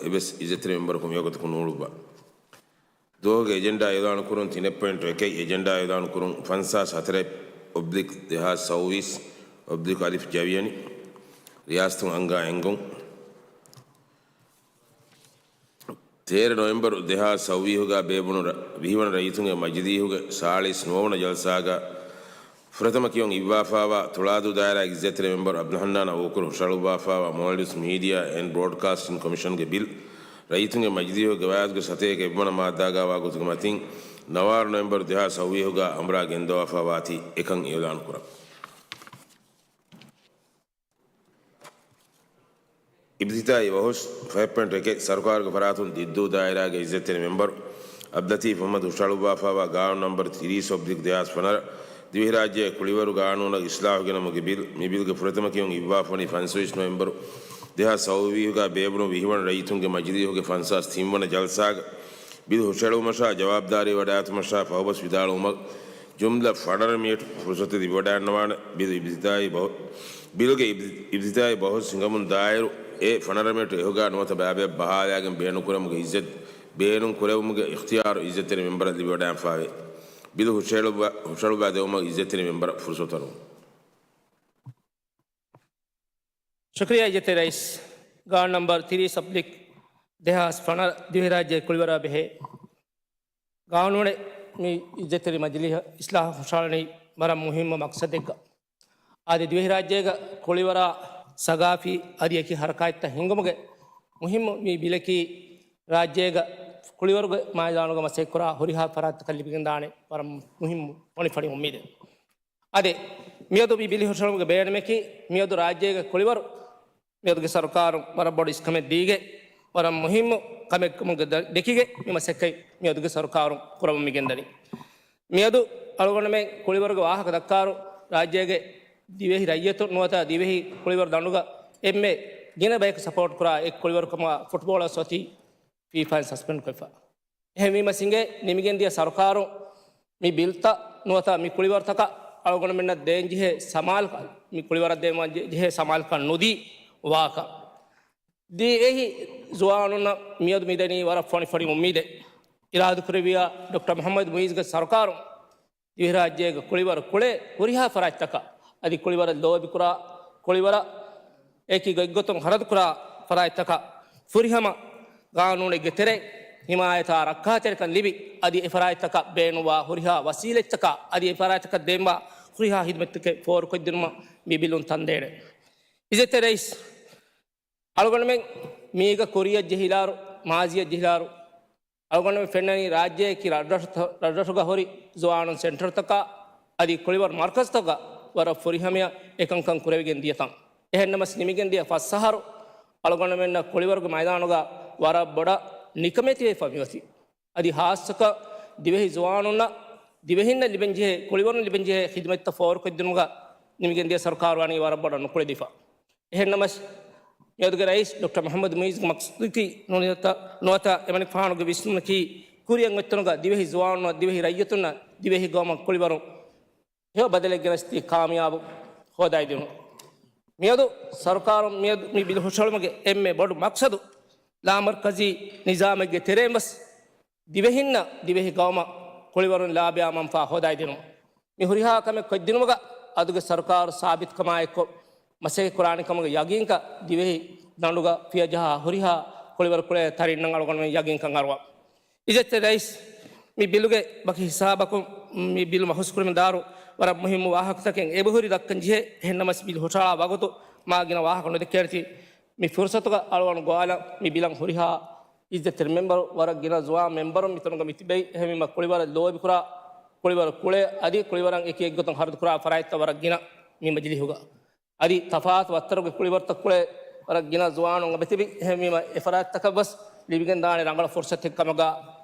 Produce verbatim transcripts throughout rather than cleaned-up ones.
އެބަސް އިއްޒަތްތެރި މެމްބަރަކު މިވަގުތު ނޫޅުއްވާ. ދުވަހުގެ އެޖެންޑާ އިއުލާނު ކުރުން. ތިނެއް ޕޮއިންޓު އެކެއް، އެޖެންޑާ އިއުލާނު ކުރުން. ފަންސާސް ހަތަރެއް އޮބްލިކް ދެހާސް ސައުވީސް އޮބްލިކް އަލިފް ޖަވިޔަނި ރިޔާސަތުން އަންގާ އެންގުން. ތޭރަ ނޮވެމްބަރު ދެހާސް ސައުވީހުގަ ބޭބުނު ރަ-، ވިހިވަނަ ރައްޔިތުންގެ މަޖިލީހުގެ ސާޅީސް ނުވަވަނަ ޖަލްސާގަ ފުރަތަމަ ކިޔުން އިއްވާފާވާ ތުޅާދޫ ދާއިރާގެ އިއްޒަތްތެރި މެމްބަރު އަބްދުލް ހަންނާން އަބޫބަކުރު ހުށަހަޅުއްވާފާވާ މޯލްޑިވްސް މީޑިއާ އެންޑް ބްރޯޑްކާސްޓިން ކޮމިޝަންގެ ބިލް، ރައްޔިތުންގެ މަޖިލީހުގެ ގަވާއިދުގެ ސަތޭކަ އެއްވަނަ މާއްދާގަ ވާ ގޮތުގެ މަތިން ނަވާރަ ނޮވެމްބަރު ދެހާސް ސައުވީހުގަ އަނބުރާ ގެންދަވާފާ ވާތީ އެކަން އިއުލާނު ކުރަން. އިބްތިދާއީ ބަހުސް. ފަހެއް ޕޮއިންޓު އެކެއް، ސަރުކާރުގެ ފަރާތުން ދިއްދޫ ދާއިރާގެ އިއްޒަތްތެރި މެމްބަރު އަބްދުލްލަތީފް މުހައްމަދު ހުށަހަޅުއްވާފާވާ ގާނޫނު ނަމްބަރު ތިރީސް އޮބްލިކް ދެހާސް ފަނަރަ، ދިވެހިރާއްޖޭގެ ކުޅިވަރު ގާނޫނަށް އިސްލާހު ގެނަމުގެ ބިލް. މި ބިލްގެ ފުރަތަމަ ކިޔުން އިއްވާފަ ވަނީ ފަންސަވީސް ނޮވެމްބަރު ދެހާސް ސައުވީހުގަ ބޭބުނު ވިހިވަނަ ރައްޔިތުންގެ މަޖިލީހުގެ ފަންސާސް ތިންވަނަ ޖަލްސާގަ. ބިލް ހުށަހެޅުވުމަށާ ޖަވާބުދާރީ ވަޑައިގަތުމަށާ ފަހުބަސް ވިދާޅުވުމަށް ޖުމްލަ ފަނަރަ މިނެޓް ފުރުސަތު ލިބިވަޑައިގަންނަވާނެ. ބިލް އިބްތިދާއީ ބަހު-، ބިލްގެ އިބް-، އިބްތިދާއީ ބަހުސް ހިނގަމުން ދާއިރު އެ ފަނަރަ މިނެޓް އެހޮގާ ނުވަތަ ބައިބަޔަށް ބަހާލާގެން ބޭނުންކުރެވުމުގެ އިއްޒަތް، ބޭނުން ކުރެވުމުގެ އިޚްތިޔާރު އިއްޒަތްތެރި މެމްބަރަށް ލިބިވަޑައިގެންފާވޭ. ބިލް ހުށަހެޅުއްވާ-، ހުށަހެޅުއްވާ ދެވުމަށް އިއްޒަތްތެރި މެމްބަރަށް ފުރުސަތު އަރުވަން. ޝުކުރިއްޔާ އިއްޒަތްތެރި ރައީސް. ގާނޫނު ނަމްބަރު ތިރީސް އޮބްލިކް ދެހާސް ފަނަރަ ދިވެހިރާއްޖޭގެ ކުޅިވަރާ ބެހޭ ގާނޫނެއް މި އިއްޒަތްތެރި މަޖިލީހަށް އިސްލާހު ހުށަހަޅަނީ ވަރަށް މުހިއްމު މަޤްޞަދެއްގަ. އަދި ދިވެހިރާއްޖޭގަ ކުޅިވަރާ ސަގާފީ އަދި އެކި ހަރަކާތްތައް ހިންގުމުގެ މުހިއްމު މި ބިލަކީ ރާއްޖޭގަ ކުޅިވަރުގެ މައިދާނުގަ މަސައްކަތްކުރާ ހުރިހާ ފަރާތްތަކަށް ލިބިގެންދާނެ ވަރަށް މުހިއްމު ފޮނިފަނި އުއްމީދެއް. އަދި މިއަދު މި ބިލި ހުށަހެޅުމުގެ ބޭނުމަކީ، މިއަދު ރާއްޖޭގެ ކުޅިވަރު، މިއަދުގެ ސަރުކާރުން ވަރަށް ބޮޑު އިސްކަމެއް ދީގެ، ވަރަށް މުހިއްމު ކަމެއްކަމުގެ ދަ-، ދެކިގެ މި މަސައްކަތް މިއަދުގެ ސަރުކާރުން ކުރަމުން މިގެންދަނީ. މިއަދު އަޅުގަނޑުމެން ކުޅިވަރުގެ ވާހަކަ ދައްކާއިރު، ރާއްޖޭގެ ދިވެހި ރައްޔިތުން ނުވަތަ ދިވެހި ކުޅިވަރު ދަނޑުގަ އެންމެ ގިނަ ބަޔަކު ސަޕޯޓް ކުރާ އެއް ކުޅިވަރު ކަމަށް ފުޓްބޯޅަ ސޮތީ ފީފާއިން ސަސްޕެންޑް ކޮށްފަ. އެހެންވީމަ ސިނގޭ ނިމިގެންދިޔަ ސަރުކާރު މި ބިލްތައް ނުވަތަ މި ކުޅިވަރުތަކަށް އަޅުގަނޑުމެންނަށް ދޭން ޖެހޭ ސަމާލުކަން، މި ކުޅިވަރަށް ދޭން ޖެހޭ ސަމާލުކަން ނުދީ ވާކަން. ދިވެހި ޒުވާނުންނަށް މިއަދު މިދަނީ ވަރަށް ފޮނިފޮނި އުއްމީދެއް. އިރާދަކުރެއްވިޔާ ޑޮކްޓަރ މުޙައްމަދު މުޢިއްޒުގެ ސަރުކާރުން ދިވެހިރާއްޖޭގެ ކުޅިވަރު ކުޅޭ ހުރިހާ ފަރާތްތަކަށް އަދި ކުޅިވަރަށް ލޯބިކުރާ، ކުޅިވަރަށް އެކި ގޮތްގޮތުން ހަރަދުކުރާ ފަރާތްތަކަށް ފުރިހަމަ ގާނޫނެއްގެ ތެރެއިން ހިމާޔަތާ ރައްކާތެރިކަން ލިބި، އަދި އެ ފަރާތްތަކަށް ބޭނުންވާ ހުރިހާ ވަސީލަތްތަކާ އަދި އެ ފަރާތްތަކަށް ދޭންވާ ހުރިހާ ހިދުމަތްތަކެއް ފޯރުކޮށްދިނުމަށް މި ބިލުން ތަންދޭނެ. އިއްޒަތްތެރި ރައީސް، އަޅުގަނޑުމެން މީގަ ކުރިއަށް ޖެހިލާރު، މާޒީއަށް ޖެހިލާރު، އަޅުގަނޑުމެން ފެންނަނީ ރާއްޖެއަކީ ރަށްރަށުތަ-، ރަށްރަށުގަ ހުރި ޒުވާނުން ސެންޓަރުތަކާ އަދި ކުޅިވަރު މަރުކަޒުތަކުގަ ވަރަށް ފުރިހަމަޔަށް އެކަންކަން ކުރެވިގެން ދިޔަތަން. އެހެންނަމަސް ނިމިގެންދިޔަ ފަސް އަހަރު އަޅުގަނޑުމެންނަށް ކުޅިވަރުގެ މައިދާނުގަ ވަރަށް ބޮޑަށް ނިކަމެތިވެފަ މިއޮތީ. އަދި ހާއްސަކޮށް ދިވެހި ޒުވާނުންނަށް ދިވެހިންނަށް ލިބެންޖެހޭ، ކުޅިވަރުން ލިބެންޖެހޭ ޚިދުމަތްތައް ފޯރުކޮށްދިނުމުގަ ނިމިގެންދިޔަ ސަރުކާރު ވަނީ ވަރަށް ބޮޑަށް ނުކުޅެދިފަ. އެހެންނަމަސް، މިއަދުގެ ރައީސް ޑޮކްޓަރ މުޙައްމަދު މުޢިއްޒުގެ މަޤްޞަދަކީ ނުވަތަ، ނުވަތަ އެމަނިކުފާނުގެ ވިސްނުމަކީ ކުރިއަށް އޮތްތަނުގަ ދިވެހި ޒުވާނުންނަށް، ދިވެހި ރައްޔިތުންނަށް، ދިވެހި ގައުމަށް ކުޅިވަރުން ހެޔޮ ބަދަލެއް ގެނެސްދީ ކާމިޔާބު ހޯދައިދިނުން. މިއަދު ސަރުކާރުން މިއަދު މި ބިލު ހުށަހެޅުމުގެ އެންމެ ބޮޑު މަޤްޞަދު ލާމަރުކަޒީ ނިޒާމެއްގެ ތެރެއިން ވެސް ދިވެހިންނަށް ދިވެހި ގައުމަށް ކުޅިވަރުން ލާބިޔާ މަންފާ ހޯދައިދިނުން. މި ހުރިހާ ކަމެއް ކޮށްދިނުމުގަ އަދުގެ ސަރުކާރު ސާބިތުކަމާއެއްކޮށް މަސައްކަތް ކުރާނެ ކަމުގެ ޔަގީންކަން ދިވެހި ދަނޑުގަ ފިޔަޖަހާ ހުރިހާ ކުޅިވަރު ކުޅޭ ތަރިންނަށް އަޅުގަނޑުމެން ޔަގީންކަން އަރުވަން. އިއްޒަތްތެރި ރައީސް، މި ބިލުގެ ވަކި ހިސާބަކުން މި ބިލު މަހުސްކުރުމުގެ ދާއިރު ވަރަށް މުހިއްމު ވާހަކަތަކެއް އެބަހުރި ދައްކަން ޖެހޭ. އެހެންނަމަސް ބިލު ހުށަހަޅާ ވަގުތު މާ ގިނަ ވާހަކަ ނުދެއްކޭނެތީ. މި ފުރުސަތުގަ އަޅުގަނޑު ގޮވާލަން މި ބިލަށް ހުރިހާ އިއްޒަތްތެރި މެމްބަރު، ވަރަށް ގިނަ ޒުވާން މެމްބަރުން މިތަނުގަ މިތިބެވި. އެހެންވީމަ ކުޅިވަރަށް ލޯބިކުރާ، ކުޅިވަރު ކުޅޭ، އަދި ކުޅިވަރަށް އެކި އެއްގޮތުން ހަރަދުކުރާ ފަރާތްތައް ވަރަށް ގިނަ މި މަޖިލީހުގަ. އަދި ތަފާތު ވައްތަރުގެ ކުޅިވަރުތައް ކުޅޭ ވަރަށް ގިނަ ޒުވާނުން އެބަތިބި. އެހެންވީމަ އެ ފަރާތްތަކަށް ވެސް ލިބިގެންދާނެ ރަނގަޅު ފުރުސަތެއް ކަމުގަ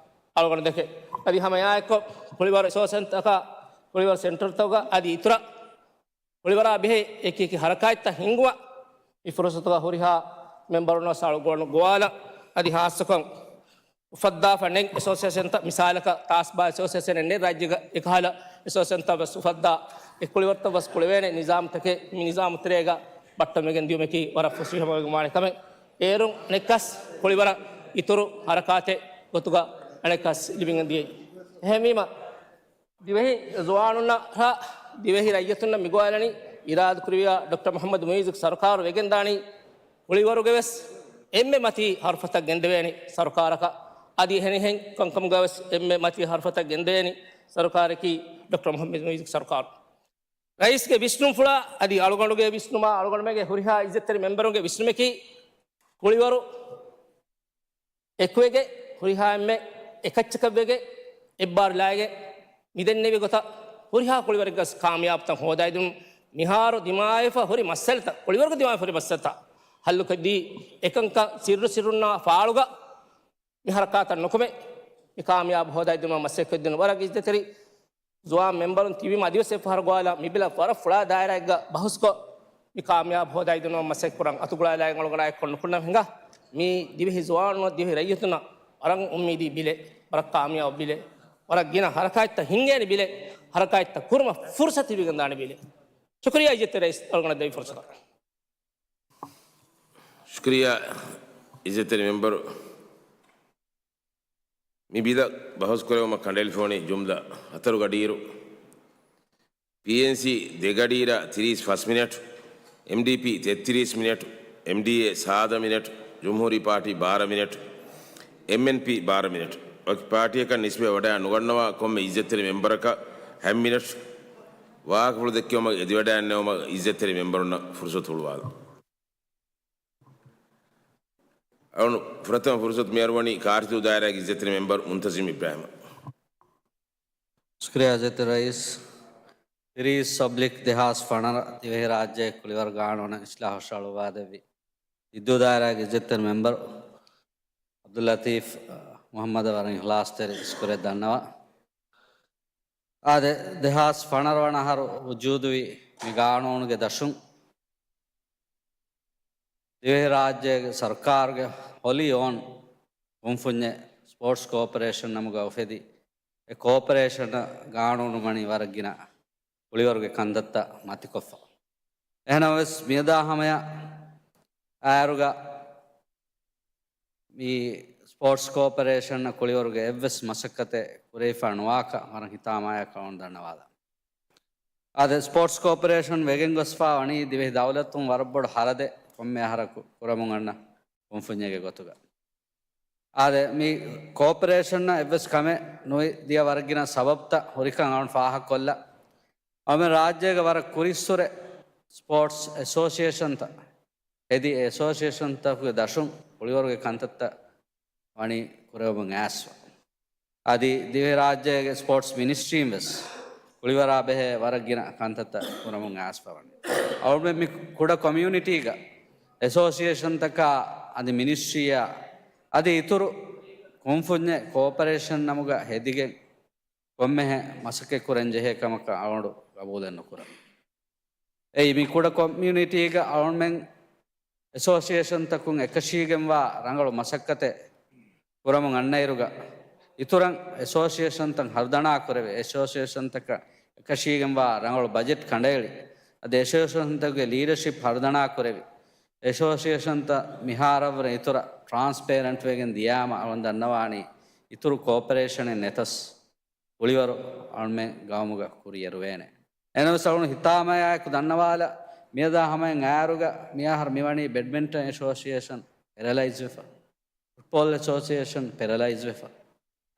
އަޅުގަނޑު ދެކެ. އަދި ހަމައެއާއެއްކޮށް ކުޅިވަރު އެސޯސިއޭޝަންތަކާ، ކުޅިވަރު ސެންޓަރުތަކުގަ އަދި އިތުރަށް ކުޅިވަރާ ބެހޭ އެކި އެކި ހަރަކާތްތައް ހިންގުމަށް މި ފުރުސަތުގަ ހުރިހާ މެމްބަރުންނަށް އަޅުގަނޑު ގޮވާލަން. އަދި ހާއްސަކޮށް އުފައްދާފަ ނެތް އެސޯސިއޭޝަންތައް، މިސާލަކަށް ތާސްބާ އެސޯސިއޭޝަނެއް ނެތް ރާއްޖޭގަ، އެކަހަލަ އެސޯސިއޭޝަންތައް ވެސް އުފައްދާ، އެ ކުޅިވަރުތައް ވެސް ކުޅެވޭނެ ނިޒާމުތަކެއް، މި ނިޒާމު ތެރޭގަ ބައްޓަންވެގެން ދިޔުމަކީ ވަރަށް ފުސިހަމަވެގެން ވާނެ ކަމެއް. އޭރުން އަނެއްކާސް ކުޅިވަރަށް އިތުރު ހަރަކާތެއް ގޮތުގަ އަނެއްކާސް ލިބިގެން ދިޔައީ. އެހެންވީމަ، ދިވެހި ޒުވާނުންނަށް ހާ ދިވެހި ރައްޔިތުންނަށް މިގޮވާލަނީ، އިރާދަކުރިވިޔާ ޑޮކްޓަރ މުޙައްމަދު މުޢިއްޒުގެ ސަރުކާރު ވެގެންދާނީ، ކުޅިވަރުގެ ވެސް އެންމެ މަތީ ހަރުފަތައް ގެންދެވޭނީ ސަރުކާރަކަށް. އަދި އެހެނިހެން ކަންކަމުގަވެސް އެންމެ މަތީ ހަރުފަތަށް ގެންދޭނީ ސަރުކާރަކީ ޑޮކްޓަރ މުޙައްމަދު މުޢިއްޒުގެ ސަރުކާރު. ރައީސްގެ ވިސްނުންފުޅާ އަދި އަޅުގަނޑުގެ ވިސްނުމާ އަޅުގަނޑުމެންގެ ހުރިހާ އިއްޒަތްތެރި މެމްބަރުންގެ ވިސްނުމަކީ، ކުޅިވަރު އެކުވެގެ ހުރިހާ އެންމެ އެކައްޗަކަށްވެގެ އެއްބާރުލާގެ މިދެންނެވި ގޮތަށް ހުރިހާ ކުޅިވަރެއްގަސް ކާމިޔާބުތައް ހޯދައިދިނުން. މިހާރު ދިމާވެފަ ހުރި މައްސަލަތައް، ކުޅިވަރުގެ ދިމާވެފަ ހުރި މައްސަލަތައް ހައްލުކޮށްދީ، އެކަންކަން ސިއްރު ސިއްރުންނާ ފާޅުގަ މި ހަރަކާތަށް ނުކުމެ، މި ކާމިޔާބު ހޯދައިދިނުމަށް މަސައްކަތް ކޮށްދިނުން. ވަރަށް އިއްޒަތްތެރި ޒުވާން މެމްބަރުން ތިބީމަ އަދިވެސް އެއްފަހަރު ގޮވާލާ މި ބިލަށް ވަރަށް ފުޅާ ދާއިރާއެއްގަ ބަހުސްކޮށް، މި ކާމިޔާބު ހޯދައިދިނުމަށް މަސައްކަތް ކުރަން އަތުގަޅާލާ އަޅުގަނޑާއެކު ނުކުންނަމެންގަ، މީ ދިވެހި ޒުވާނުންނަށް ދިވެހި ރައްޔިތުންނަށް ވަރަށް އުއްމީދީ ބިލެއް، ވަރަށް ކާމިޔާބު ބިލެއް، ވަރަށް ގިނަ ހަރަކާތްތައް ހިންގޭނެ ބިލެއް، ހަރަކާތްތައް ކުރުމަށް ފުރުސަތު ލިބިގެންދާނެ ބިލެއް. ޝުކުރިއްޔާ އިއްޒަތްތެރި ރައީސް އަޅުގަނޑަށް ދެއްވި ފުރުސަތަށް. ޝުކުރިއްޔާ އިއްޒަތްތެރި މެމްބަރު. މި ބިލަށް ބަހުސް ކުރެވުމަށް ކަނޑައެޅިފަ ވަނީ ޖުމްލަ ހަތަރު ގަޑިއިރު، ޕީއެންސީ ދެ ގަޑިއިރާ ތިރީސް ފަސް މިނެޓް، އެމްޑީޕީ ތެއްތިރީސް މިނެޓް، އެމްޑީއޭ ސާދަ މިނެޓް، ޖުމްހޫރީ ޕާޓީ ބާރަ މިނެޓް، އެމްއެންޕީ ބާރަ މިނެޓް. ވަކި ޕާޓީއަކަށް ނިސްބަތް ވަޑައި ނުގަންނަވާ ކޮންމެ އިއްޒަތްތެރި މެމްބަރަކަށް ހަތް މިނެޓް ވާހަކަފުޅު ދެއްކެވުމަށް އެދިވަޑައިގަންނަވުމަށް އިއްޒަތްތެރި މެމްބަރުންނަށް ފުރުސަތު ހުޅުވާލަން. އަޅުގަނޑު ފުރަތަމަ ފުރުސަތު މިއަރުވަނީ ކާރިތި ދާއިރާގެ އިއްޒަތްތެރި މެމްބަރު މުންތަޒިމް އިބްރާހިމަށް. ޝުކުރިއްޔާ އިއްޒަތްތެރި ރައީސް. ތިރީސް އޮބްލިކް ދެހާސް ފަނަރަ ދިވެހިރާއްޖެ ކުޅިވަރު ގާނޫނަށް އިސްލާހު އަޅުއްވާދެއްވި ދިއްދޫ ދާއިރާގެ އިއްޒަތްތެރި މެމްބަރު އަބްދުއްލަތީފް މުޙައްމަދަށް ވަރަށް އިޚްލާޞްތެރި ޝުކުރެއް ދަންނަވަން. އާދެ، ދެހާސް ފަނަރަ ވަނަ އަހަރު ވުޖޫދުވި މި ގާނޫނުގެ ދަށުން، ދިވެހިރާއްޖޭގެ ސަރުކާރުގެ ހޮލީ އޯން ކުންފުންޏެއް ސްޕޯޓްސް ކޯޕަރޭޝަން ނަމުގަ އުފެދި، އެ ކޯޕަރޭޝަނަށް ގާނޫނު ވަނީ ވަރަށް ގިނަ ކުޅިވަރުގެ ކަންތައްތައް މަތިކޮށްފަ. އެހެނަމަވެސް، މިއަދާ ހަމަޔަށް އާއިރުގަ މި ސްޕޯޓްސް ކޯޕަރޭޝަންއަށް ކުޅިވަރުގެ އެއްވެސް މަސައްކަތެއް ކުރެވިފަ ނުވާކަށް ވަރަށް ހިތާމަޔާ ކަމުން ދަންނަވާލަން. އާދެ، ސްޕޯޓްސް ކޯޕަރޭޝަން ވެގެން ގޮސްފާ ވަނީ ދިވެހި ދައުލަތުން ވަރަށް ބޮޑު ހަރަދެއް ކޮންމެ އަހަރަކު ކުރަމުން އަންނަ ކުންފުންޏެއްގެ ގޮތުގަ. އާދެ، މި ކޯޕަރޭޝަންއަށް އެއްވެސް ކަމެއް ނުވި ދިޔަ ވަރަށް ގިނަ ސަބަބުތައް ހުރިކަން އަޅުން ފާހަގަކޮށްލަ، އަޅުމެން ރާއްޖޭގެ ވަރަށް ކުރިއްސުރެ ސްޕޯޓްސް އެސޯސިއޭޝަންތައް ހެދި، އެ އެސޯސިއޭޝަންތަކުގެ ދަށުން ކުޅިވަރުގެ ކަންތައްތައް ވަނީ ކުރެވެމުން އައިސްފަ. އަދި ދިވެހިރާއްޖޭގެ ސްޕޯޓްސް މިނިސްޓްރީން ވެސް ކުޅިވަރާ ބެހޭ ވަރަށް ގިނަ ކަންތައްތައް ކުރަމުން އައިސްފަ ވަނީ. އަޅުމެން މި ކުޑަ ކޮމިއުނިޓީގަ އެސޯސިއޭޝަންތަކާ އަދި މިނިސްޓްރީއާ އަދި އިތުރު ކުންފުންޏެއް ކޯޕަރޭޝަން ނަމުގަ ހެދިގެން ކޮންމެހެން މަސައްކަތް ކުރަން ޖެހޭ ކަމަކަށް އަޅުގަނޑު ގަބޫލެއް ނުކުރަން. އެއީ، މި ކުޑަ ކޮމިއުނިޓީގަ އަޅުމެން އެސޯސިއޭޝަންތަކުން އެކަށީގެންވާ ރަނގަޅު މަސައްކަތެއް ކުރަމުން އަންނައިރުގަ، އިތުރަށް އެސޯސިއޭޝަންތައް ހަރުދަނާ ކުރެވި، އެސޯސިއޭޝަންތަކަށް އެކަށީގެންވާ ރަނގަޅު ބަޖެޓް ކަނޑައެޅި، އަދި އެސޯސިއޭޝަންތަކުގެ ލީޑަޝިޕް ހަރުދަނާ ކުރެވި، އެސޯސިއޭޝަންތައް މިހާރަށްވުރެ އިތުރަށް ޓްރާންސްޕޭރެންޓް ވެގެން ދިޔާމަ އަޅުން ދަންނަވާނީ އިތުރު ކޯޕަރޭޝަނެއް ނެތަސް ކުޅިވަރު އަޅުމެން ގައުމުގަ ކުރިއެރުވޭނެ. އެހެނަސް އަޅުން ހިތާމަޔާއެކު ދަންނަވާލަ، މިއަދާ ހަމައިން އާރުގަ މިއަހަރު މިވަނީ ބެޑްމިންޓަން އެސޯސިއޭޝަން ޕެރަލައިޒްވެފަ، ފުޓްބޯލް އެސޯސިއޭޝަން ޕެރަލައިޒްވެފަ.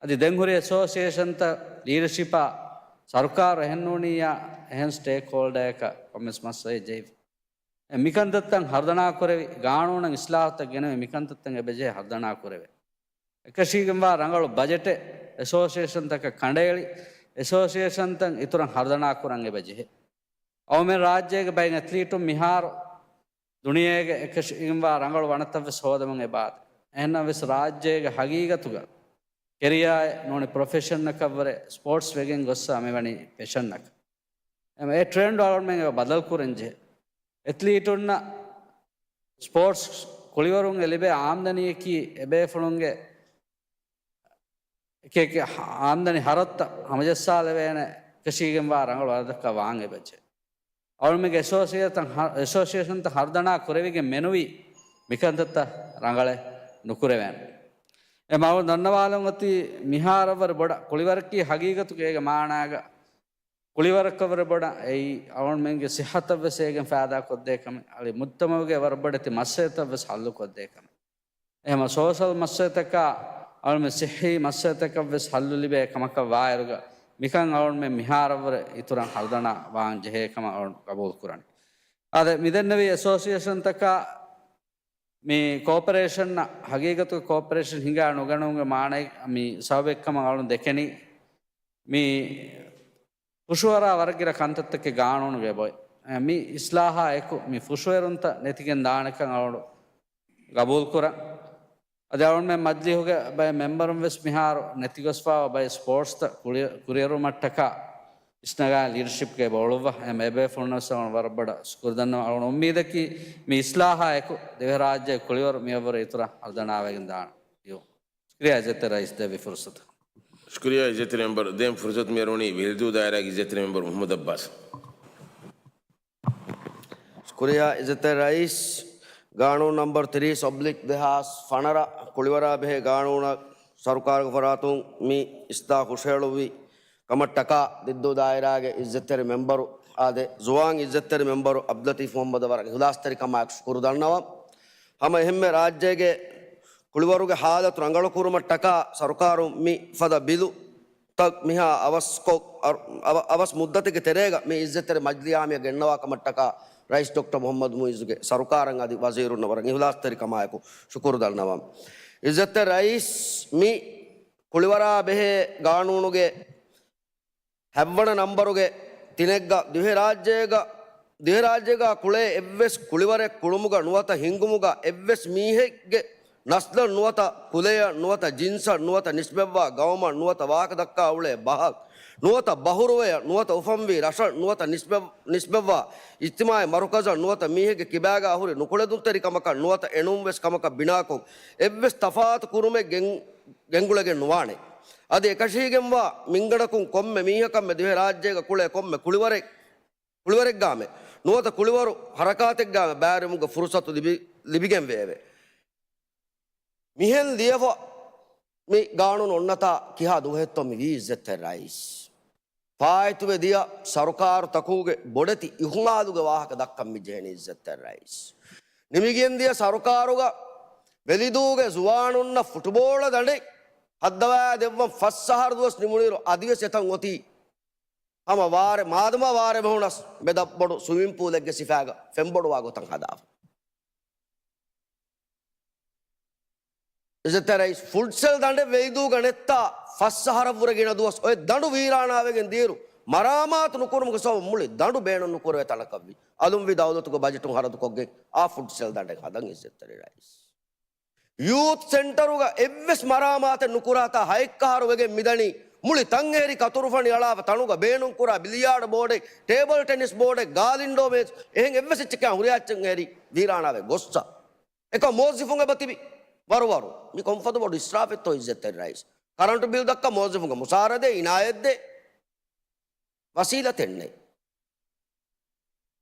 އަދި ދެން ހުރި އެސޯސިއޭޝަންތައް ލީޑަޝިޕާ ސަރުކާރު އެހެންނޫނިއްޔާ އެހެން ސްޓޭކް ހޯލްޑާއަކަށް ކޮންމެސް މައްސަލައެއް ޖެހިފަ. އެ މިކަންތައްތައް ހަރުދަނާ ކުރެވި، ގާނޫނަށް އިސްލާހުތައް ގެނެވި މިކަންތައްތައް އެބަޖެހޭ ހަރުދަނާ ކުރެވޭ. އެކަށީގެންވާ ރަނގަޅު ބަޖެޓެއް އެސޯސިއޭޝަންތަކަށް ކަނޑައެޅި، އެސޯސިއޭޝަންތައް އިތުރަށް ހަރުދަނާ ކުރަން އެބަޖެހޭ. އަޅުމެން ރާއްޖޭގެ ބައެއް އެތްލީޓުން މިހާރު ދުނިޔޭގެ އެކަށީގެންވާ ރަނގަޅު ވަނަތައްވެސް ހޯދަމުން އެބާދެ. އެހެންނަމަވެސް ރާއްޖޭގެ ހަގީގަތުގަ ކެރިޔާއެއް ނޫނީ ޕްރޮފެޝަނަކަށްވުރެ ސްޕޯޓްސް ވެގެން ގޮއްސަ މިވަނީ ޕެޝަނަކަށް. އެ ޓްރެންޑް އަޅުމެން އެބަ ބަދަލުކުރަން ޖެހޭ. އެތްލީޓުންނަށް ސްޕޯޓްސް ކުޅިވަރުން އެ ލިބޭ އާމްދަނީއަކީ އެބޭފުޅުންގެ އެކި އެކި އާމްދަނީ ހަރަދުތައް ހަމަޖައްސާލެވޭނެ އެކަށީގެންވާ ރަނގަޅު ވަރަދަކަށް ވާން އެބަޖެ. އަޅުމެންގެ އެސޯސިއޭޝަން ހަ-، އެސޯސިއޭޝަންތައް ހަރުދަނާ ކުރެވިގެން މެނުވީ މިކަންތައްތައް ރަނގަޅަށް ނުކުރެވޭނެ. އެ މައު ދަންނަވާލަން އޮތީ މިހާރަށްވަރު ބޮޑަށް ކުޅިވަރަކީ ހަގީގަތުގެ އޭގެ މާނާގަ ކުޅިވަރަކަށްވަރު ބޮޑަށް އެއީ އަޅުގަނޑުމެންގެ ސިއްހަތަށްވެސް އޭގެން ފައިދާ ކޮށްދޭ ކަމެއް، އަޅި މުޖްތަމަޢުގެ ވަރުބޮޑެތި މައްސަލަތައްވެސް ހައްލު ކޮށްދޭ ކަމެއް. އެހެމަ ސޯޝަލް މައްސަލަތަކާ، އަޅުމެ ސިއްހީ މައްސަލަތަކަށްވެސް ހައްލު ލިބޭ ކަމަކަށް ވާއިރުގަ، މިކަން އަޅުމެ މިހާރަށްވުރެ އިތުރަށް ހަރުދަނާ ވާން ޖެހޭ ކަމަށް އަޅުން ގަބޫލު ކުރަނީ. އާދެ، މިދެންނެވި އެސޯސިއޭޝަންތަކާ މި ކޯޕަރޭޝަން، ހަގީގަތުގެ ކޯޕަރޭޝަން ހިނގާ ނުގަނެވުމުގެ މާނައެއް މި ސަބަބެއްކަމަށް އަޅުން ދެކެނީ، މި ފުށުއަރާ ވަރަށް ގިނަ ކަންތައްތަކެއް ގާނޫނުގެ އެބައޮތް. މި އިސްލާހާ އެކު މި ފުށުއެރުންތައް ނެތިގެން ދާނެކަން އަޅުން ގަބޫލުކުރަން. އަދި އަޅުންމެ މަޖްލިހުގެ ބައެއް މެމްބަރުން ވެސް މިހާރު ނެތިގޮސްފާވާ ބައެއް ސްޕޯޓްސްތައް ކުޅި-، ކުރިއެރުމަށްޓަކާ އިސްނަގާ ލީޑަޝިޕްގެ ބޮޅުއްވަ އެ މެބޭފުޅުންނަށް ވަރަށް ބޮޑަށް ޝުކުރު ދަންނަވަން. އަޅުން އުއްމީދަކީ މި އިސްލާހާ އެކު ދިވެހިރާއްޖޭގެ ކުޅިވަރު މިއަށްވުރެ އިތުރަށް ހަރުދަނާވެގެން ދާނެ. ޝުކުރިޔާ އިއްޒަތްތެރި ރައީސް ދެއްވި ފުރުސަތަށް. ޝުކުރިޔާ އިއްޒަތްތެރި މެމްބަރު. ދެން ފުރުސަތު މިއަރުވަނީ ވެލިދޫ ދާއިރާގެ އިއްޒަތްތެރި މެމްބަރު މުޙައްމަދު އައްބާސް. ޝުކުރިޔާ އިއްޒަތްތެރި ރައީސް. ގާނޫނު ނަމްބަރު ތިރީސް އޮބްލިކް ދެހާސް ފަނަރަ ކުޅިވަރާ ބެހޭ ގާނޫނަށް ސަރުކާރުގެ ފަރާތުން މި އިސްލާހު ހުށަހެޅުއްވި ކަމަށްޓަކާ ދިއްދޫ ދާއިރާގެ އިއްޒަތްތެރި މެމްބަރު، އާދެ، ޒުވާން އިއްޒަތްތެރި މެމްބަރު އަބްދުލަތީފް މުޙައްމަދަށް ވަރަށް އިޚްލާޞްތެރިކަމާއެކު ޝުކުރު ދަންނަވަން. ހަމަ އެހެންމެ ރާއްޖޭގެ ކުޅިވަރުގެ ހާލަތު ރަނގަޅުކުރުމަށްޓަކާ ސަރުކާރުން މި ފަދަ ބިލު ތައް މިހާ އަވަސްކޮށް، އަ-، އަވަ-، އަވަސް މުއްދަތެއްގެ ތެރޭގަ މި އިއްޒަތްތެރި މަޖިލީހާ މިއަށް ގެންނަވާ ކަމަށްޓަކާ ރައީސް ޑޮކްޓަރ މުޙައްމަދު މުޢިއްޒުގެ ސަރުކާރަށް އަދި ވަޒީރުންނަށް ވަރަށް އިޚްލާޞްތެރިކަމާއެކު ޝުކުރު ދަންނަވަން. އިއްޒަތްތެރި ރައީސް، މި ކުޅިވަރާ ބެހޭ ގާނޫނުގެ ހަތްވަނަ ނަންބަރުގެ ތިނެއްގަ ދިވެހިރާއްޖޭގަ، ދިވެހިރާއްޖޭގަ ކުޅޭ އެއްވެސް ކުޅިވަރެއް ކުޅުމުގަ ނުވަތަ ހިންގުމުގަ އެއްވެސް މީހެއްގެ ނަސްލަށް ނުވަތަ ކުލަޔަށް ނުވަތަ ޖިންސަށް ނުވަތަ ނިސްބަތްވާ ގައުމަށް ނުވަތަ ވާހަކަ ދައްކާ އުޅޭ ބަހަށް ނުވަތަ ބަހުރުވަޔަށް ނުވަތަ އުފަންވީ ރަށަށް ނުވަތަ ނިސްބަތް-، ނިސްބަތްވާ އިޖްތިމާޢީ މަރުކަޒަށް ނުވަތަ މީހެއްގެ ކިބާގާ ހުރި ނުކުޅެދުންތެރި ކަމަކަށް ނުވަތަ އެނޫންވެސް ކަމަކަށް ބިނާކޮށް އެއްވެސް ތަފާތު ކުރުމެއް ގެން-، ގެންގުޅެގެން ނުވާނެ. އަދި އެކަށީގެންވާ މިންގަނޑަކުން ކޮންމެ މީހަކަށްމެ ދިވެހިރާއްޖޭގަ ކުޅޭ ކޮންމެ ކުޅިވަރެއް، ކުޅިވަރެއްގާމެ ނުވަތަ ކުޅިވަރު ހަރަކާތެއްގާމެ ބައިވެރިވުމުގެ ފުރުސަތު ލިބި-، ލިބިގެން ވެއެވެ. މިހެން ލިޔެފަ މި ގާނޫނު އޮންނަތާ ކިހާ ދުވަހެއްތޯ މި ވީ އިއްޒަތްތެރި ރައީސް؟ ފާއިތުވެ ދިޔަ ސަރުކާރުތަކުގެ ބޮޑެތި އިހުމާލުގެ ވާހަކަ ދައްކަން މި ޖެހެނީ އިއްޒަތްތެރި ރައީސް. ނިމިގެން ދިޔަ ސަރުކާރުގަ ވެލިދޫގެ ޒުވާނުންނަށް ފުޓުބޯޅަ ދަނޑެއް ހައްދަވާ ދެއްވަން ފަސް އަހަރު ދުވަސް ނިމުނުއިރު އަދިވެސް އެތަން އޮތީ ހަމަ ވާރޭ، މާދަމާ ވާރޭ ބެހުނަސް މެދަށް ބޮޑު ސުވިމިން ޕޫލެއްގެ ސިފައިގަ ފެންބޮޑުވާ ގޮތަށް ހަދާފަ. އިއްޒަތްތެރި ރައީސް، ފުޓްސަލް ދަނޑެއް ވެލިދޫގަ ނެއްތާ ފަސް އަހަރަށްވުރެ ގިނަ ދުވަސް އޮތް ދަނޑު ވީރާނާވެގެން ދިޔައިރު، މަރާމާތު ނުކުރުމުގެ ސަބަބުން މުޅި ދަނޑު ބޭނުން ނުކުރެވޭ ތަނަކަށްވި. އަލުންވީ ދައުލަތުގެ ބަޖެޓުން ހަރަދުކޮށްގެން އާ ފުޓްސަލް ދަނޑެއް ހަދަން އިއްޒަތްތެރި ރައީސް. ޔޫތު ސެންޓަރުގަ އެއްވެސް މަރާމާތެއް ނުކުރާތާ ހައެއްކަހަރު ވެގެން މިދަނީ. މުޅި ތަން އެހެރި ކަތުރުފަނި އަޅާފަ ތަނުގަ ބޭނުންކުރާ ބިލިޔާޑް ބޯޑެއް، ޓޭބަލް ޓެނިސް ބޯޑެއް، ގާލިންޑޯ މޭޒް، އެހެން އެއްވެސް އެއްޗެއްކާ ހުރިހާ އެއްޗެއް އެހެރި ވީރާނާވެ ގޮއްސަ. އެކަމް މުވައްޒިފުން އެބަ ތިބި ވަރުވަރު. މި ކޮންފަދަ ބޮޑު އިސްރާފެއްތޯ އިއްޒަތްތެރި ރައީސް؟ ކަރަންޓު ބިލް ދައްކަ މުވައްޒިފުންގެ މުސާރަދޭ އިނާޔަތްދޭ ވަސީލަތެއް ނެތް.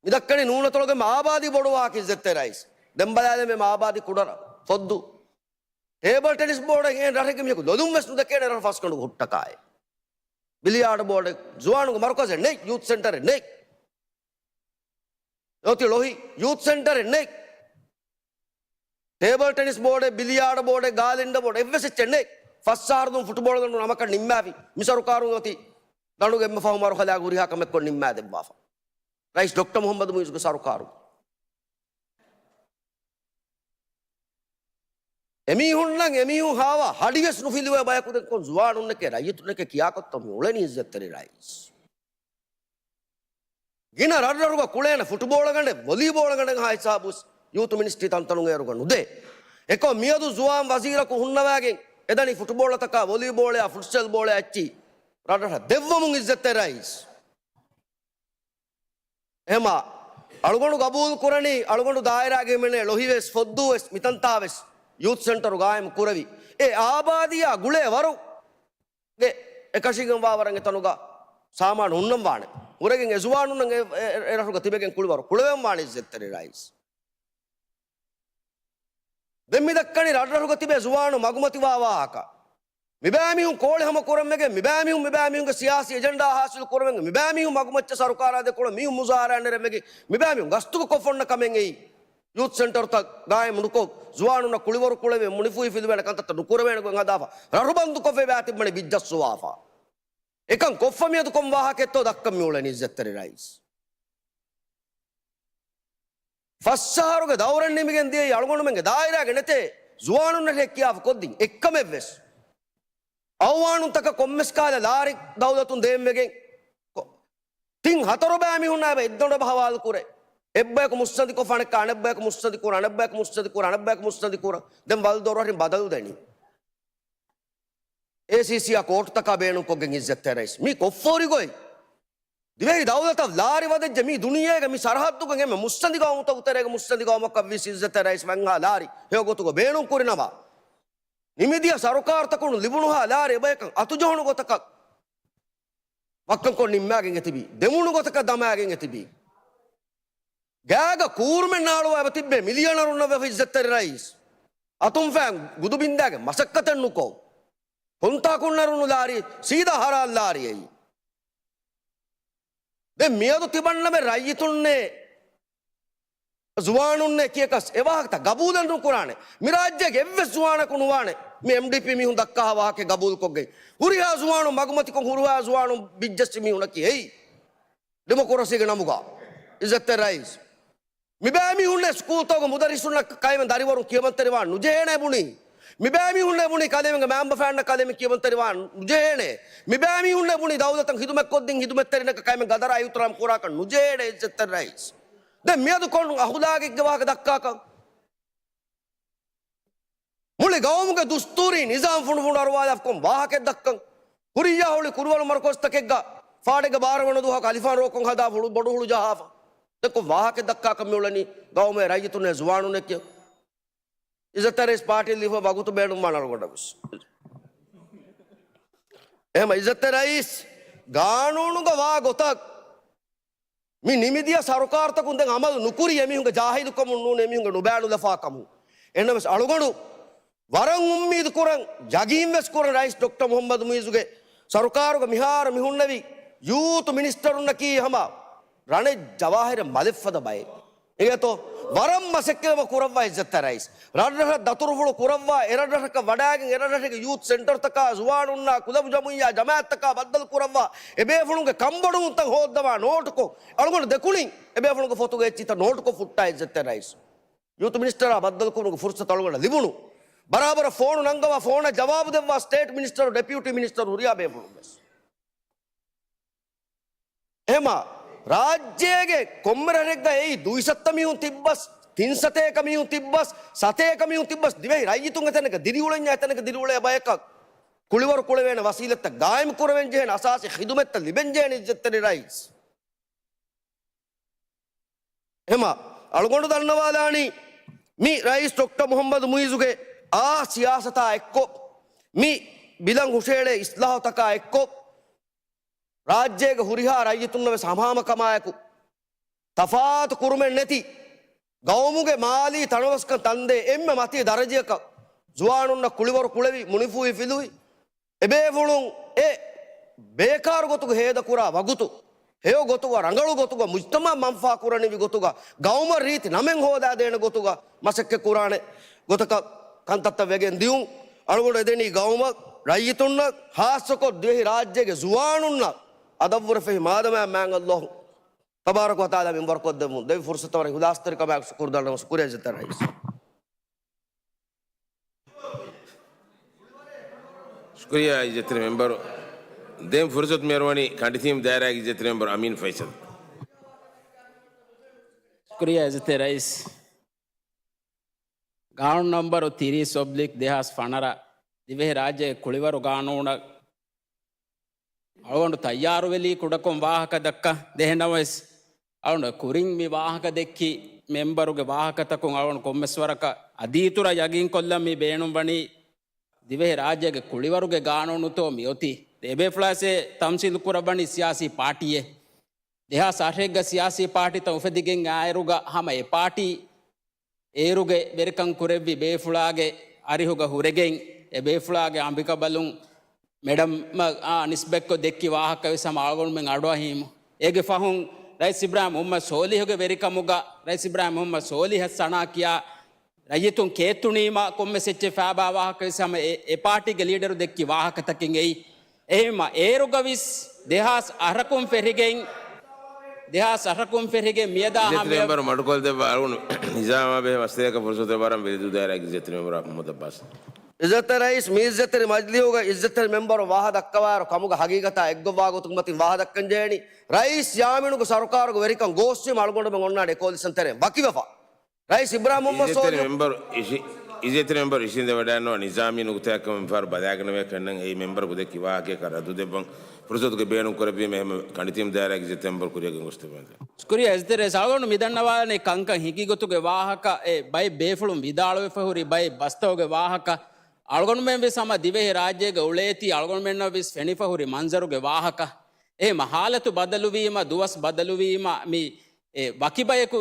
މިދައްކަނީ ނޫނަތޮޅުގެ އާބާދީ ބޮޑުވާކި އިއްޒަތްތެރި ރައީސް. ދެން ބަލާލަމޭ އާބާދީ ކުޑަރަށް ފޮއްދު. ޓޭބަލް ޓެނިސް ބޯޑެއް އެހެން ރަށެއްގެ މީހަކު ލޮލުން ވެސް ނުދެކޭނެ ރަށް ފަސްގަނޑުގެ ހުއްޓަކާއެއް. ބިލިޔާޑް ބޯޑެއް ޒުވާނުގެ މަރުކަޒެއް ނެތް، ޔޫތު ސެންޓަރެއް ނެތް. އޮތީ ޅޮހި ޔޫތު ސެންޓަރެއް ނެތް. ޓޭބަލް ޓެނިސް ބޯޑެއް، ބިލިޔާޑް ބޯޑެއް، ގާލިންޑަ ބޯޑެއް އެއްވެސް އެއްޗެއް ނެތް. ފަސް އަހަރު ދުން ފުޓުބޯޅަ ދަނޑު ނަމަކަށް ނިންމާފި. މި ސަރުކާރުން އޮތީ ދަނޑުގެ އެންމެ ފަހު މަރުހަލާގަ ހުރިހާ ކަމެއްކޮށް ނިންމާދެއްވާފަ. ރައީސް ޑޮކްޓަރ މުޙައްމަދު މުޢިއްޒުގެ ސަރުކާރު. އެމީހުންނަށް އެމީހުން ހާވާ ހަޑިވެސް ނުފިލުވޭ ބަޔަކު ދެން ކޮން ޒުވާނުންނެކޭ ރައްޔިތުންނެކޭ ކިޔާކޮށްތޯ މި އުޅެނީ އިއްޒަތްތެރި ރައީސް؟ ގިނަ ރަށްރަށުގަ ކުޅޭނެ ފުޓުބޯޅަ ގަނޑެއް، ވޮލީބޯޅަ ގަނޑެއް ހާ ހިސާބުވެސް ޔޫތު މިނިސްޓްރީ ތަންތަނުން އޭރުގަ ނުދޭ. އެކަމް މިއަދު ޒުވާން ވަޒީރަކު ހުންނަވައިގެން އެދަނީ ފުޓުބޯޅަތަކާ، ވޮލީބޯޅަޔާ، ފުޓްސަލް ބޯޅަޔާ އެއްޗި ރަށްރަށަށް ދެއްވަމުން އިއްޒަތްތެރި ރައީސް. އެހެމާ އަޅުގަނޑު ގަބޫލު ކުރަނީ، އަޅުގަނޑު ދާއިރާގެ ހިމެނޭ ޅޮހިވެސް، ފޮއްދޫވެސް މިތަންތާވެސް ޔޫތު ސެންޓަރު ގާއިމް ކުރެވި، އެ އާބާދީއާ ގުޅޭ ވަރުގެ އެކަށީގެންވާ ވަރަށް އެތަނުގަ ސާމާނު ހުންނަން ވާނެ. ހުރެގެން އެ ޒުވާނުންނަށް އެ، އެ، އެ ރަށުގަ ތިބެގެން ކުޅިވަރު ކުޅެވެން ވާނެ އިއްޒަތްތެރި ރައީސް. ދެން މި ދައްކަނީ ރަށްރަށުގަ ތިބޭ ޒުވާނު މަގުމަތިވާ ވާހަކަ. މިބައިމީހުން ކޯޅި ހަމަ ކުރަން ވެގެން، މިބައިމީހުން މިބައިމީހުންގެ ސިޔާސީ އެޖެންޑާ ހާސިލް ކުރަން ވެގެން، މިބައިމީހުން މަގުމައްޗަށް ސަރުކާރާ ދެކޮޅަށް މީހުން މުޒާހަރާ ނެރެން ވެގެން، މިބައިމީހުން ގަސްތުގަ ކޮށްފަ އޮންނަ ކަމެއް އެއީ. ޔޫތު ސެންޓަރުތައް ގާއިމު ނުކޮށް، ޒުވާނުންނަށް ކުޅިވަރު ކުޅެވޭ، މުނިފޫހި ފިލުވޭނެ ކަންތައްތައް ނުކުރެވޭނެ ގޮތް ހަދާފަ، ރަށުބަންދުކޮށްފައިވާ ތިއްބަނީ ބިއްޖައްސުވާފަ. އެކަން ކޮށްފަ މިއަދު ކޮން ވާހަކައެއްތޯ ދައްކަން މިއުޅެނީ އިއްޒަތްތެރި ރައީސް. ފަސް އަހަރުގެ ދައުރެއް ނިމިގެން ދިޔައީ އަޅުގަނޑުމެންގެ ދާއިރާގެ ނެތޭ ޒުވާނުންނަށް ހެއްކިޔާފަ ކޮށްދިން އެއްކަމެއްވެސް. އައުވާނުންތަކަށް ކޮންމެސް ކާލަ ލާރި ދައުލަތުން ދޭން ވެގެން ކޮ-، ތިން ހަތަރު ބައިމީހުންނާ އެބަ އެއްދޮނޑަ ހަވާލު ކުރޭ. އެއްބަޔަކު މުއްސަނދިކޮށް ފަނެއްކާ އަނެއްބަޔަކު މުއްސަނދި ކުރާ، އަނެއްބަޔަކު މުއްސަނދި ކުރާ، އަނެއްބަޔަކު މުއްސަނދި ކުރާ. ދެން ވަލް ދޮރު އަހަރެން ބަދަލު ދެނީ. އޭސީސީއާ ކޯޓުތަކާ ބޭނުންކޮށްގެން އިއްޒަތްތެރި ރައީސް. މީ ކޮށްފަ ހުރި ގޮތް. ދިވެހި ދައުލަތަށް ލާރި ވަދެއްޖެ މީ ދުނިޔޭގެ މި ސަރަހައްދުގަ އެންމެ މުއްސަނދި ގައުމުތަކު ތެރޭގެ މުއްސަނދި ގައުމަކަށް ވިސް އިއްޒަތްތެރި ރައީސް ވަންހާ ލާރި ހެޔޮ ގޮތުގަ ބޭނުން ކުރި ނަމަ، ނިމިދިޔަ ސަރުކާރުތަކުން ލިބުނުހާ ލާރި އެބަޔަކަށް އަތުޖަހުނު ގޮތަކަށް ވައްކަންކޮށް ނިންމާގެން އެތިބީ. ދެމުނު ގޮތަކަށް ދަމާގެން އެތިބީ. ގާގަ ކޫރުމެއް ނާޅުވާ އެބަ ތިއްބޭ މިލިޔަނަރުންނަށް ވެފަ އިއްޒަތްތެރި ރައީސް. އަތުން ފައިން ގުދުބިންދާގެ މަސައްކަތެއް ނުކޮށް. ކޮންތާކުންނަރުނު ލާރި ސީދާ ހަރާން ލާރި އެއީ. ދެން މިއަދު ތިބަންނަމެ ރައްޔިތުންނޭ ޒުވާނުންނޭ ކިޔަކަސް އެ ވާހަކަތައް ގަބޫލެއް ނުކުރާނެ. މި ރާއްޖޭގެ އެއްވެސް ޒުވާނަކު ނުވާނެ މި އެމްޑީޕީ މީހުން ދައްކާ ވާހަކަ ގަބޫލުކޮށްގެން. ހުރިހާ ޒުވާނުން މަގުމަތިކޮށް ހުރިހާ ޒުވާނުން ބިއްޖައްސި މީހުނަކީ އެއީ. ޑިމޮކުރަސީގެ ނަމުގަ އިއްޒަތްތެރި ރައީސް. މިބައިމީހުންނޭ ސްކޫލްތަކުގެ މުދައްރިސުންނަށް ކައިވެން ދަރިވަރުން ކިޔަމަންތެރިވާން ނުޖެހޭނޭ ބުނީ. މިބައިމީހުންނޭ ބުނީ ކަލޭމެންގެ މައިންބަފައިންނަށް ކަލޭމެން ކިޔަމަންތެރިވާން ނުޖެހޭނޭ. މިބައިމީހުންނޭ ބުނީ ދައުލަތަށް ހިދުމަތްކޮށްދިން ހިދުމަތްތެރިންނަކަށް ކައިމެން ގަދަރާ އިހުތިރާމް ކުރާކަށް ނުޖެހޭނޭ އިއްޒަތްތެރި ރައީސް. ދެން މިއަދު ކޮން އަހުލާގެއްގެ ވާހަކަ ދައްކާކަށް؟ މުޅި ގައުމުގެ ދުސްތޫރީ ނިޒާމް ފުނޑުފުނޑު އަރުވާލާފަ ކޮން ވާހަކައެއް ދައްކަން؟ ހުރިއްޔާ ހުޅި ކުރުވަރު މަރުކަޒުތަކެއްގަ ފާޑެއްގެ ބާރަ ވަނަ ދުވަހަކު އަލިފާން ރޯކޮން ހަދާ ހުޅު ބޮޑު ހުޅު ޖަހާފަ. ދެން ކޮން ވާހަކައެއް ދައްކާކަށް މިއުޅެނީ ގައުމޭ ރައްޔިތުންނޭ ޒުވާނުންނޭ ކިޔަން؟ އިއްޒަތްތެރި ރައީސް ޕާޓީ ލިބިފަ ވަގުތު ބޭނުންވާނެ އަޅުގަނޑަށް ވެސް. އެހެން އިއްޒަތްތެރި ރައީސް ގާނޫނުގަ ވާ ގޮތަށް މި ނިމިދިޔަ ސަރުކާރުތަކުން ދެން އަމަލު ނުކުރީ އެމީހުންގެ ޖާހިލުކަމުން ނޫން، އެމީހުންގެ ނުބައިނުލަފާކަމުން. އެހެންނަމަވެސް އަޅުގަނޑު ވަރަށް އުއްމީދު ކުރަން، ޔަގީން ވެސް ކުރަން، ރައީސް ޑޮކްޓަރ މުހައްމަދު މުއިއްޒުގެ ސަރުކާރުގަ މިހާރު މި ހުންނެވި ޔޫތު މިނިސްޓަރުންނަކީ ހަމަ ރަނެއް ޖަވާހިރެއް މަލެއްފަދަ ބައެއް. އިނގޭތޯ؟ ވަރަށް މަސައްކަތް ކުރައްވާ އިއްޒަތްތެރި ރައީސް. ރަށްރަށަށް ދަތުރުފުޅު ކުރައްވާ، އެރަށްރަށަކަށް ވަޑައިގެން، އެރަށްރަށުގެ ޔޫތު ސެންޓަރުތަކާ، ޒުވާނުންނާ، ކުލަބު ޖަމުއިއްޔާ ޖަމާއަތްތަކާ ބައްދަލު ކުރައްވާ، އެބޭފުޅުންގެ ކަންބޮޑުވުންތައް ހޯއްދަވާ ނޯޓުކޮށް، އަޅުގަނޑު ދެކުނިން އެބޭފުޅުންގެ ފޮތުގެ އެއްޗިތައް ނޯޓުކޮށް ފުއްޓާ އިއްޒަތްތެރި ރައީސް. ޔޫތު މިނިސްޓަރާ ބައްދަލުކުރުމުގެ ފުރުސަތު އަޅުގަނޑަށް ލިބުނު. ބަރާބަރަށް ފޯނު ނަންގަވާ، ފޯނަށް ޖަވާބު ދެއްވާ ސްޓޭޓް މިނިސްޓަރު، ޑެޕިއުޓީ މިނިސްޓަރު، ހުރިހާ ބޭފުޅުން ވެސް. އެހެމަ ރާއްޖޭގެ ކޮންމެ ރަށެއްގަ އެއީ ދުއިސައްތަ މީހުން ތިއްބަސް، ތިންސަތޭކަ މީހުން ތިއްބަސް، ސަތޭކަ މީހުން ތިއްބަސް، ދިވެހި ރައްޔިތުން އެތަނަކަށް ދިރިއުޅެންޏާ އެތަނަކަށް ދިރިއުޅޭ ބަޔަކަށް ކުޅިވަރު ކުޅެވޭނެ ވަސީލަތްތައް ގާއިމް ކުރެވެން ޖެހޭނެ، އަސާސީ ޚިދުމަތްތައް ލިބެން ޖެހޭނެ އިއްޒަތްތެރި ރައީސް. އެހެމަ އަޅުގަނޑު ދަންނަވާލާނީ މި ރައީސް ޑޮކްޓަރ މުހައްމަދު މުއިޒުގެ އާ ސިޔާސަތާ އެއްކޮށް، މި ބިލަން ހުށައެޅޭ އިސްލާހުތަކާ އެއްކޮށް، ރާއްޖޭގެ ހުރިހާ ރައްޔިތުންނަށް ވެސް ހަމަހަމަކަމާއެކު، ތަފާތު ކުރުމެއް ނެތި، ގައުމުގެ މާލީ ތަނަވަސްކަން ތަންދޭ އެންމެ މަތީ ދަރަޖަޔަކަށް ޒުވާނުންނަށް ކުޅިވަރު ކުޅެވި، މުނިފޫހި ފިލުވި، އެބޭފުޅުން އެ ބޭކާރު ގޮތުގަ ހޭދަކުރާ ވަގުތު، ހެޔޮ ގޮތުގަ، ރަނގަޅު ގޮތުގަ، މުޖްތަމައަށް މަންފާ ކުރަނިވި ގޮތުގަ، ގައުމަށް ރީތި ނަމެއް ހޯދާދޭނެ ގޮތުގަ މަސައްކަތް ކުރާނެ ގޮތަކަށް ކަންތައްތައް ވެގެން ދިޔުން. އަޅުގަނޑު އެދެނީ ގައުމަށް، ރައްޔިތުންނަށް، ޚާއްޞަކޮށް ދިވެހި ރާއްޖޭގެ ޒުވާނުންނަށް އަދަށްވުރެ ފެހި މާދަމާއަށް މާތް ﷲ ތަބާރަކަ ވަތަޢާލާ މިންވަރުކޮށްދެއްވުން. ދެވި ފުރުޞަތަށް ވަރަށް އިޚްލާޞްތެރިކަމާއެކު ޝުކުރު ދަންނަވަން. ޝުކުރިއްޔާ އިއްޒަތްތެރި ރައީސް. ޝުކުރިއްޔާ އިއްޒަތްތެރި މެމްބަރު. ދެން ފުރުޞަތު މިއަރުވަނީ ކަނޑިތީމު ދާއިރާގެ އިއްޒަތްތެރި މެމްބަރު އަމީން ފައިސަލް. ޝުކުރިއްޔާ އިއްޒަތްތެރި ރައީސް. ގާނޫނު ނަމްބަރު ތިރީސް އޮބްލިކް ދެހާސް ފަނަރަ، ދިވެހި ރާއްޖޭގެ ކުޅިވަރު ގާނޫނަށް އަޅުގަނޑު ތައްޔާރުވެލީ ކުޑަކޮށް ވާހަކަ ދައްކަ ދޭހެންނަމަވެސް، އަޅުގަނޑު ކުރިން މި ވާހަކަ ދެއްކި މެމްބަރުގެ ވާހަކަތަކުން އަޅުގަނޑު ކޮންމެސް ވަރަކަށް އަދި އިތުރަށް ޔަގީންކޮށްލަން މި ބޭނުންވަނީ ދިވެހި ރާއްޖޭގެ ކުޅިވަރުގެ ގާނޫނުތޯ މިއޮތީ. އެބޭފުޅާސޭ ތަމްސީލު ކުރައްވަނީ ސިޔާސީ ޕާޓީއެއް. ދެހާސް އަށެއްގަ ސިޔާސީ ޕާޓީތައް އުފެދިގެން އާއިރުގަ ހަމަ އެ ޕާޓީ އޭރުގެ ވެރިކަން ކުރެއްވި ބޭފުޅާގެ އަރިހުގަ ހުރެގެން، އެ ބޭފުޅާގެ އަނބިކަބަލުން މެޑަމްއާ ނިސްބަތްކޮށް ދެއްކި ވާހަކަ ވެސް ހަމަ އަޅުގަނޑުމެން އަޑުއަހީމު. އޭގެ ފަހުން ރައީސް އިބްރާހިމް މުހައްމަދު ސޯލިހުގެ ވެރިކަމުގަ، ރައީސް އިބްރާހިމް މުހައްމަދު ސޯލިހަށް ސަނާ ކިޔާ ރައްޔިތުން ކޭއްތުނީމަ ކޮންމެސް އެއްޗެއް ފާބާ ވާހަކަ ވެސް ހަމަ އެ، އެ ޕާޓީގެ ލީޑަރު ދެއްކި ވާހަކަތަކެއް އެއީ. އެހެންމަ އޭރުގަވިސް ދެހާސް އަށަކުން ފެށިގެން، ދެހާސް އަށަކުން ފެށިގެން މިއަދާ ހަމަ މެމްބަރު މަޑުކޮށްދެއްވާ އަޅުގަނޑު ނިޒާމާ ބެހޭ މައްސަލައަކަށް ފުރުސަތު ވަރަށް ވެލިދޫ ދާއިރާގެ އިއްޒަތްތެރި މެމްބަރު މުހައްމަދު އައްބާސް. އިއްޒަތްތެރި ރައީސް، މި އިއްޒަތްތެރި މަޖިލީހުގަ އިއްޒަތްތެރި މެމްބަރު ވާހަ ދައްކަވާއިރު ކަމުގަ ހަގީގަތާ އެއްގޮތްވާ ގޮތުން މަތިން ވާހަ ދައްކަން ޖެހޭނީ. ރައީސް ޔާމީނުގެ ސަރުކާރުގެ ވެރިކަން ގޯސްވީމަ އަޅުގަނޑުމެން އޮންނާނެ އެ ކޯލިޝަން ތެރެއިން ވަކިވެފަ. ރައީސް އިބްރާހިމް މުހައްމަދު އިއްޒަތްތެރި ސޯލިހު މެމްބަރު އިށި-، އިއްޒަތްތެރި މެމްބަރު އިށީނދެވަޑައިންނަވާ ނިޒާމީ ނުކުތާއެއްކަމުން މިފަހަރު ބަލާގަނެވޭ ކަންނަން އެއީ މެމްބަރަކު ދެއްކި ވާހަކަޔަކަށް ރައްދު ދެއްވަން ފުރުސަތުގެ ބޭނުން ކުރެއްވީމަ އެހެން ކަނޑިތިން ދާއިރާގެ އިއްޒަތްތެރި މެމްބަރު ކުރިއަށް ގެންގޮސްދެއްވަން. ޝުކުރިއްޔާ އިއްޒަތްތެރި ރައީސް. އަޅުގަނޑު މިދަންނަވާލަނީ ކަންކަން ހިނގި ގޮތުގެ ވާހަކަ، އެ ބައެއް ބޭފުޅުން ވިދާޅުވެފަ ހުރި ބައެއް ބަސްތަކުގެ ވާހަކަ، އަޅުގަނޑުމެން ވެސް ހަމަ ދިވެހި ރާއްޖޭގަ އުޅޭތީ އަޅުގަނޑުމެންނަށް ވެސް ފެނިފަ ހުރި މަންޒަރުގެ ވާހަކަ. އެހެންމަ ހާލަތު ބަދަލުވީމަ، ދުވަސް ބަދަލުވީމަ، މި އެ ވަކި ބަޔަކު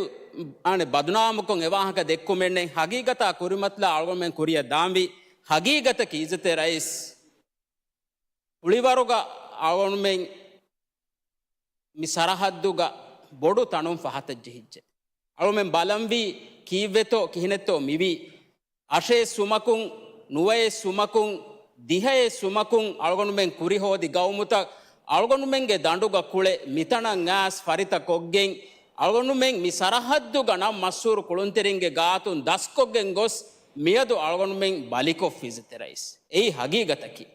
އަނެއް ބަދުނާމުކޮށް އެ ވާހަކަ ދެއްކުމެއް ނެތް. ހަގީގަތާ ކުރިމަތިލާ އަޅުގަނޑުމެން ކުރިއަށް ދާންވީ. ހަގީގަތަކީ އިއްޒަތްތެރި ރައީސް، ކުޅިވަރުގަ އަޅުގަނޑުމެން މި ސަރަހައްދުގަ ބޮޑު ތަނުން ފަހަތަށް ޖެހިއްޖެ. އަޅުމެން ބަލަންވީ ކީއްވެތޯ ކިހިނެއްތޯ މިވީ. އަށެއް ސުމަކުން، ނުވައެއް ސުމަކުން، ދިހައެއް ސުމަކުން އަޅުގަނޑުމެން ކުރިހޯދި ގައުމުތައް އަޅުގަނޑުމެންގެ ދަނޑުގަ ކުޅެ މިތަނަށް އައިސް ފަރިތަ ކޮށްގެން އަޅުގަނޑުމެން މި ސަރަހައްދުގަ ނަން މަޝްހޫރު ކުޅުންތެރިންގެ ގާތުން ދަސްކޮށްގެން ގޮސް މިއަދު އަޅުގަނޑުމެން ބަލިކޮށްފި އިއްޒަތްތެރި ރައީސް. އެއީ ހަގީގަތަކީ.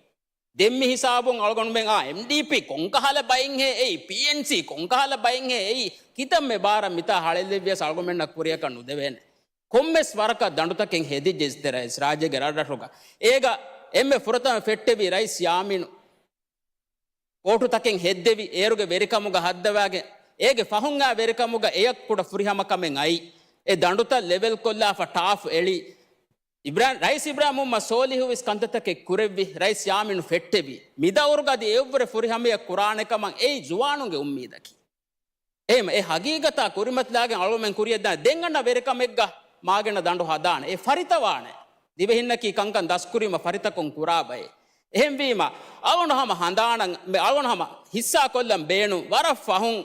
ދެން މި ހިސާބުން އަޅުގަނޑުމެން އާ، އެމްޑީޕީ ކޮންކަހަލަ ބައެއްހޭ އެއީ، ޕީއެންސީ ކޮންކަހަލަ ބައެއްހޭ އެއީ، ކިތަންމެ ބާރަށް މިތާ ހަޅޭއްލެއްވިޔަސް އަޅުގަނޑުމެންނަށް ކުރިއަކަށް ނުދެވޭނެ. ކޮންމެސް ވަރަކަށް ދަނޑުތަކެއް ހެދިއްޖެ އިއްޒަތްތެރި ރައީސް ރާއްޖޭގެ ރަށްރަށުގަ. އޭގަ އެންމެ ފުރަތަމަ ފެއްޓެވި ރައީސް ޔާމީނު ކޯޓުތަކެއް ހެއްދެވި، އޭރުގެ ވެރިކަމުގަ ހައްދަވާގެން، އޭގެ ފަހުން އާ ވެރިކަމުގަ އެޔަށް ކުޑަ ފުރިހަމަކަމެއް އައީ. އެ ދަނޑުތައް ލެވެލްކޮށްލާފަ ޓާފް އެޅި. އިބްރާ-، ރައީސް އިބްރާހިމް މުހައްމަދު ސޯލިހު ވެސް ކަންތައްތަކެއް ކުރެއްވި، ރައީސް ޔާމީނު ފެއްޓެވި. މިދައުރުގަ އަދި އެއަށްވުރެ ފުރިހަމަޔަށް ކުރާނެ ކަމަށް އެއީ ޒުވާނުންގެ އުއްމީދަކީ. އެހެން އެ ހަގީގަތާ ކުރިމަތިލާގެން އަޅުގަނޑުމެން ކުރިއަށްދާނެ. ދެން އަންނަ ވެރިކަމެއްގަ މާގިނަ ދަނޑު ހަދާނެ. އެ ފަރިތަވާނެ. ދިވެހިންނަކީ ކަންކަން ދަސްކުރީމަ ފަރިތަކުން ކުރާ ބައެއް. އެހެންވީމަ، އަޅުގަނޑު ހަމަ ހަނދާނަށް، އަޅުގަނޑު ހަމަ ހިއްސާކޮށްލަން ބޭނުން ވަރަށް ފަހުން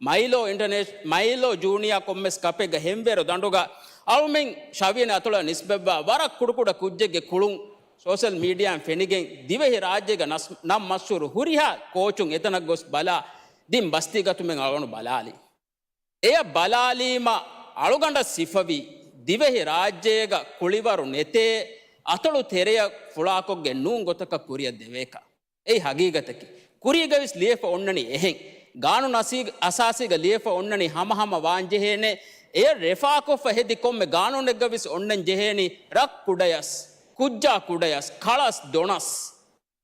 މައިލޯ އިންޓަރނޭޝ-، މައިލޯ ޖޫނިއާ ކޮންމެސް ކަޕެއްގަ ހެންވޭރު ދަނޑުގަ އަޅުމެން ޝަވިޔަނި އަތޮޅަށް ނިސްބަތްވާ ވަރަށް ކުޑަކުޑަ ކުއްޖެއްގެ ކުޅުން ސޯޝަލް މީޑިއާއިން ފެނިގެން ދިވެހި ރާއްޖޭގަ ނަސް-، ނަން މަޝްހޫރު ހުރިހާ ކޯޗުން އެތަނަށް ގޮސް ބަލާ ދިން ބަސްތި ގަތުމެއް އަޅުގަނޑު ބަލާލި. އެޔަށް ބަލާލީމަ އަޅުގަނޑަށް ސިފަވި ދިވެހި ރާއްޖޭގަ ކުޅިވަރު ނެތޭ އަތޮޅު ތެރެޔަށް ފުޅާކޮށްގެން ނޫން ގޮތަކަށް ކުރިއަށް ދެވޭކަށް. އެއީ ހަގީގަތަކީ. ކުރީގަވެސް ލިޔެފަ އޮންނަނީ އެހެން. ގާނޫނު އަސީ-، އަސާސީގަ ލިޔެފަ އޮންނަނީ ހަމަހަމަ ވާންޖެހޭނެ. އެޔަށް ރެފާކޮށްފަ ހެދި ކޮންމެ ގާނޫނެއްގަވެސް އޮންނަން ޖެހޭނީ ރަށް ކުޑަޔަސް، ކުއްޖާ ކުޑަޔަސް، ކަޅަސް ދޮނަސް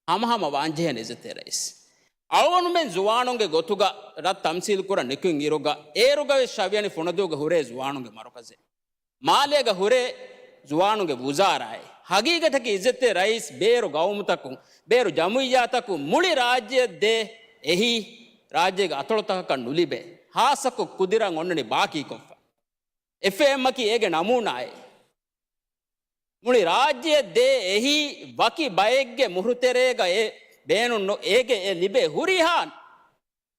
ހަމަހަމަ ވާންޖެހޭނެ އިއްޒަތްތެރި ރައީސް. އަޅުގަނޑުމެން ޒުވާނުންގެ ގޮތުގަ ރަށް ތަމްސީލް ކުރަން ނިކުތް އިރުގަ އޭރުގަވެސް ޝަވިޔަނި ފުނަދޫގަ ހުރޭ ޒުވާނުންގެ މަރުކަޒެއް. މާލޭގަ ހުރޭ ޒުވާނުންގެ ވުޒާރާއެއް. ހަގީގަތަކީ އިއްޒަތްތެރި ރައީސް ބޭރު ގައުމުތަކުން، ބޭރު ޖަމުއިއްޔާތަކުން މުޅި ރާއްޖެއަށް ދޭ އެހީ ރާއްޖޭގެ އަތޮޅުތަކަކަށް ނުލިބޭ. ހާއްސަކޮށް ކުދިރަށް އޮންނަނީ ބާކީކޮށްފަ. އެފްއޭއެމްއަކީ އޭގެ ނަމޫނާއެއް. މުޅި ރާއްޖެއަށް ދޭ އެހީ ވަކި ބައެއްގެ މުހުރުތެރޭގަ އެ ބޭނުން ނު-، އޭގެ އެ ލިބޭ ހުރިހާ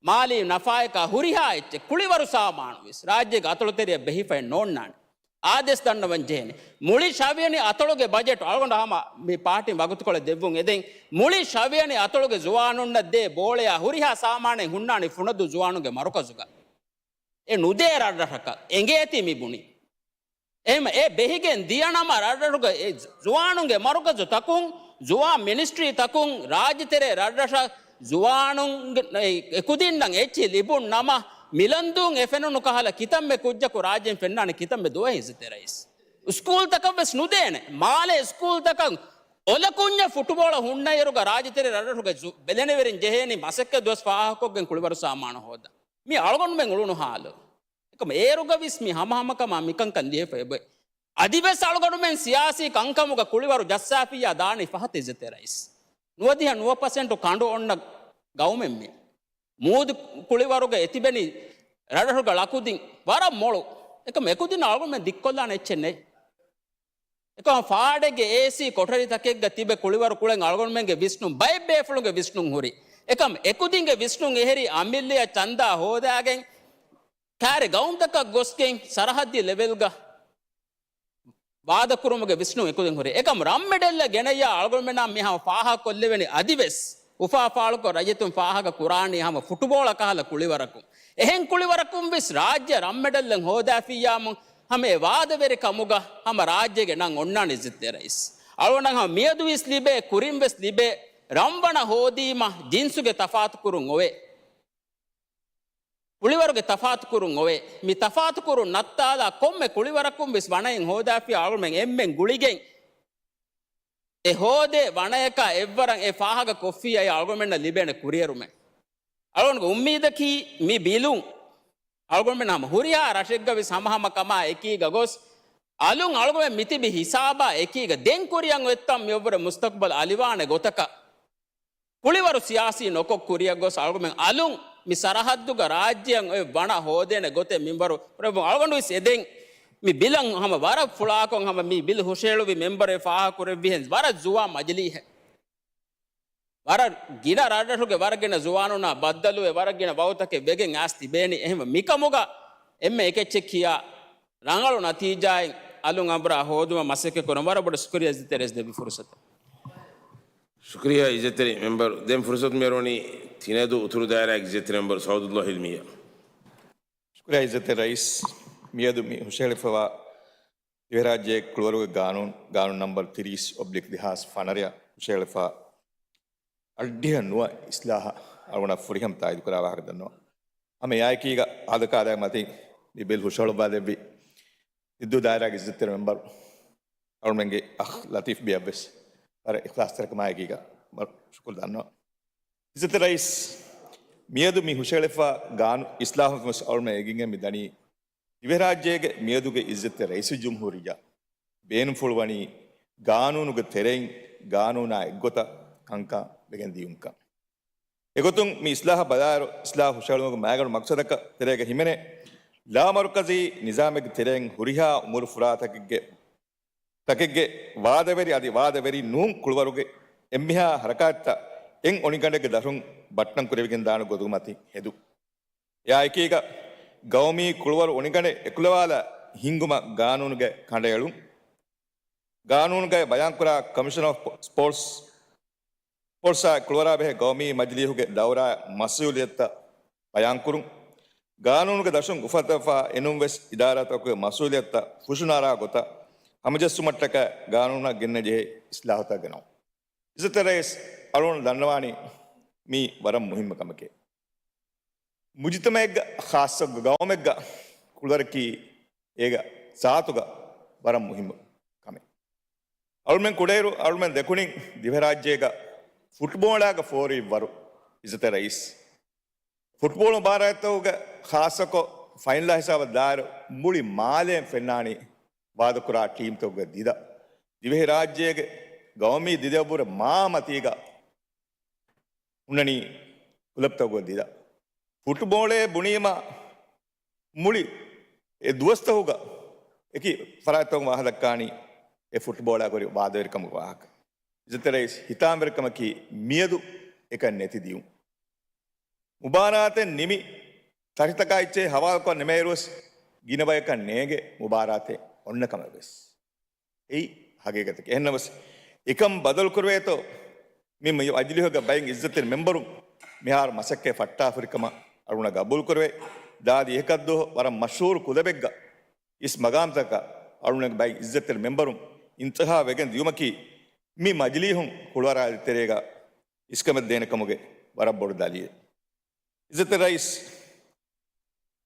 މާލީ ނަފާޔަކާ ހުރިހާ އެއްޗެއް ކުޅިވަރު ސާމާނުވެސް ރާއްޖޭގެ އަތޮޅުތެރެއަށް ބެހިފައެއް ނޯންނާނެ. އާދޭސް ދަންނަވަން ޖެހޭނެ. މުޅި ޝަވިޔަނި އަތޮޅުގެ ބަޖެޓު އަޅުގަނޑު ހަމަ މި ޕާޓީން ވަގުތުކޮޅެއް ދެއްވުން އެދެން. މުޅި ޝަވިޔަނި އަތޮޅުގެ ޒުވާނުންނަށް ދޭ ބޯޅަޔާ ހުރިހާ ސާމާނެއް ހުންނާނީ ފުނަދޫ ޒުވާނުންގެ މަރުކަޒުގަ. އެ ނުދޭ ރަށްރަށަކަށް އެނގޭތީ މި ބުނި. އެހެން އެ ބެހިގެން ދިޔަނަމަ ރަށްރަށުގަ އެ ޒުވާނުންގެ މަރުކަޒުތަކުން، ޒުވާން މިނިސްޓްރީތަކުން، ރާއްޖެތެރޭ ރަށްރަށަށް ޒުވާނުންގެ އެ-، އެކުދިންނަށް އެއްޗިހި ލިބުން ނަމަ، މިލަންދޫން އެ ފެނުނު ކަހަލަ ކިތަންމެ ކުއްޖަކު ރާއްޖެއިން ފެންނާނެ ކިތަންމެ ދުވަހެއް އިއްޒަތްތެރި ރައީސް. ސްކޫލްތަކަށް ވެސް ނުދޭނެ. މާލޭ ސްކޫލްތަކަށް އޮލަކުންޏަށް ފުޓުބޯޅަ ހުންނައިރުގަ ރާއްޖެތެރޭ ރަށްރަށުގެ ޒު-، ބެލެނިވެރިން ޖެހޭނީ މަސައްކަތް ދުވަސް ފާހަގަކޮށްގެން ކުޅިވަރު ސާމާނު ހޯދަން. މި އަޅުގަނޑުމެން އުޅުނު ހާލު. އެކަމަ އޭރުގަވެސް މި ހަމަހަމަކަމާ މިކަންކަން ލިޔެފަ އެބައޮތް. އަދިވެސް އަޅުގަނޑުމެން ސިޔާސީ ކަންކަމުގަ ކުޅިވަރު ޖައްސާފިއްޔާ ދާނީ ފަހަތަށް އިއްޒަތްތެރި ރައީސް. ނުވަދިހަ ނުވަ ޕަސެންޓު ކަނޑު އޮންނަ ގައުމެއް މި. މޫދު ކުޅިވަރުގަ އެތިބެނީ ރަށްރަށުގަ ޅަކުދިން ވަރަށް މޮޅު. އެކަމަ އެކުދިން އަޅުގަނޑުމެން ދިއްކޮށްލާނެ އެއްޗެއް ނެތް. އެކަމަ ފާޑެއްގެ އޭސީ ކޮޓަރިތަކެއްގަ ތިބެ ކުޅިވަރު ކުޅެން އަޅުގަނޑުމެންގެ ވިސްނުން ބައެއް ބޭފުޅުންގެ ވިސްނުން ހުރި. އެކަމް އެކުދިންގެ ވިސްނުން އެހެރީ އަމިއްލަޔަށް ޗަންދާ ހޯދާގެން ކާރި ގައުމުތަކަށް ގޮސްގެން ސަރަހައްދީ ލެވެލްގަ ވާދަކުރުމުގެ ވިސްނުން އެކުދިން ހުރި. އެކަމް ރަންމެޑަލްއަށް ގެނައްޔާ އަޅުގަނޑުމެންނާ މި ހަމަ ފާހަގަކޮށްލެވެނީ އަދިވެސް އުފާ ފާޅުކޮށް ރައްޔިތުން ފާހަގަ ކުރާނީ ހަމަ ފުޓުބޯޅަ ކަހަލަ ކުޅިވަރަކުން. އެހެން ކުޅިވަރަކުން ވެސް ރާއްޖެ ރަންމެޑަލްއެއް ހޯދާފިއްޔާމު ހަމަ އެ ވާދަވެރި ކަމުގަ ހަމަ ރާއްޖޭގެ ނަން އޮންނާނެ އިއްޒަތްތެރި ރައީސް. އަޅުގަނޑަށް ހަމަ މިއަދު ވެސް ލިބޭ، ކުރިން ވެސް ލިބޭ، ރަންވަނަ ހޯދީމަ ޖިންސުގެ ތަފާތު ކުރުން އޮވޭ. ކުޅިވަރުގެ ތަފާތުކުރުން އޮވޭ. މި ތަފާތުކުރުން ނައްތާލާ ކޮންމެ ކުޅިވަރަކުން ވެސް ވަނައެއް ހޯދާފި އަޅުމެން އެންމެން ގުޅިގެން އެ ހޯދޭ ވަނަޔަކާ އެއްވަރަށް އެ ފާހަގަ ކޮށްފިއްޔާ އަޅުގަނޑުމެންނަށް ލިބޭނެ ކުރިއެރުމެއް. އަޅުގަނޑުގެ އުއްމީދަކީ މި ބިލުން އަޅުގަނޑުމެން ހަމަ ހުރިހާ ރަށެއްގަ ވެސް ހަމަހަމަ ކަމާ އެކީގަ ގޮސް އަލުން އަޅުގަނޑުމެން މިތިބި ހިސާބާ އެކީގަ ދެން ކުރިއަށް އޮތްތަން މިއޮއްވުރެ މުސްތަޤުބަލް އަލިވާނެ ގޮތަކަށް ކުޅިވަރު ސިޔާސީ ނޮކޮށް ކުރިއަށް ގޮސް އަޅުގަނޑުމެން އަލުން މި ސަރަހައްދުގަ ރާއްޖެއަށް އޮތް ވަނަ ހޯދޭނެ ގޮތެއް މިންވަރު ކުރެއްވުން. އަޅުގަނޑު ވެސް އެދެން މި ބިލަށް ހަމަ ވަރަށް ފުޅާކޮށް ހަމަ މި ބިލް ހުށަހެޅުވި މެމްބަރެއް ފާހަގަކުރެއްވިހެން ވަރަށް ޒުވާން މަޖިލީހެއް. ވަރަށް ގިނަ ރަށްރަށުގެ ވަރަށް ގިނަ ޒުވާނުންނާ ބައްދަލުވެ ވަރަށް ގިނަ ވަގުތަކެއް ވެގެން އައިސް ތިބޭނީ. އެހެންވެ މިކަމުގަ އެންމެ އެކެއްޗެއް ކިޔާ ރަނގަޅު ނަތީޖާއެއް އަލުން އަނބުރާ ހޯދުމަށް މަސައްކަތް ކުރަން. ވަރަށް ބޮޑަށް ޝުކުރިއްޔާ އިއްޒަތްތެރި ރައީސް ދެއްވި ފުރުސަތަށް. ޝުކުރިއްޔާ އިއްޒަތްތެރި މެމްބަރު. ދެން ފުރުސަތު މިއަރުވަނީ ތިނެދު އުތުރު ދާއިރާގެ އިއްޒަތްތެރި މެމްބަރު ސައުދުﷲ ހިލްމިއްޔާ. ޝުކުރިއްޔާ އިއްޒަތްތެރި ރައީސް. މިއަދު މި ހުށަހެޅިފައިވާ ދިވެހިރާއްޖޭގެ ކުޅިވަރުގެ ގާނޫނު، ގާނޫނު ނަމްބަރު ތިރީސް އޮބްލިކް ދެހާސް ފަނަރަ ހުށަހެޅިފަ އަށްޑިހަ ނުވަ އިސްލާހަށް އަޅުގަނޑަށް ފުރިހަމަ ތާއީދުކުރާ ވާހަކަ ދަންނަވަން. ހަމަ އެއާއެކީގަ އާދަކާދައިގެ މަތިން މި ބިލް ހުށަހަޅުއްވާ ދެއްވި ސިއްދޫ ދާއިރާގެ އިއްޒަތްތެރި މެމްބަރު އަޅުމެންގެ އަޚް ލަތީފް ބިޔަށް ވެސް ވަރަށް އިޚްލާޞްތެރިކަމާއެކީގަ ވަރަށް ޝުކުރު ދަންނަވަން. އިއްޒަތްތެރި ރައީސް، މިއަދު މި ހުށަހެޅިފަ ގާނޫ އިސްލާހުން ވެސް އަޅުމެން އެނގިގެން މި ދަނީ ދިވެހިރާއްޖޭގެ މިއަދުގެ އިއްޒަތްތެރި ރައީސުލްޖުމްހޫރިއްޔާ ބޭނުންފުޅުވަނީ ގާނޫނުގެ ތެރެއިން ގާނޫނާ އެއްގޮތަށް ކަންކަން ވެގެން ދިޔުންކަން. އެގޮތުން މި އިސްލާހަށް ބަލާއިރު، އިސްލާހު ހުށަހެޅުމުގެ މައިގަނޑު މަޤްޞަދަކަށް ތެރޭގަ ހިމެނޭ ލާމަރުކަޒީ ނިޒާމެއްގެ ތެރެއިން ހުރިހާ އުމުރުފުރާތަކެއްގެ، ތަކެއްގެ ވާދަވެރި އަދި ވާދަވެރި ނޫން ކުޅިވަރުގެ އެންމެހާ ހަރަކާތްތައް އެއް އޮނިގަނޑެއްގެ ދަށުން ބައްޓަން ކުރެވިގެން ދާނެ ގޮތުގެ މަތިން ހެދުން. އެއާއެކީގަ ގައުމީ ކުޅިވަރު އޮނިގަނޑެއް އެކުލަވާލާ ހިންގުމަށް ގާނޫނުގެ ކަނޑައެޅުން. ގާނޫނުގައި ބަޔާންކުރާ ކޮމިޝަނަރ އޮފް ސްޕޯޓްސް، ސްޕޯޓްސްއާ ކުޅިވަރާ ބެހޭ ގައުމީ މަޖިލީހުގެ ދައުރާއަށް މަސްއޫލިއްޔަތުތައް ބަޔާންކުރުން. ގާނޫނުގެ ދަށުން އުފައްދަވާފަ އެނޫން ވެސް އިދާރާތަކުގެ މަސްއޫލިއްޔަތުތައް ފުށުނާރާ ގޮތަށް ހަމަޖެއްސުމަށްޓަކައި ގާނޫނަށް ގެންނަ ޖެހޭ އިސްލާހުތައް ގެނައުން. އިއްޒަތްތެރި ރައީސް، އަޅުގަނޑު ދަންނަވާނީ މީ ވަރަށް މުހިއްމު ކަމެކޭ. މުޖުތަމައެއްގަ، ޚާއްޞަކޮށް ގައުމެއްގަ ކުޅަރަކީ އޭގަ ޒާތުގަ ވަރަށް މުހިއްމު ކަމެއް. އަޅުމެން ކުޑައިރު އަޅުމެން ދެކުނިން ދިވެހިރާއްޖޭގަ ފުޓްބޯޅައިގަ ފޯރިވި ވަރު އިއްޒަތްތެރި ރައީސް. ފުޓްބޯޅަ މުބާރާތްތަކުގަ ޚާއްޞަކޮށް ފައިނަލާ ހިސާބަށް ދާއިރު މުޅި މާލޭން ފެންނާނީ ވާދަކުރާ ޓީމްތަކުގެ ދިދަ. ދިވެހިރާއްޖޭގެ ގައުމީ ދިދައަށްވުރެ މާ މަތީގަ ހުންނަނީ ކުލަބްތަކުގެ ދިދަ. ފުޓްބޯޅޭ ބުނީމަ މުޅި އެ ދުވަސްތަކުގަ އެކި ފަރާތްތަކުން ވާހަކަ ދައްކާނީ އެ ފުޓްބޯޅާ ކުރި ވާދަވެރިކަމުގެ ވާހަކަ. އިއްޒަތްތެރި ރައީސް، ހިތާމަވެރިކަމަކީ މިއަދު އެކަން ނެތި ދިޔުން. މުބާރާތެއް ނިމި ތަށިތަކާ އެއްޗެއް ހަވާލުކޮށް ނިމޭއިރުވެސް ގިނަ ބަޔަކަށް ނޭނގޭ މުބާރާތެއް އޮންނަ ކަމެއް ވެސް. އެއީ ހަގީގަތަކީ. އެހެންނަމަވެސް، އެކަން ބަދަލުކުރެވޭތޯ، މި މަޖިލީހުގެ ބައެއް އިއްޒަތްތެރި މެމްބަރުން މިހާރު މަސައްކަތް ފައްޓާފަ ހުރިކަމަށް އަޅުގަނޑަށް ގަބޫލުކުރެވޭ. ދާދި އެކަށްދުވަހު ވަރަށް މަޝްހޫރު ކުލަބެއްގަ އިސް މަގާމްތަކަށް އަޅުގަނޑުގެ ބައެއް އިއްޒަތްތެރި މެމްބަރުން އިންތިޚާބު ވެގެން ދިޔުމަކީ، މި މަޖިލީހުން ކުޅަވަރާލި ތެރޭގަ އިސްކަމެއް ދޭނެ ކަމުގެ ވަރަށް ބޮޑު ދަލީލެއް. އިއްޒަތްތެރި ރައީސް،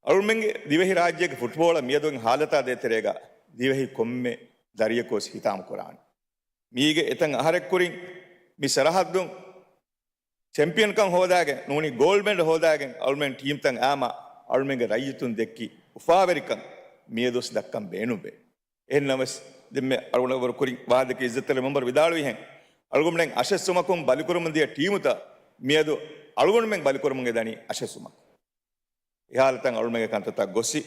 އަޅުމެންގެ ދިވެހި ރާއްޖޭގެ ފުޓްބޯޅަ މިއަދުގެ ހާލަތާ ދޭތެރޭގަ ދިވެހި ކޮންމެ ދަރިޔަކު ވެސް ހިތާމަ ކުރާނެ. މީގެ އެތައް އަހަރެއް ކުރިން މި ސަރަހައްދުން ޗެމްޕިއަންކަން ހޯދާގެން ނޫނީ ގޯލްޑް މެޑަލް ހޯދާގެން އަޅުމެން ޓީމްތައް އާމާ އަޅުމެންގެ ރައްޔިތުން ދެއްކި އުފާވެރިކަން މިއަދުވެސް ދައްކަން ބޭނުންވޭ. އެހެންނަމަވެސް، ދެންމެ އަޅުގަނޑު ވަރު ކުރިން ވާހަކަ އިއްޒަތްތެރި މެމްބަރު ވިދާޅުވިހެން، އަޅުގަނޑުމެން އަށެއްސުމަކުން ބަލިކުރަމުން ދިޔަ ޓީމުތައް މިއަދު އަޅުގަނޑުމެން ބަލިކުރަމުން އެދަނީ އަށެއްސުމަކުން. އެހާލަތަށް އަޅުމެންގެ ކަންތައްތައް ގޮއްސި.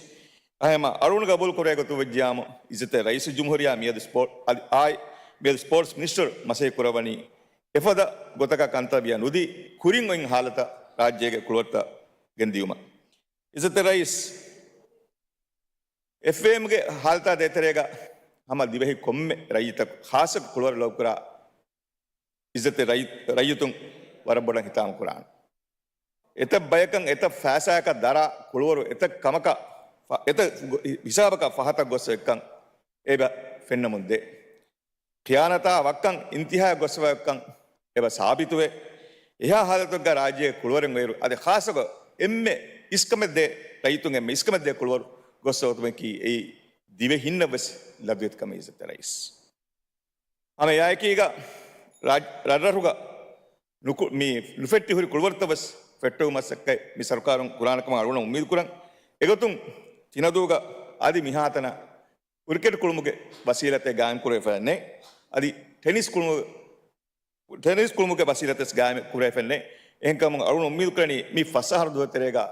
އަހައެމަ އަޅުގަނޑު ގަބޫލު ކުރޭ ގޮތުން ވެއްޖިއްޔާމު، އިއްޒަތްތެރި ރައީސުލްޖުމްހޫރިއްޔާ މިއަދު ސްޕޯޓް، އަދި އާއި މިއަދު ސްޕޯޓްސް މިނިސްޓަރު މަސައްކަތް ކުރައްވަނީ އެފަދަ ގޮތަކަށް ކަންތައް ވިޔަ ނުދީ، ކުރިން އޮތް ހާލަތަށް ރާއްޖޭގެ ކުޅަވަރުތައް ގެންދިއުމަށް. އިއްޒަތްތެރި ރައީސް، އެފްއޭއެމްގެ ހާލަތާ ދޭތެރޭގަ ހަމަ ދިވެހި ކޮންމެ ރައްޔިތަކު، ޚާއްޞަކޮށް ކުޅަވަރު ލޯބިކުރާ އިއްޒަތްތެރި ރައްޔި-، ރައްޔިތުން ވަރަށް ބޮޑަށް ހިތާމަ ކުރާނެ. އެތައް ބަޔަކަށް، އެތައް ފައިސާއަކަށް ދަރާ ކުޅަވަރު އެތައް ކަމަކަށް ފަ-، އެތައް ގޮ-، ހިސާބަކަށް ފަހަތަށް ގޮސް އޮތްކަން އެބަ ފެންނަމުން ދޭ. ޚިޔާނަތާ ވައްކަން އިންތިހާއަށް ގޮސްފައި އޮތްކަން އެބަ ސާބިތުވޭ. އެހާ ހާލަތުގަ ރާއްޖޭގެ ކުޅަވަރުން އޮއިރު އަދި ޚާއްޞަކޮށް އެންމެ އިސްކަމެއް ދޭ ރައްޔިތުން އެންމެ އިސްކަމެއް ދޭ ކުޅަވަރު ގޮސް އޮތުމަކީ އެއީ ދިވެހިންނަށް ވެސް ލަދުވެތި ކަމެއް އިއްޒަތްތެރި ރައީސް. ހަމަ އެއާއެކީގަ ރާއް-، ރަށްރަށުގަ ނުކު-، މި ނުފެއްޓި ހުރި ކުޅަވަރުތައް ވެސް ފެއްޓެވުމަށް މަސައްކަތް މި ސަރުކާރުން ކުރާނެ ކަމަށް އަޅުގަނޑު އުއްމީދު ކުރަން. އެގޮތުން ތިނަދޫގަ އަދި މިހާތަނަށް ކްރިކެޓް ކުޅުމުގެ ވަސީލަތެއް ގާއިމް ކުރެވިފައެއް ނެތް. އަދި ޓެނިސް ކުޅުމު-، ޓެނިސް ކުޅުމުގެ ވަސީލަތެއް ގާއިމް ކުރެވިފައެއް ނެތް. އެހެންކަމުން އަޅުގަނޑު އުއްމީދު ކުރަނީ މި ފަސް އަހަރު ދުވަހު ތެރޭގަ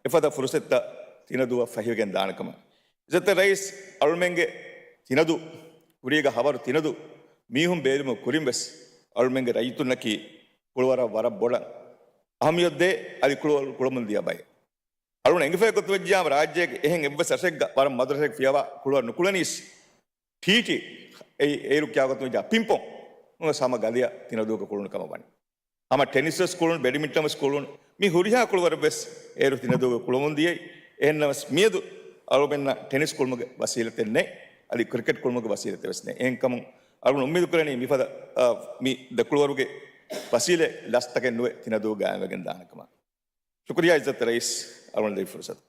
އެފަދަ ފުރުސަތުތައް ތިނަދޫއަށް ފަހިވެގެން ދާނެ ކަމަށް. އިއްޒަތްތެރި ރައީސް އަޅުމެންގެ ތިނަދޫ، ކުރީގަ ހަވަރު ތިނަދޫ މީހުން ބޭރުމުގެ ކުރިން ވެސް އަޅުމެންގެ ރައްޔިތުންނަކީ ކުޅަވަރަށް ވަރަށް ބޮޑަށް އަހަމިޔަތު ދޭ އަދި ކުޅަ-، ކުޅަމުން ދިޔަ ބައެއް. އަޅުގަނޑު އެނގިފައި ގޮތު ވެއްޖިއްޔާމު ރާއްޖޭގެ އެހެން އެއްވެސް ރަށެއްގަ ވަރަށް މަދު ރަށެއް ފިޔަވާ ކުޅަވަރު ނުކުޅަނީސް. ޓީޓީ އެއި-، އޭރު ކިޔާ ގޮތުން ވެއްޖާ ޕިންޕޮން ހަމަ ގަލިއަށް ތިނަދޫގަ ކުޅުނު ކަމަށް ވަނީ. ހަމަ ޓެނިސް ވެސް ކުޅުނު، ބެޑްމިންޓަން ވެސް ކުޅުނު، މި ހުރިހާ ކުޅަވަރެއް ވެސް އޭރު ތިނަދޫގަ ކުޅަމުން ދިޔައީ. އެހެންނަމަވެސް މިއަދު އަޅުމެންނަށް ޓެނިސް ކުޅުމުގެ ވަސީލަތެއް ނެތް، އަދި ކްރިކެޓް ކުޅުމުގެ ވަސީލަތެއް ވެސް ނެތް. އެހެންކަމުން އަޅުގަނޑު އުއްމީދު ކުރަނީ މިފަދަ، އާ، މި ދެ ކުޅަވަރުގެ ވަސީލަތް ލަސްތަކެއް ނުވެ ތިނަދޫ ގާއިމްވެގެން ދާނެ ކަމަށް. ޝުކުރިއްޔާ އިއްޒަތްތެރި ރައީސް އަޅުގަނޑު ދެއްވި ފުރުސަތު.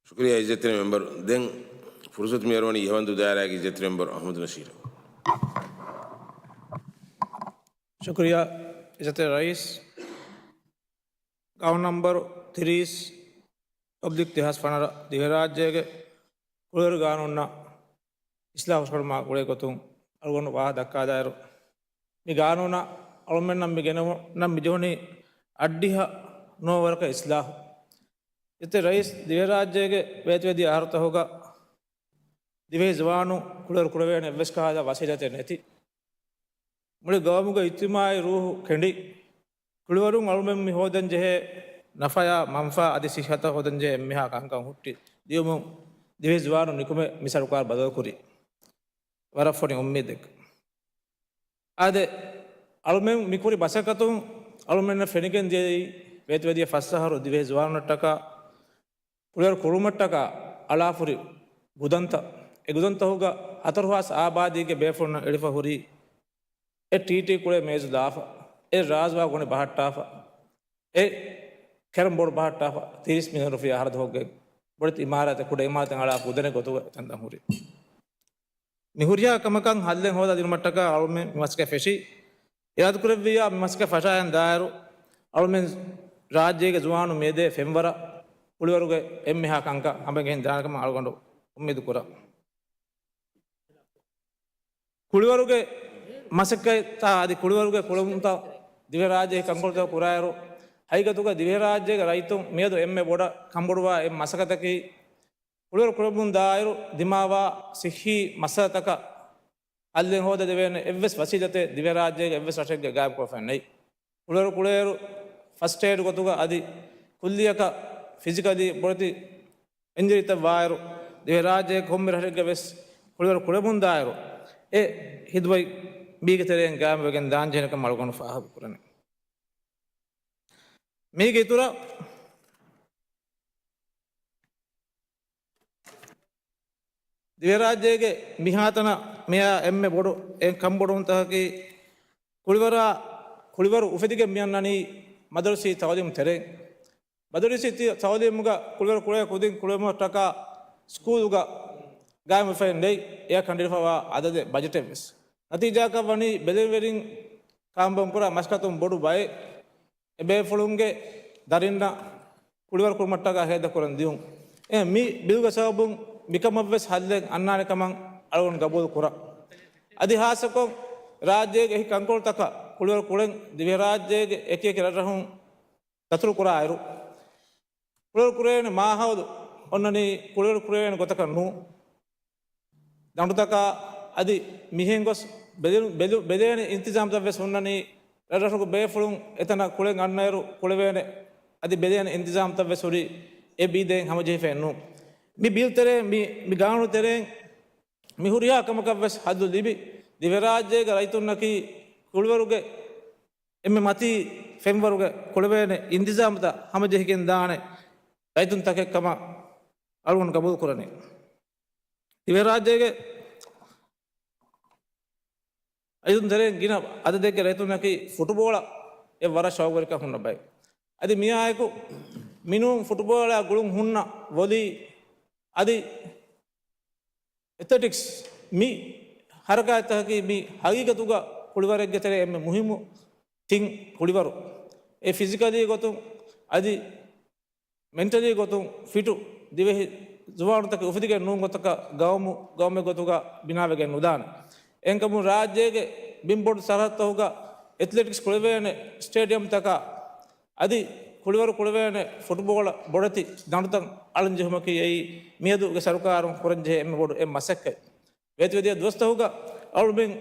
ޝުކުރިއްޔާ އިއްޒަތްތެރި މެމްބަރު. ދެން ފުރުސަތު މިއަރުވަނީ އިހަވަންދޫ ދާއިރާގެ އިއްޒަތްތެރި މެމްބަރު އަޙްމަދު ނަޝީރަށް. ޝުކުރިއްޔާ އިއްޒަތްތެރި ރައީސް. ގާނޫނު ނަންބަރު ތިރީސް އޮބްލިކް ދެހާސް ފަނަރަ ދިވެހިރާއްޖޭގެ ކުޅަވަރު ގާނޫނާ އިސްލާހު ކުރުމާ ގުޅޭ ގޮތުން އަޅުގަނޑު ވާހަކަ ދައްކާދާއިރު، މި ގާނޫނާ އަޅުމެންނަށް މި ގެނައުމަށް މި ޖެހުނީ އަށްޑިހަ ނުވަ ވަރަކަށް އިސްލާހު. އިއްޒަތްތެރި ރައީސް، ދިވެހިރާއްޖޭގެ ވޭތުވެދިޔަ އަހަރުތަކުގަ ދިވެހި ޒުވާނުން ކުޅަވަރު ކުރެވޭނެ އެއްވެސް ކަހަލަ ވަސީލަތެއް ނެތި. މުޅި ގައުމުގެ އިޖްތިމާޢީ ރޫހު ކެނޑި، ކުޅަވަރުން އަޅުމެން މި ހޯދަން ޖެހޭ ނަފަޔާ މަންފާ އަދި ސިއްހަތަށް ހޯދަން ޖެހޭ އެންމެހާ ކަންކަން ހުއްޓި ދިޔުމުން ދިވެހި ޒުވާނުން ނިކުމެ މި ސަރުކާރު ބަދަލުކުރީ. ވަރަށް ފޮނި އުއްމީދެއް. އާދެ، އަޅުމެން މިކުރި މަސައްކަތުން އަޅުމެންނަށް ފެނިގެން ދިޔައީ ވޭތުވެދިޔަ ފަސް އަހަރު ދިވެހި ޒުވާނުންނަށްޓަކާ ކުޅަވަރު ކުރުމަށްޓަކާ އަޅާފުރި ގުދަންތައް. އެ ގުދަންތަކުގަ ހަތަރު ހާސް އާބާދީގެ ބޭފުޅުންނަށް އެޅިފަ ހުރީ އެ ޓީޓީ ކުޅޭ މޭޒު ދާފަ، އެ ރާޒުވާ ގޮނޑި ބަހައްޓާފަ، އެ ކެރަމް ބޯޑު ބަހައްޓާފަ، ތިރީސް މިލިއަން ރުފިޔާ ހަރަދު ހޮއްގެ ބޮޑެތި އިމާރާތެއް، ކުޑަ އިމާރާތެއް އަޅާ ގުދަނެއް ގޮތުގަ ތަންތަން ހުރި. މި ހުރިހާ ކަމަކަށް ހައްލެއް ހޯދާ ދިނުމަށްޓަކާ އަޅުމެން މި މަސައްކަތް ފެށީ. އިރާދަކުރެއްވިއްޔާ މި މަސައްކަތް ފަށާހެން ދާއިރު، އަޅުމެން ރާއްޖޭގެ ޒުވާނުން މިއަދޭ ފެންވަރަށް ކުޅިވަރުގެ އެންމެހާ ކަންކަން ހަމަޖެހިގެން ދާނެ ކަމަށް އަޅުގަނޑު އުއްމީދު ކުރަން. ކުޅިވަރުގެ މަސައްކަތްތައް އަދި ކުޅިވަރުގެ ކުޅަމުންތައް ދިވެހިރާއްޖެ ކަންކޮޅުތަކަށް ކުރާއިރު، ހަގީގަތުގަ ދިވެހިރާއްޖޭގެ ރައްޔިތުން މިއަދު އެންމެ ބޮޑަށް ކަންބޮޑުވާ އެއް މަސައްކަތަކީ، ކުޅިވަރު ކުޅަމުން ދާއިރު ދިމާވާ ސިއްހީ މައްސަލަތަކަށް ހައްލެއް ހޯދަދެވޭނެ އެއްވެސް ވަސީލަތެއް ދިވެހިރާއްޖޭގެ އެއްވެސް ރަށެއްގެ ގާއިމްކޮށްފައެއް ނެތް. ކުޅިވަރު ކުޅޭއިރު ފަސްޓް އެއިޑް ގޮތުގަ އަދި ކުއްލިއަކަށް ފިޒިކަލީ ބޮޑެތި އިންޖަރީތައް ވާއިރު، ދިވެހިރާއްޖޭގެ ކޮންމެ ރަށެއްގަ ވެސް ކުޅިވަރު ކުޅަމުން ދާއިރު، އެ ހިދުމަތް މީގެ ތެރެއިން ގާއިމްވެގެން ދާންޖެހޭނެ ކަމަށް އަޅުގަނޑު ފާހަގަކުރަނީ. މީގެ އިތުރަށް ދިވެހިރާއްޖޭގެ މިހާތަނަށް މިއާ އެންމެ ބޮޑު އެއް ކަންބޮޑުވުންތަކަކީ، ކުޅިވަރާ، ކުޅިވަރު އުފެދިގެން މިއަންނަނީ މަދަރުސީ ތައުލީމު ތެރެއިން. މަދަރުސީ ތައުލީމުގަ ކުޅިވަރު ކުޅޭ ކުދިން ކުޅެމުންޓަކާ ސްކޫލުގަ ގާއިމްވެފައެއް ނެތް، އެއަށް ކަނޑިއިރުފަވާ އަދަދެއް ބަޖެޓެއް ވެސް. ނަތީޖާއަކަށް ވަނީ ބެލެނިވެރިން ކާންބޯން ކުރާ މަސައްކަތުން ބޮޑު ބައެއް އެބޭފުޅުންގެ ދަރިންނަށް ކުޅިވަރު ކުރުމަށްޓަކާ ހޭދަކުރަން ދިޔުން. އެ މި ބިލުގެ ސަބަބުން މިކަމަށްވެސް ހައްލެއް އަންނާނެ ކަމަށް އަޅުގަނޑު ގަބޫލު ކުރަން. އަދި ހާއްސަކޮށް ރާއްޖޭގެ އެކި ކަންކޮޅުތަކަށް ކުޅިވަރު ކުޅެން ދިވެހިރާއްޖޭގެ އެކި އެކި ރަށްރަށުން ދަތުރު ކުރާއިރު، ކުޅިވަރު ކުރޭނެ މާހައުލު އޮންނަނީ ކުޅިވަރު ކުރެވޭނެ ގޮތަކަށް ނޫން. ދަނޑުތަކާ އަދި މިހެން ގޮސް ބެލެ-، ބެލު-، ބެލޭނެ އިންތިޒާމްތައް ވެސް ހުންނަނީ ރަށްރަށުގެ ބޭފުޅުން އެތަނަށް ކުޅެން އަންނައިރު ކުޅެވޭނެ އަދި ބެލޭނެ އިންތިޒާމްތައް ވެސް ހުރީ އެ ބީދައިން ހަމަޖެހިފައެއް ނޫން. މި ބިލް ތެރޭ، މި، މި ގާނޫނު ތެރެއިން މި ހުރިހާ ކަމަކަށް ވެސް ހައްލު ލިބި، ދިވެހިރާއްޖޭގެ ރައްޔިތުންނަކީ ކުޅިވަރުގެ އެންމެ މަތީ ފެންވަރުގެ ކުޅެވޭނެ އިންތިޒާމްތައް ހަމަޖެހިގެން ދާނެ ރައްޔިތުންތަކެއް ކަމަށް އަޅުގަނޑު ގަބޫލު ކުރަނީ. ދިވެހިރާއްޖޭގެ ރައްޔިތުން ތެރެއިން ގިނަ އަދަދެއްގެ ރައްޔިތުންނަކީ ފުޓުބޯޅަ އެއް ވަރަށް ޝައުގުވެރިކަން ހުންނަ ބައެއް. އަދި މިއާއެކު މިނޫން ފުޓުބޯޅަ ގުޅުން ހުންނަ ވޮލީ އަދި އެތްލެޓިކްސް މި ހަރަކާތްތަކަކީ މި ހަގީގަތުގަ ކުޅިވަރެއްގެ ތެރޭ އެންމެ މުހިއްމު ތިން ކުޅިވަރު. އެ ފިޒިކަލީ ގޮތުން އަދި މެންޓަލީ ގޮތުން ފިޓު ދިވެހި ޒުވާނުތަކެއް އުފެދިގެން ނޫން ގޮތަކަށް ގައުމު، ގައުމެއް ގޮތުގަ ބިނާވެގެން ނުދާނެ. އެހެންކަމުން ރާއްޖޭގެ ބިންބޮޑު ސަރަހައްދުތަކުގަ އެތްލެޓިކްސް ކުޅެވޭނެ ސްޓޭޑިއަމްތަކާ އަދި ކުޅިވަރު ކުޅެވޭނެ ފުޓުބޯޅަ ބޮޑެތި ދަނޑުތައް އަޅަން ޖެހުމަކީ އެއީ މިއަދުގެ ސަރުކާރުން ކުރަންޖެހޭ އެންމެ ބޮޑު އެއް މަސައްކަތް. ވޭތުވެދިޔަ ދުވަސްތަކުގަ އަޅުމެން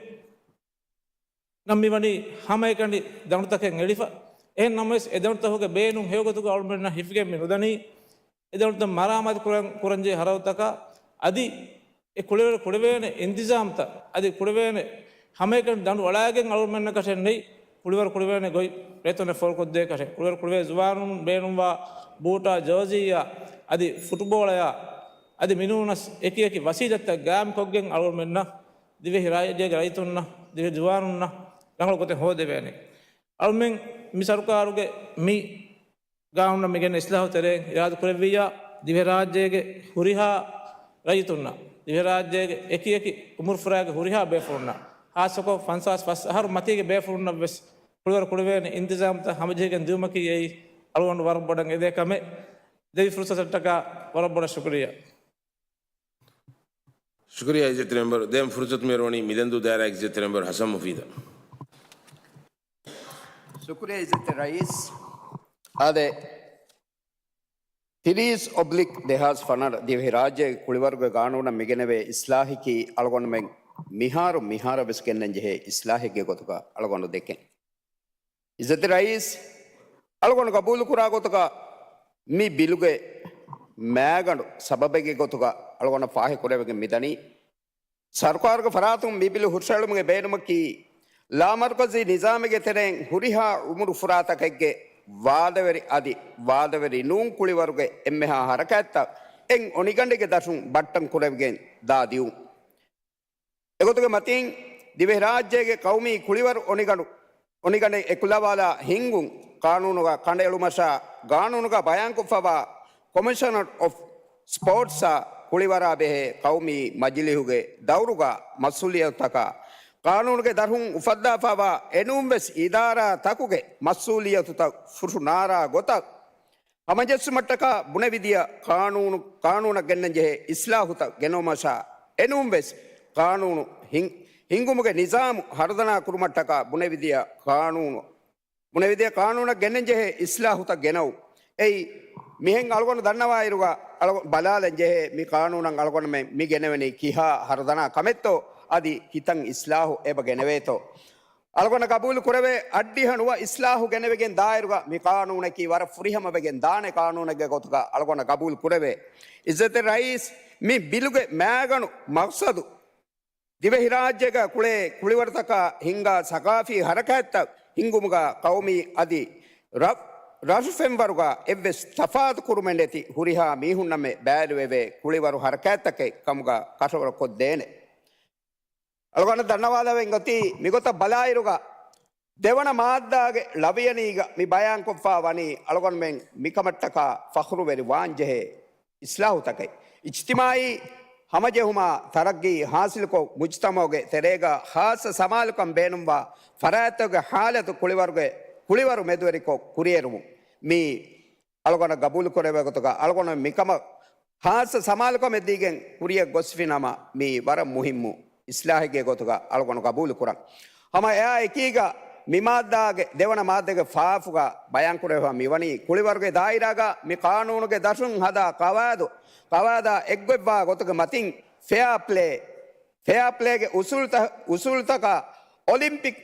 ނަމަ މިވަނީ ހަމައެކަނި ދަނޑުތަކެއް އެޅިފަ. އެހެން ނަމަވެސް، އެ ދަނޑުތަކުގެ ބޭނުން ހެޔޮގޮތުގަ އަޅުމެންނަށް ހިފިގެން މި ނުދަނީ. އެ ދަނޑުތައް މަރާމާތު ކުރަން، ކުރަންޖެހޭ ހަރަދުތަކާ އަދި އެ ކުޅިވަރު ކުޅެވޭނެ އިންތިޒާމްތައް އަދި ކުޅެވޭނެ ހަމައެކަނި ދަނޑު އަޅާގެން އަޅުމެންނަކަށެއް ނެތް، ކުޅިވަރު ކުޅެވޭނެ ގޮތް ރޭތަނެއް ފޯރުކޮށްދޭކަށެއް، ކުޅިވަރު ކުޅެވޭ ޒުވާނުން ބޭނުންވާ ބޫޓާ، ޖާޒީއާ އަދި ފުޓުބޯޅަޔާ އަދި މިނޫނަސް އެކި އެކި ވަސީލަތްތައް ގާއިމްކޮށްގެން އަޅުމެންނަށް ދިވެހި ރާއްޖޭގެ ރައްޔިތުންނަށް، ދިވެހި ޒުވާނުންނަށް ރަނގަޅު ގޮތެއް ހޯދެވޭނެ. އަޅުމެން މި ސަރުކާރުގެ މި ގާނޫނަށް މިގެން އިސްލާހު ތެރެއިން އިރާދަ ކުރެއްވިއްޔާ، ދިވެހިރާއްޖޭގެ ހުރިހާ ރައްޔިތުންނަށް، ދިވެހިރާއްޖޭގެ އެކި އެކި އުމުރުފުރާގެ ހުރިހާ ބޭފުޅުންނަށް، ހާއްސަކޮށް ފަންސާސް ފަސް އަހަރު މަތީގެ ބޭފުޅުންނަށް ވެސް ކުޅިވަރު ކުޅެވޭނެ އިންތިޒާމްތައް ހަމަޖެހިގެން ދިއުމަކީ އެއީ އަޅުގަނޑު ވަރަށް ބޮޑަށް އެދޭ ކަމެއް. ދެވި ފުރުސަތަށްޓަކާ ވަރަށް ބޮޑަށް ޝުކުރިއްޔާ. ޝުކުރިއްޔާ އިއްޒަތްތެރި މެމްބަރު. ދެން ފުރުސަތު މިއަރުވަނީ މިދަންދޫ ދާއިރާގެ އިއްޒަތްތެރި މެމްބަރު ޙަސަން މުފީދަށް. ޝުކުރިއްޔާ އިއްޒަތްތެރި ރައީސް. އާދެ، ތިރީސް އޮބްލިކް ދެހާސް ފަނަރަ ދިވެހިރާއްޖޭގެ ކުޅިވަރުގެ ގާނޫނަށް މިގެނެވޭ އިސްލާހަކީ އަޅުގަނޑުމެން މިހާރު މިހާރަށް ވެސް ގެންނަންޖެހޭ އިސްލާހެއްގެ ގޮތުގަ އަޅުގަނޑު ދެކެން. އިއްޒަތްތެރި ރައީސް، އަޅުގަނޑު ގަބޫލުކުރާ ގޮތުގަ މި ބިލުގެ މައިގަނޑު ސަބަބެއްގެ ގޮތުގަ އަޅުގަނޑަށް ފާހިކުރެވިގެން މިދަނީ، ސަރުކާރުގެ ފަރާތުން މި ބިލު ހުށައެޅުމުގެ ބޭނުމަކީ، ލާމަރުކަޒީ ނިޒާމެއްގެ ތެރެއިން ހުރިހާ އުމުރު ފުރާތަކެއްގެ ވާދަވެރި އަދި ވާދަވެރި ނޫން ކުޅިވަރުގެ އެންމެހާ ހަރަކާތްތައް އެއް އޮނިގަނޑެއްގެ ދަށުން ބައްޓަން ކުރެވިގެން ދާ ދިއުން. އެގޮތުގެ މަތީން، ދިވެހިރާއްޖޭގެ ޤައުމީ ކުޅިވަރު އޮނިގަނޑު، އޮނިގަނޑެއް އެކުލަވާލާ ހިންގުން، ޤާނޫނުގަ ކަނޑައެޅުމަށާ، ޤާނޫނުގަ ބަޔާންކޮށްފަވާ ކޮމިޝަނަރ އޮފް ސްޕޯޓްސްއާ ކުޅިވަރާ ބެހޭ ޤައުމީ މަޖިލީހުގެ ދައުރުގަ މަސްއޫލިއްޔަތުތަކާ، ޤާނޫނުގެ ދަށުން އުފައްދާފަވާ އެނޫންވެސް އިދާރާތަކުގެ މަސްއޫލިއްޔަތުތައް ފުށުނާރާ ގޮތަށް، ހަމަޖެއްސުމަށްޓަކާ ބުނެވިދިޔަ ޤާނޫނު، ޤާނޫނަށް ގެންނަންޖެހޭ އިސްލާހުތައް ގެނައުމަށާ، އެނޫންވެސް ޤާނޫނު ހިން-، ހިންގުމުގެ ނިޒާމު ހަރުދަނާ ކުރުމަށްޓަކާ ބުނެވިދިޔަ ޤާނޫނު، ބުނެވިދިޔަ ޤާނޫނަށް ގެންނަންޖެހޭ އިސްލާހުތައް ގެނައު. އެއީ، މިހެން އަޅުގަނޑު ދަންނަވާއިރުގަ، އަޅު-، ބަލާލަންޖެހޭ މި ޤާނޫނަށް އަޅުގަނޑުމެން މި ގެނެވެނީ ކިހާ ހަރުދަނާ ކަމެއްތޯ، އަދި ކިތަން އިސްލާހު އެބަ ގެނެވޭތޯ. އަޅުގަނޑަށް ގަބޫލު ކުރެވޭ، އައްޑިހަ ނުވަ އިސްލާހު ގެނެވިގެން ދާއިރުގަ މި ޤާނޫނަކީ ވަރަށް ފުރިހަމަވެގެން ދާނެ ޤާނޫނެއްގެ ގޮތުގަ އަޅުގަނޑަށް ގަބޫލު ކުރެވޭ. އިއްޒަތްތެރި ރައީސް، މި ބިލުގެ މައިގަނޑު މަޤްޞަދު ދިވެހިރާއްޖޭގަ ކުޅޭ ކުޅިވަރުތަކާ ހިންގާ ސަޤާފީ ހަރަކާތްތައް ހިންގުމުގަ ޤައުމީ އަދި ރަ-، ރަށު ފެންވަރުގަ އެއްވެސް ތަފާތު ކުރުމެއް ނެތި ހުރިހާ މީހުންނަށްމެ ބައިވެރިވެވޭ ކުޅިވަރު ހަރަކާތްތަކެއް ކަމުގަ ކަށަވަރު ކޮށްދޭނެ. އަޅުގަނޑަށް ދަންނަވާލެވެން އޮތީ، މިގޮތަށް ބަލާއިރުގަ، ދެވަނަ މާއްދާގެ ޅަވިޔަނީގަ މި ބަޔާންކޮށްފާ ވަނީ، އަޅުގަނޑުމެން މިކަމަށްޓަކާ ފަޚުރުވެރި ވާންޖެހޭ އިސްލާހުތަކެއް. އިޖްތިމާޢީ ހަމަޖެހުމާ، ތަރައްގީ ހާސިލުކޮށް، މުޖްތަމަޢުގެ ތެރޭގަ ޚާއްޞަ ސަމާލުކަން ބޭނުންވާ ފަރާތްތަކުގެ ޙާލަތު ކުޅިވަރުގެ، ކުޅިވަރު މެދުވެރިކޮށް ކުރިއެރުމުން މި އަޅުގަނޑަށް ގަބޫލު ކުރެވޭ ގޮތުގަ، އަޅުގަނޑު މިކަމަށް ޚާއްޞަ ސަމާލުކަމެއް ދީގެން ކުރިއަށް ގޮސްފިނަމަ، މީ ވަރަށް މުހިއްމު އިސްލާހެއްގެ ގޮތުގަ އަޅުގަނޑު ގަބޫލު ކުރަން. ހަމަ އެއާ އެކީގަ، މި މާއްދާގެ ދެވަނަ މާއްދާގެ ފާފުގަ ބަޔާންކުރެވިފަ މިވަނީ ކުޅިވަރުގެ ދާއިރާގަ މި ޤާނޫނުގެ ދަށުން ހަދާ ޤަވާއިދު، ޤަވާއިދާ އެއްގޮތްވާ ގޮތުގެ މަތިން ފެއާޕްލޭ، ފެއާޕްލޭގެ އުސޫލުތަ-، އުސޫލުތަކާ އޮލިމްޕިކް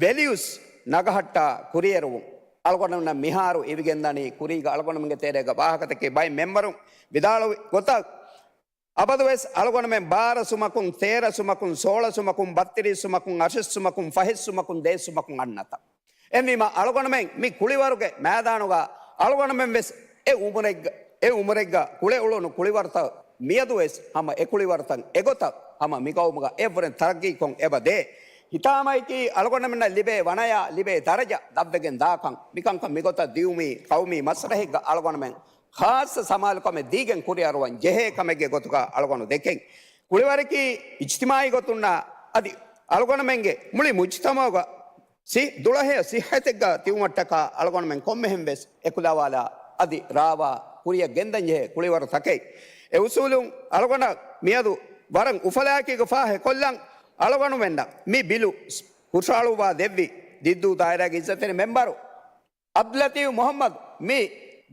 ވެލިއުސް ނަގަހައްޓާ ކުރިއެރުވުން. އަޅުގަނޑުމެންނަށް މިހާރު އިވިގެންދަނީ ކުރީގަ އަޅުގަނޑުމެންގެ ތެރޭގަ ވާހަކަދެއްކި ބައެއް މެމްބަރުން ވިދާޅުވި ގޮތަށް، އަބަދުވެސް އަޅުގަނޑުމެން ބާރަ ސުމަކުން، ތޭރަ ސުމަކުން، ސޯޅަ ސުމަކުން، ބައްތިރީސް ސުމަކުން، އަށެއް ސުމަކުން، ފަހެއް ސުމަކުން، ދޭއް ސުމަކުން އަންނަތަ؟ އެހެންވީމަ، އަޅުގަނޑުމެން މި ކުޅިވަރުގެ މައިދާނުގަ އަޅުގަނޑުމެން ވެސް އެ އުމުރެއްގަ، އެ އުމުރެއްގަ ކުޅެ އުޅުނު ކުޅިވަރުތައް މިއަދުވެސް ހަމަ އެ ކުޅިވަރުތައް އެގޮތަށް ހަމަ މިގައުމުގަ އެއްވުރެން ތަރައްގީކޮށް އެބަ ދޭ. ހިތާމައަކީ އަޅުގަނޑުމެންނަށް ލިބޭ ވަނަޔާ ލިބޭ ދަރަޖަ ދަށްވެގެން ދާކަން. މިކަންކަން މިގޮތަށް ދިއުމީ ޤައުމީ މަސްރަހެއްގަ އަޅުގަނޑުމެން ޚާއްޞަ ސަމާލުކަމެއް ދީގެން ކުރިއަރުވަން ޖެހޭ ކަމެއްގެ ގޮތުގަ އަޅުގަނޑު ދެކެން. ކުޅިވަރަކީ އިޖްތިމާޢީ ގޮތުންނާ އަދި އަޅުގަނޑުމެންގެ މުޅި މުޖްތަމަޢުގަ ސި-، ދުޅަހެޔޮ ސިއްހަތެއްގަ ތިއުމަށްޓަކާ އަޅުގަނޑުމެން ކޮންމެހެން ވެސް އެކުލަވާލާ އަދި ރާވާ ކުރިއަށް ގެންދަން ޖެހޭ ކުޅިވަރު ތަކެއް. އެ އުސޫލުން އަޅުގަނޑަށް މިއަދު ވަރަށް އުފަލާއެކީގަ ފާހެކޮށްލަން. އަޅުގަނޑުމެންނަށް މި ބިލު ހުށަހަޅުއްވާ ދެއްވި ދިއްދޫ ދާއިރާގެ އިއްޒަތްތެރި މެމްބަރު އަބްދުލްލަތީފް މުޙައްމަދު މި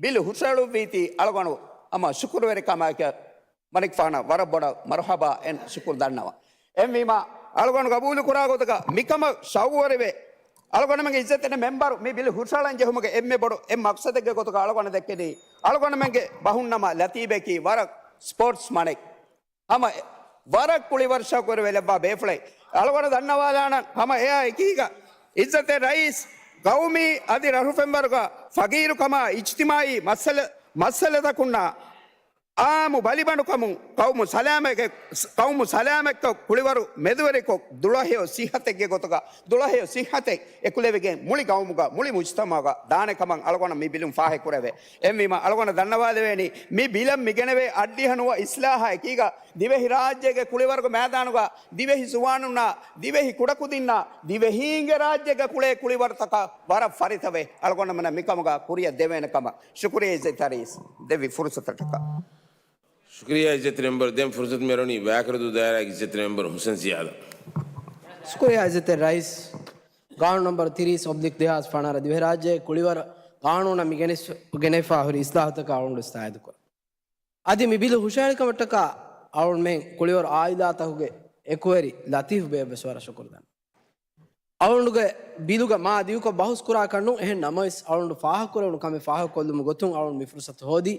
ބިލު ހުށަހެޅުއްވީތީ އަޅުގަނޑު ހަމަ ޝުކުރުވެރިކަމާއެކަށް މަނިކުފާނަށް ވަރަށް ބޮޑަށް މަރުޙަބާ އެން ޝުކުރު ދަންނަވަން. އެހެންވީމާ، އަޅުގަނޑު ގަބޫލުކުރާ ގޮތަކަށް މިކަމަށް ޝައުގުވެރިވެ، އަޅުގަނޑުމެންގެ އިއްޒަތްތެރި މެމްބަރު މި ބިލު ހުށަހަޅަން ޖެހުމުގެ އެންމެ ބޮޑު އެއް މަޤްޞަދެއްގެ ގޮތުގަ އަޅުގަނޑު ދެއްކެނީ، އަޅުގަނޑުމެންގެ ބަހުންނަމަ ލަތީފަކީ ވަރަށް ސްޕޯޓްސް މަނެއް. ހަމަ ވަރަށް ކުޅިވަރު ޝައުގުވެރިވެލައްވާ ބޭފުޅެއް. އަޅުގަނޑު ދަންނަވާލާނަން ހަމަ އެއާ އެކީގަ އިއްޒަތްތެރި ރައީސް ޤައުމީ އަދި ރަށު ފެންވަރުގަ ފަގީރުކަމާ އިޖްތިމާޢީ މައްސަލަ، މައްސަލަތަކުންނާ އާއްމު ބަލިބަނޑުކަމުން ޤައުމު ސަލާމަތް، ޤައުމު ސަލާމަތްކޮށް ކުޅިވަރު މެދުވެރިކޮށް ދުޅަހެޔޮ ސިއްހަތެއްގެ ގޮތުގަ، ދުޅަހެޔޮ ސިއްހަތެއް އެކުލެވިގެން މުޅި ޤައުމުގަ، މުޅި މުޖްތަމަޢުގަ ދާނެ ކަމަށް އަޅުގަނޑަށް މި ބިލުން ފާހެކުރެވޭ. އެހެންވީމަ، އަޅުގަނޑަށް ދަންނަވާލެވޭނީ، މި ބިލަށް މިގެނެވޭ އަށްޑިހަ ނުވަ އިސްލާހާ އެކީގަ، ދިވެހި ރާއްޖޭގެ ކުޅިވަރުގެ މައިދާނުގަ، ދިވެހި ޒުވާނުންނާ، ދިވެހި ކުޑަކުދިންނާ، ދިވެހީންގެ ރާއްޖޭގަ ކުޅޭ ކުޅިވަރުތަކަށް ވަރަށް ފަރިތަވެ، އަޅުގަނޑުމެންނަށް މިކަމުގަ ކުރިއަށް ދެވޭނެ ކަމަށް. ޝުކުރިއްޔާ އިއްޒަތްތެރި ރައީސް ދެއްވި ފުރުސަތަކަށް. ޝުކުރިއްޔާ އިއްޒަތްތެރި މެމްބަރު. ދެން ފުރުސަތު މިއަރުވަނީ ވައިކަރަދޫ ދާއިރާގެ އިއްޒަތްތެރި މެމްބަރު ހުސެން ސިޔާދަށް. ޝުކުރިއްޔާ އިއްޒަތްތެރި ރައީސް. ގާނޫނު ނަމްބަރު ތިރީސް އޮބްލިކް ދެހާސް ފަނަރަ ދިވެހިރާއްޖޭގެ ކުޅިވަރު ޤާނޫނަށް މި ގެނެސް-، ގެނެފާ ހުރި އިސްލާހުތަކާ އަޅުގަނޑު ވެސް ތާއީދުކުރަން. އަދި މި ބިލު ހުށަހެޅިކަމަށްޓަކާ އަޅުގަނޑުމެން ކުޅިވަރު އާއިލާތަކުގެ އެކުވެރި ލަތީފް ބެއަށް ވެސް ވަރަށް ޝުކުރު ދަންނަވަން. އަޅުގަނޑުގެ ބިލުގަ މާ ދިގުކޮށް ބަހުސް ކުރާކަށް ނޫން، އެހެން ނަމަވެސް އަޅުގަނޑު ފާހަގަކޮށްލެވުނު ކަމެއް ފާހަގަކޮށްލުމުގެ ގޮތުން އަޅުގަނޑު މި ފުރުސަތު ހޯދީ.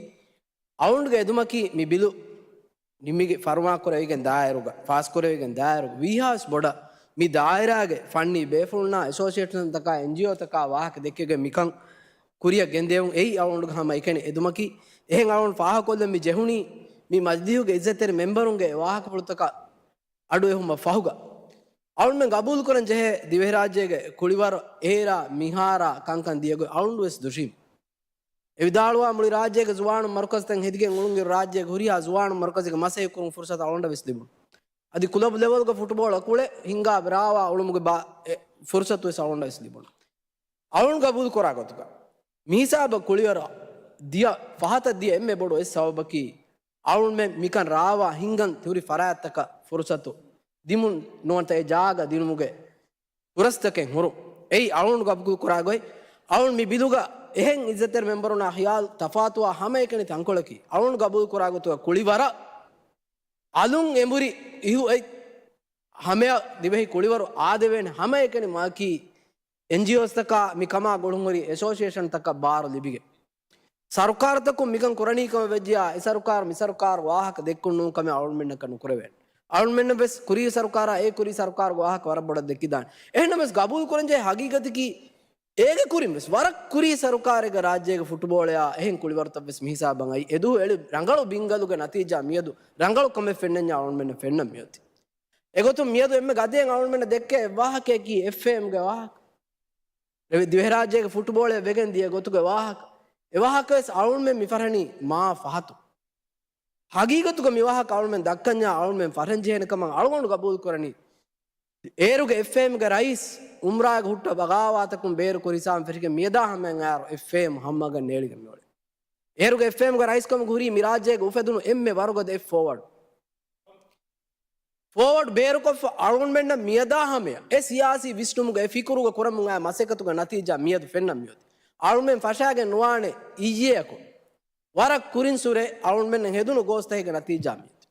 އަޅުގަނޑުގެ އެދުމަކީ މި ބިލު ނިމިގެ ފަރުމާކުރެވިގެން ދާއިރުގަ، ފާސްކުރެވިގެން ދާއިރުގަ ވީހާވެސް ބޮޑަށް މި ދާއިރާގެ ފަންނީ ބޭފުޅުންނާ އެސޯސިއޭޝަންތަކާ އެންޖީއޯތަކާ ވާހަކަ ދެއްކިގެން މިކަން ކުރިއަށް ގެންދެވުން އެއީ އަޅުގަނޑުގެ ހަމަ އެކަނި އެދުމަކީ. އެހެން އަޅުގަނޑު ފާހަގަކޮށްލަން މި ޖެހުނީ މި މަޖިލީހުގެ އިއްޒަތްތެރި މެމްބަރުންގެ ވާހަކަފުޅުތަކަށް އަޑު އެހުމަށް ފަހުގަ، އަޅުމެން ގަބޫލުކުރަން ޖެހޭ ދިވެހިރާއްޖޭގެ ކުޅިވަރު އޭރާ މިހާރާ ކަންކަން ދިޔަގޮތް އަޅުނޑު ވެސް ދުށީމް. އެ ވިދާޅުވާ މުޅި ރާއްޖޭގެ ޒުވާނު މަރުކަޒުތައް ހެދިގެން އުޅުން ރާއްޖޭގެ ހުރިހާ ޒުވާނު މަރުކަޒެއްގެ މަސައްކަތް ކުރުން ފުރުސަތު އަޅުނޑަށް ވެސް ލިބުނު. އަދި ކުލަބު ލެވެލްގެ ފުޓްބޯޅަ ކުޅެ ހިންގާ ރާވާ އުޅުމުގެ ބާ-، އެ، ފުރުސަތު ވެސް އަޅުނޑަށް ވެސް ލިބުނު. އަޅުން ގަބޫލު ކުރާ ގޮތުގަ މިހިސާބަށް ކުޅިވަރަށް ދިޔަ ފަހަތަށް ދިޔަ އެންމެ ބޮޑު އެއް ސަބަބަކީ، އަޅުންމެން މިކަން ރާވާ ހިންގަން ހުރި ފަރާތްތަކަށް ފުރުސަތު ދިމުން ނުވަތަ އެ ޖާގަ ދިނުމުގެ ފުރަސްތަކެއް ހުރުން. އެއީ އަޅުން ގަބޫލު ކުރާ ގޮތް. އަޅުން މި ބިލުގަ އެހެން އިއްޒަތްތެރި މެމްބަރުންނާ ޚިޔާލު ތަފާތުވާ ހަމައެކަނި ތަންކޮޅަކީ، އަޅުން ގަބޫލު ކުރާ ގޮތުގަ ކުޅިވަރަށް އަލުން އެނބުރި އިހު އެއް ހަމަޔަށް ދިވެހި ކުޅިވަރު އާދެވޭނެ ހަމައެކަނި މަގަކީ، އެންޖީއޯސްތަކާ މި ކަމާ ގުޅުންހުރި އެސޯސިއޭޝަންތަކަށް ބާރު ލިބިގެން. ސަރުކާރުތަކުން މިކަން ކުރަނީ ކަމަށް ވެއްޖިއްޔާ، އެ ސަރުކާރު މި ސަރުކާރު ވާހަކަ ދެއްކުން ނޫން ކަމެއް އަޅުންމެންނަކަށް ނުކުރެވޭނެ. އަޅުންމެންނަށް ވެސް ކުރީ ސަރުކާރާ އެ ކުރީ ސަރުކާރުގެ ވާހަކަ ވަރަށް ބޮޑަށް ދެއްކިދާނެ. އެހެންނަމަވެސް ގަބޫލު ކުރަންޖެހޭ ހަގީގަތަކީ، އޭގެ ކުރިން ވެސް ވަރަށް ކުރީ ސަރުކާރެއްގެ ރާއްޖޭގެ ފުޓްބޯޅަޔާ އެހެން ކުޅިވަރުތައް ވެސް މިހިސާބަށް އައީ. އެދުވަހު އެޅި ރަނގަޅު ބިންގަލުގެ ނަތީޖާ މިއަދު ރަނގަޅު ކަމެއް ފެންނަންޏާ އަޅުންމެންނަށް ފެންނަން މިއޮތީ. އެގޮތުން މިއަދު އެންމެ ގަދައިން އަޅުންމެންނަށް ދެއްކޭ އެއްވާހަކައަކީ އެފްއޭއެމްގެ ވާހަކަ. ދިވެހިރާއްޖޭގެ ފުޓްބޯޅައަށް ވެގެން ދިޔަ ގޮތުގެ ވާހަކަ. އެ ވާހަކަވެސް އަޅުންމެން މި ފަށަނީ މާ ފަހަތު. ހަގީގަތުގަ މި ވާހަކަ އަޅުމެން ދައްކަންޏާ އަޅުމެން ފަށަން ޖެހޭނެ ކަމަށް އަޅުގަނޑު ގަބޫލު ކުރަނީ. އޭރުގެ އެފްއޭއެމްގެ ރައީސް އުމްރާގެ ހުއްޓަ ބަޣާވާތަކުން ބޭރު ކުރި ހިސާބުން ފެށިގެން މިއަދާ ހަމަޔަށް އައިރު އެފްއޭއެމް ހަމަގަން ނޭޅިގެން މިއުޅެނީ. އޭރުގެ އެފްއޭއެމްގެ ރައީސް ކަމުގަ ހުރީ މި ރާއްޖޭގެ އުފެދުނު އެންމެ ވަރުގަދަ އެއް ފޯވަޑް. ފޯވަޑް ބޭރުކޮށްފަ އަޅުގަނޑުމެންނަށް މިއަދާ ހަމަޔަށް އެ ސިޔާސީ ވިސްނުމުގަ އެ ފިކުރުގަ ކުރަމުން އައި މަސައްކަތުގެ ނަތީޖާ މިއަދު ފެންނަން މިއޮތީ. އަޅުމެން ފަށާގެން ނުވާނެ އިއްޔެއަކު ވަރަށް ކުރިން ސުރެ އަޅުމެންނަށް ހެދުނު ގޯސްތަކެއްގެ ނަތީޖާ މިއޮތީ.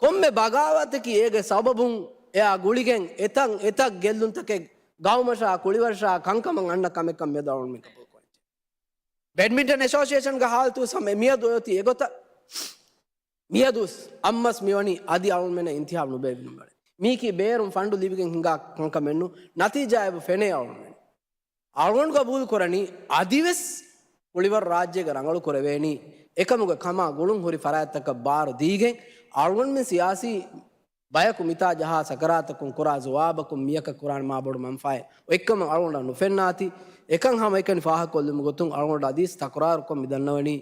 ކޮންމެ ބަޣާވަތަކީ އޭގެ ސަބަބުން އެއާ ގުޅިގެން އެތަން އެތައް ގެއްލުންތަކެއް ގައުމަށާ ކުޅިވަރަށާ ކަންކަމަށް އަންނަ ކަމެއްކަން މިއަދު އަޅުމެން ގަބޫލުކުރަންޖެހޭ. ބެޑްމިންޓަން އެސޯސިއޭޝަންގެ ހާލަތު ހަމަ މިއަދު އޮތީ އެގޮތަށް. މިއަދު އައްމަސް މިވަނީ އަދި އަޅުމެންނަށް އިންތިހާބު ނުބޭއްވި ނަމަވެސް. މީކީ ބޭރުން ފަންޑު ލިބިގެން ހިނގާ ކަންކަމެއްނު، ނަތީޖާއެއް ފެނޭ އަޅުމެން. އަޅުގަނޑު ގަބޫލު ކުރަނީ އަދިވެސް ކުޅިވަރު ރާއްޖޭގަ ރަނގަޅު ކުރެވޭނީ، އެކަމުގެ ކަމާ ގުޅުން ހުރި ފަރާތްތަކަށް ބާރު ދީގެން، އަޅުގަނޑުމެން ސިޔާސީ ބަޔަކު މިތާ ޖަހާ ސަކަރާތަކުން ކުރާ ޒުވާބަކުން މިއަކަށް ކުރާނެ މާ ބޮޑު މަންފާއެއް އޮތްކަމަށް އަޅުގަނޑަށް ނުފެންނާތީ. އެކަން ހަމައެކަނި ފާހަގަކޮށްލުމުގެ ގޮތުން އަޅުގަނޑު އަދިވެސް ތަކުރާރުކޮށް މި ދަންނަވަނީ،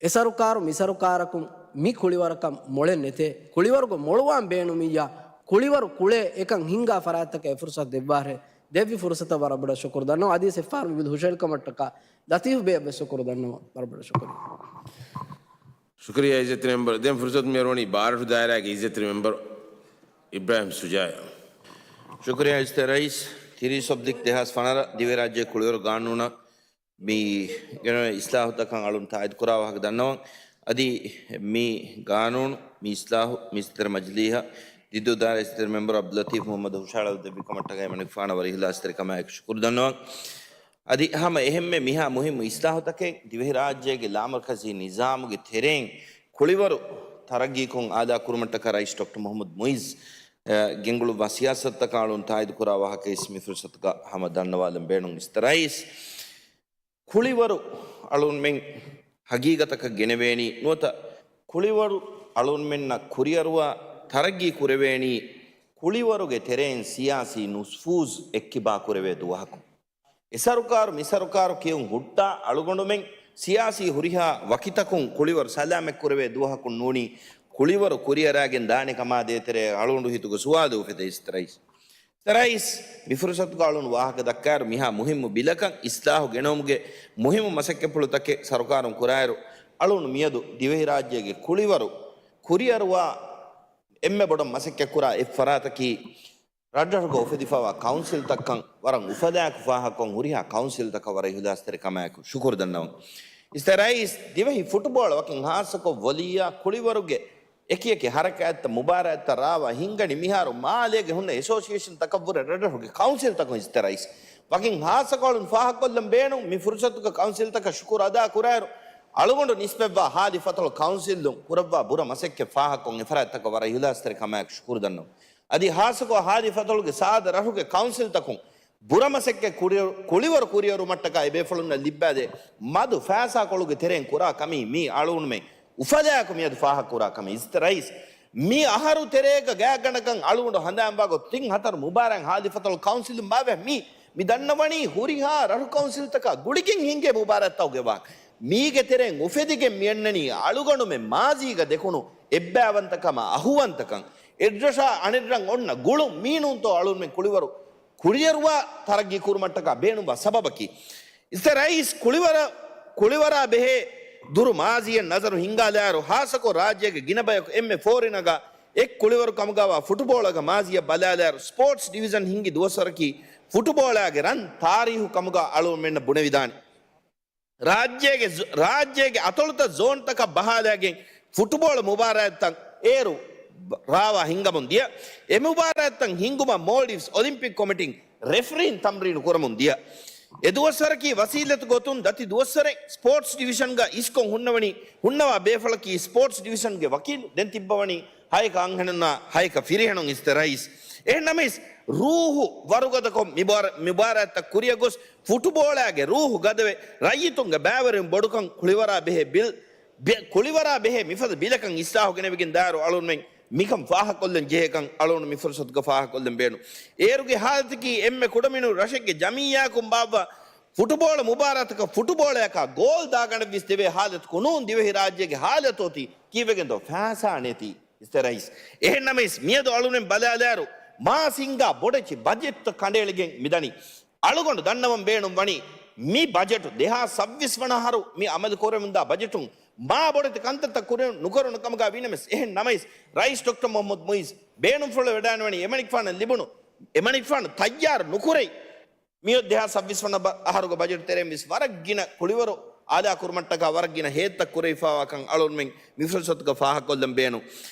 އެ ސަރުކާރު މި ސަރުކާރަކުން މި ކުޅިވަރަކަށް މޮޅެއް ނެތޭ. ކުޅިވަރުގެ މޮޅުވާން ބޭނުމިއްޔާ، ކުޅިވަރު ކުޅޭ އެކަން ހިންގާ ފަރާތްތަކަށް އެ ފުރުސަތު ދެއްވާށޭ. ދެއްވި ފުރުސަތަށް ވަރަށް ބޮޑަށް ޝުކުރު ދަންނަވަން. އަދިވެސް އެއްފަހަރު މި ބިލް ހުށަހެޅިކަމަށްޓަކާ ލަތީފް ބޭއަށްވެސް ޝުކުރު ދަންނަވަން. ވަރަށް ބޮޑަށް ޝުކުރިއްޔާ. ޝުކުރިއްޔާ އިއްޒަތްތެރި މެމްބަރު. ދެން ފުރުސަތު މިއަރުވަނީ ބާރަށު ދާއިރާގެ އިއްޒަތްތެރި މެމްބަރު އިބްރާހިމް ޝުޖާއަށް. ޝުކުރިއްޔާ އިއްޒަތްތެރި ރައީސް. ތިރީސް އޮބްލިކް ދެހާސް ފަނަރަ ދިވެހިރާއްޖޭގެ ކުޅިވަރު ގާނޫނަށް މި ގެނެވޭ އިސްލާހުތަކަށް އަޅުން ތާއީދު ކުރާ ވާހަކަ ދަންނަވަން. އަދި މި ގާނޫނު، މި އިސްލާހު، މި އިއްޒަތްތެރި މަޖިލީހަށް ދިދު ދާއިރާ އިއްޒަތްތެރި މެމްބަރު އަބްދުލްލަތީފް މުހައްމަދު ހުށަހަޅައިދެއްވި ކަމަށްޓަކައި މަނިކުފާނަށް ވަރަށް އިޚްލާޞްތެރި ކަމާއެކު ޝުކުރު ދަންނަވަން. އަދި ހަމަ އެހެންމެ މިހާ މުހިއްމު އިސްލާހުތަކެއް ދިވެހިރާއްޖޭގެ ލާމަރުކަޒީ ނިޒާމުގެ ތެރެއިން ކުޅިވަރު ތަރައްގީކޮށް އާލާ ކުރުމަށްޓަކާ ރައީސް ޑޮކްޓަރ މުހައްމަދު މުއިއްޒު، އަ، ގެންގުޅުއްވާ ސިޔާސަތުތަކަށް އަޅުން ތާއީދު ކުރާ ވާހަކައިސް މި ފުރުސަތުގަ ހަމަ ދަންނަވާލަން ބޭނުން. އިއްޒަތްތެރި ރައީސް، ކުޅިވަރު އަޅުންމެން ހަގީގަތަކަށް ގެނެވޭނީ ނުވަތަ ކުޅިވަރު އަޅުންމެންނަށް ކުރިއަރުވާ ތަރައްގީ ކުރެވޭނީ ކުޅިވަރުގެ ތެރެއިން ސިޔާސީ ނުފޫޒު އެއްކިބާ ކުރެވޭ ދުވަހަކުން. އެ ސަރުކާރު މި ސަރުކާރު ކިޔުން ހުއްޓާ އަޅުގަނޑުމެން ސިޔާސީ ހުރިހާ ވަކިތަކުން ކުޅިވަރު ސަލާމަތް ކުރެވޭ ދުވަހަކުން ނޫނީ ކުޅިވަރު ކުރިއަރާގެން ދާނެ ކަމާ ދޭތެރޭ އަޅުގަނޑު ހިތުގަ ސުވާލު އުފެދޭ. އިއްޒަތްތެރި ރައީސް. އިއްޒަތްތެރި ރައީސް، މި ފުރުސަތުގަ އަޅުން ވާހަކަ ދައްކާއިރު މިހާ މުހިއްމު ބިލަކަށް އިސްލާހު ގެނައުމުގެ މުހިއްމު މަސައްކަތްޕުޅުތަކެއް ސަރުކާރުން ކުރާއިރު، އަޅުން މިއަދު ދިވެހިރާއްޖޭގެ ކުޅިވަރު ކުރިއަރުވާ އެންމެ ބޮޑަށް މަސައްކަތްކުރާ އެއް ފަރާތަކީ ރަށްރަށުގަ އުފެދިފައިވާ ކައުންސިލްތައްކަން ވަރަށް އުފަލާއެކު ފާހަގަކޮށް ހުރިހާ ކައުންސިލްތަކަށް ވަރަށް އިޚްލާޞްތެރި ކަމާއެކު ޝުކުރު ދަންނަވަން. އިއްޒަތްތެރި ރައީސް، ދިވެހި ފުޓުބޯޅަ ވަކިން ހާއްސަކޮށް ވޮލީއާ ކުޅިވަރުގެ އެކިއެކި ހަރަކާތްތައް މުބާރާތްތައް ރާވާ ހިންގަނީ މިހާރު މާލޭގެ ހުންނަ އެސޯސިއޭޝަންތަކަށްވުރެ ރަށްރަށުގެ ކައުންސިލްތަކުން. އިއްޒަތްތެރި ރައީސް، ވަކިން ހާއްސަކޮށް އަޅުން ފާހަގަކޮށްލަން ބޭނުން. މި ފުރުސަތުގަ ކައުންސިލްތަކަށް ޝުކުރު އަދާ ކުރާއިރު، އަޅުގަނޑު ނިސްބަތްވާ ހާދި ފަތަޅު ކައުންސިލުން ކުރައްވާ ބުރަ މަސައްކަތް ފާހަގަކޮށް އެފަރާތްތަކަށް ވަރަށް އިޚްލާޞްތެރި ކަމާއެކު ޝުކުރު ދަންނަވަން. އަދި ހާއްސަކޮށް ހާދި ފަތަޅުގެ ސާދަ ރަށުގެ ކައުންސިލްތަކުން ބުރަ މަސައްކަތް ކުރިއަރު-، ކުޅިވަރު ކުރިއަރުމަށްޓަކާ އެބޭފުޅުންނަށް ލިއްބާދޭ މަދު ފައިސާކޮޅުގެ ތެރެއިން ކުރާ ކަމީ މީ އަޅުގަނޑުމެން އުފަލާއެކު މިއަދު ފާހަގަކުރާ ކަމެއް. އިއްޒަތްތެރި ރައީސް، މި އަހަރު ތެރޭގަ ގާތްގަނޑަކަށް އަޅުގަނޑު ހަނދާންވާގޮތުން ތިން ހަތަރު މުބާރާތް ހާދި ފަތަޅު ކައުންސިލުން މާވެ މި، މި ދަންނަވަނީ ހުރިހާ ރަށު ކައުންސިލްތަކާ ގުޅިގެން ހިންގޭ މުބާރާތްތަކުގެ ވާހަކަ. މީގެ ތެރެއިން އުފެދިގެން މިއަންނަނީ އަޅުގަނޑުމެން މާޒީގަ ދެކުނު އެއްބައިވަންތަކަމާ އަހުވަންތަކަން، އެއްރަށާ އަނެއްރަށް އޮންނަ ގުޅުން. މީނޫންތޯ އަޅުގަނޑުމެން ކުޅިވަރު ކުރިއަރުވާ ތަރައްގީ ކުރުމަށްޓަކާ ބޭނުންވާ ސަބަބަކީ. އިއްޒަތްތެރި ރައީސް، ކުޅިވަރަ-، ކުޅިވަރާ ބެހޭ ދުރު މާޒީއަށް ނަޒަރު ހިންގާލާއިރު، ހާއްސަކޮށް ރާއްޖޭގެ ގިނަ ބަޔަކު އެންމެ ފޯރިނަގާ އެއް ކުޅިވަރު ކަމުގައިވާ ފުޓުބޯޅަގެ މާޒީއަށް ބަލާލާއިރު، ސްޕޯޓްސް ޑިވިޒަން ހިންގި ދުވަސްވަރަކީ ފުޓުބޯޅައިގެ ރަން ތާރީހު ކަމުގަ އަޅުގަނޑުމެންނަށް ބުނެވިދާނެ. ރާއްޖޭގެ ޒު-، ރާއްޖޭގެ އަތޮޅުތައް ޒޯންތަކަށް ބަހާލައިގެން ފުޓުބޯޅަ މުބާރާތްތައް އޭރު ރާވާ ހިންގަމުން ދިޔަ. އެ މުބާރާތްތައް ހިންގުމަށް މޯލްޑިވްސް އޮލިމްޕިކް ކޮމިޓީން ރެފްރީން ތަމްރީނު ކުރަމުން ދިޔަ. އެ ދުވަސްވަރަކީ ވަސީލަތު ގޮތުން ދަތި ދުވަސްވަރެއް ސްޕޯޓްސް ޑިވިޝަންގަ އިސްކޮށް ހުންނަވަނީ، ހުންނަވާ ބޭފުޅަކީ ސްޕޯޓްސް ޑިވިޝަންގެ ވަކީލު. ދެން ތިއްބަވަނީ ހައެކަ އަންހެނުންނާ ހައެކަ ފިރިހެނުން. އިއްޒަތްތެރި ރައީސް، އެހެންނަމަވެސް ރޫހު ވަރުގަދަކޮށް މިބާރ-، މިބާރާތްތައް ކުރިއަށް ގޮސް، ފުޓުބޯޅައިގެ ރޫހު ގަދަވެ، ރައްޔިތުންގެ ބައިވެރިވުން ބޮޑުކަން ކުޅިވަރާ ބެހޭ ބިލް، ބެ-، ކުޅިވަރާ ބެހޭ މިފަދަ ބިލަކަށް އިސްލާހު ގެނެވިގެން ދާއިރު އަޅުގަނޑުމެން މިކަން ފާހަގަކޮށްލަން ޖެހޭކަން އަޅުގަނޑު މި ފުރުސަތުގަ ފާހަގަކޮށްލަން ބޭނުން. އޭރުގެ ހާލަތަކީ އެންމެ ކުޑަމިނު ރަށެއްގެ ޖަމިއްޔާއަކުން ބާއްވާ ފުޓުބޯޅަ މުބާރާތަކަށް ފުޓުބޯޅަޔަކާ ގޯލް ދާގަނޑެއްވެސް ދެވޭ ހާލަތަކު ނޫން ދިވެހިރާއްޖޭގެ ހާލަތު އޮތީ. ކީއްވެގެންދޯ ފައިސާ ނެތީ. އިއްޒަތްތެރި ރައީސް، އެހެންނަމަވެސް މިއަދު އަޅުގަނޑުމެން ބަލާލާއިރު، މާސް ހިންގާ ބޮޑެތި ބަޖެޓްތައް ކަނޑައެޅިގެން މިދަނީ. އަޅުގަނޑު ދަންނަވަން ބޭނުން ވަނީ، މި ބަޖެޓު ދެހާސް ސައްބީސް ވަނަ އަހަރު މި އަމަލު ކުރެވެމުންދާ ބަޖެޓުން މާ ބޮޑެތި ކަންތައްތައް ކުރި ނުކުރުނު ކަމުގަ ވީނަމަވެސް، އެހެން ނަމަވެސް، ރައީސް ޑޮކްޓަރ މުޙައްމަދު މުޢިއްޒު ބޭނުންފުޅު ވެޑާންވަނީ އެމަނިކުފާނަށް ލިބުނު، އެމަނިކުފާނު ތައްޔާރު ނުކުރެވި، މިއޮތް ދެހާސް ސައްބީސް ވަނަ ބަ-، އަހަރުގެ ބަޖެޓް ތެރޭން ވެސް ވަރަށް ގިނަ ކުޅިވަރު އާލާ ކުރުމަށްޓަކާ ވަރަށް ގިނަ ހޭދަތައް ކުރެވިފައިވާކަން އަޅުންމެން މި ފުރުސަތުގަ ފާހަގަކޮށްލަން ބޭނުން.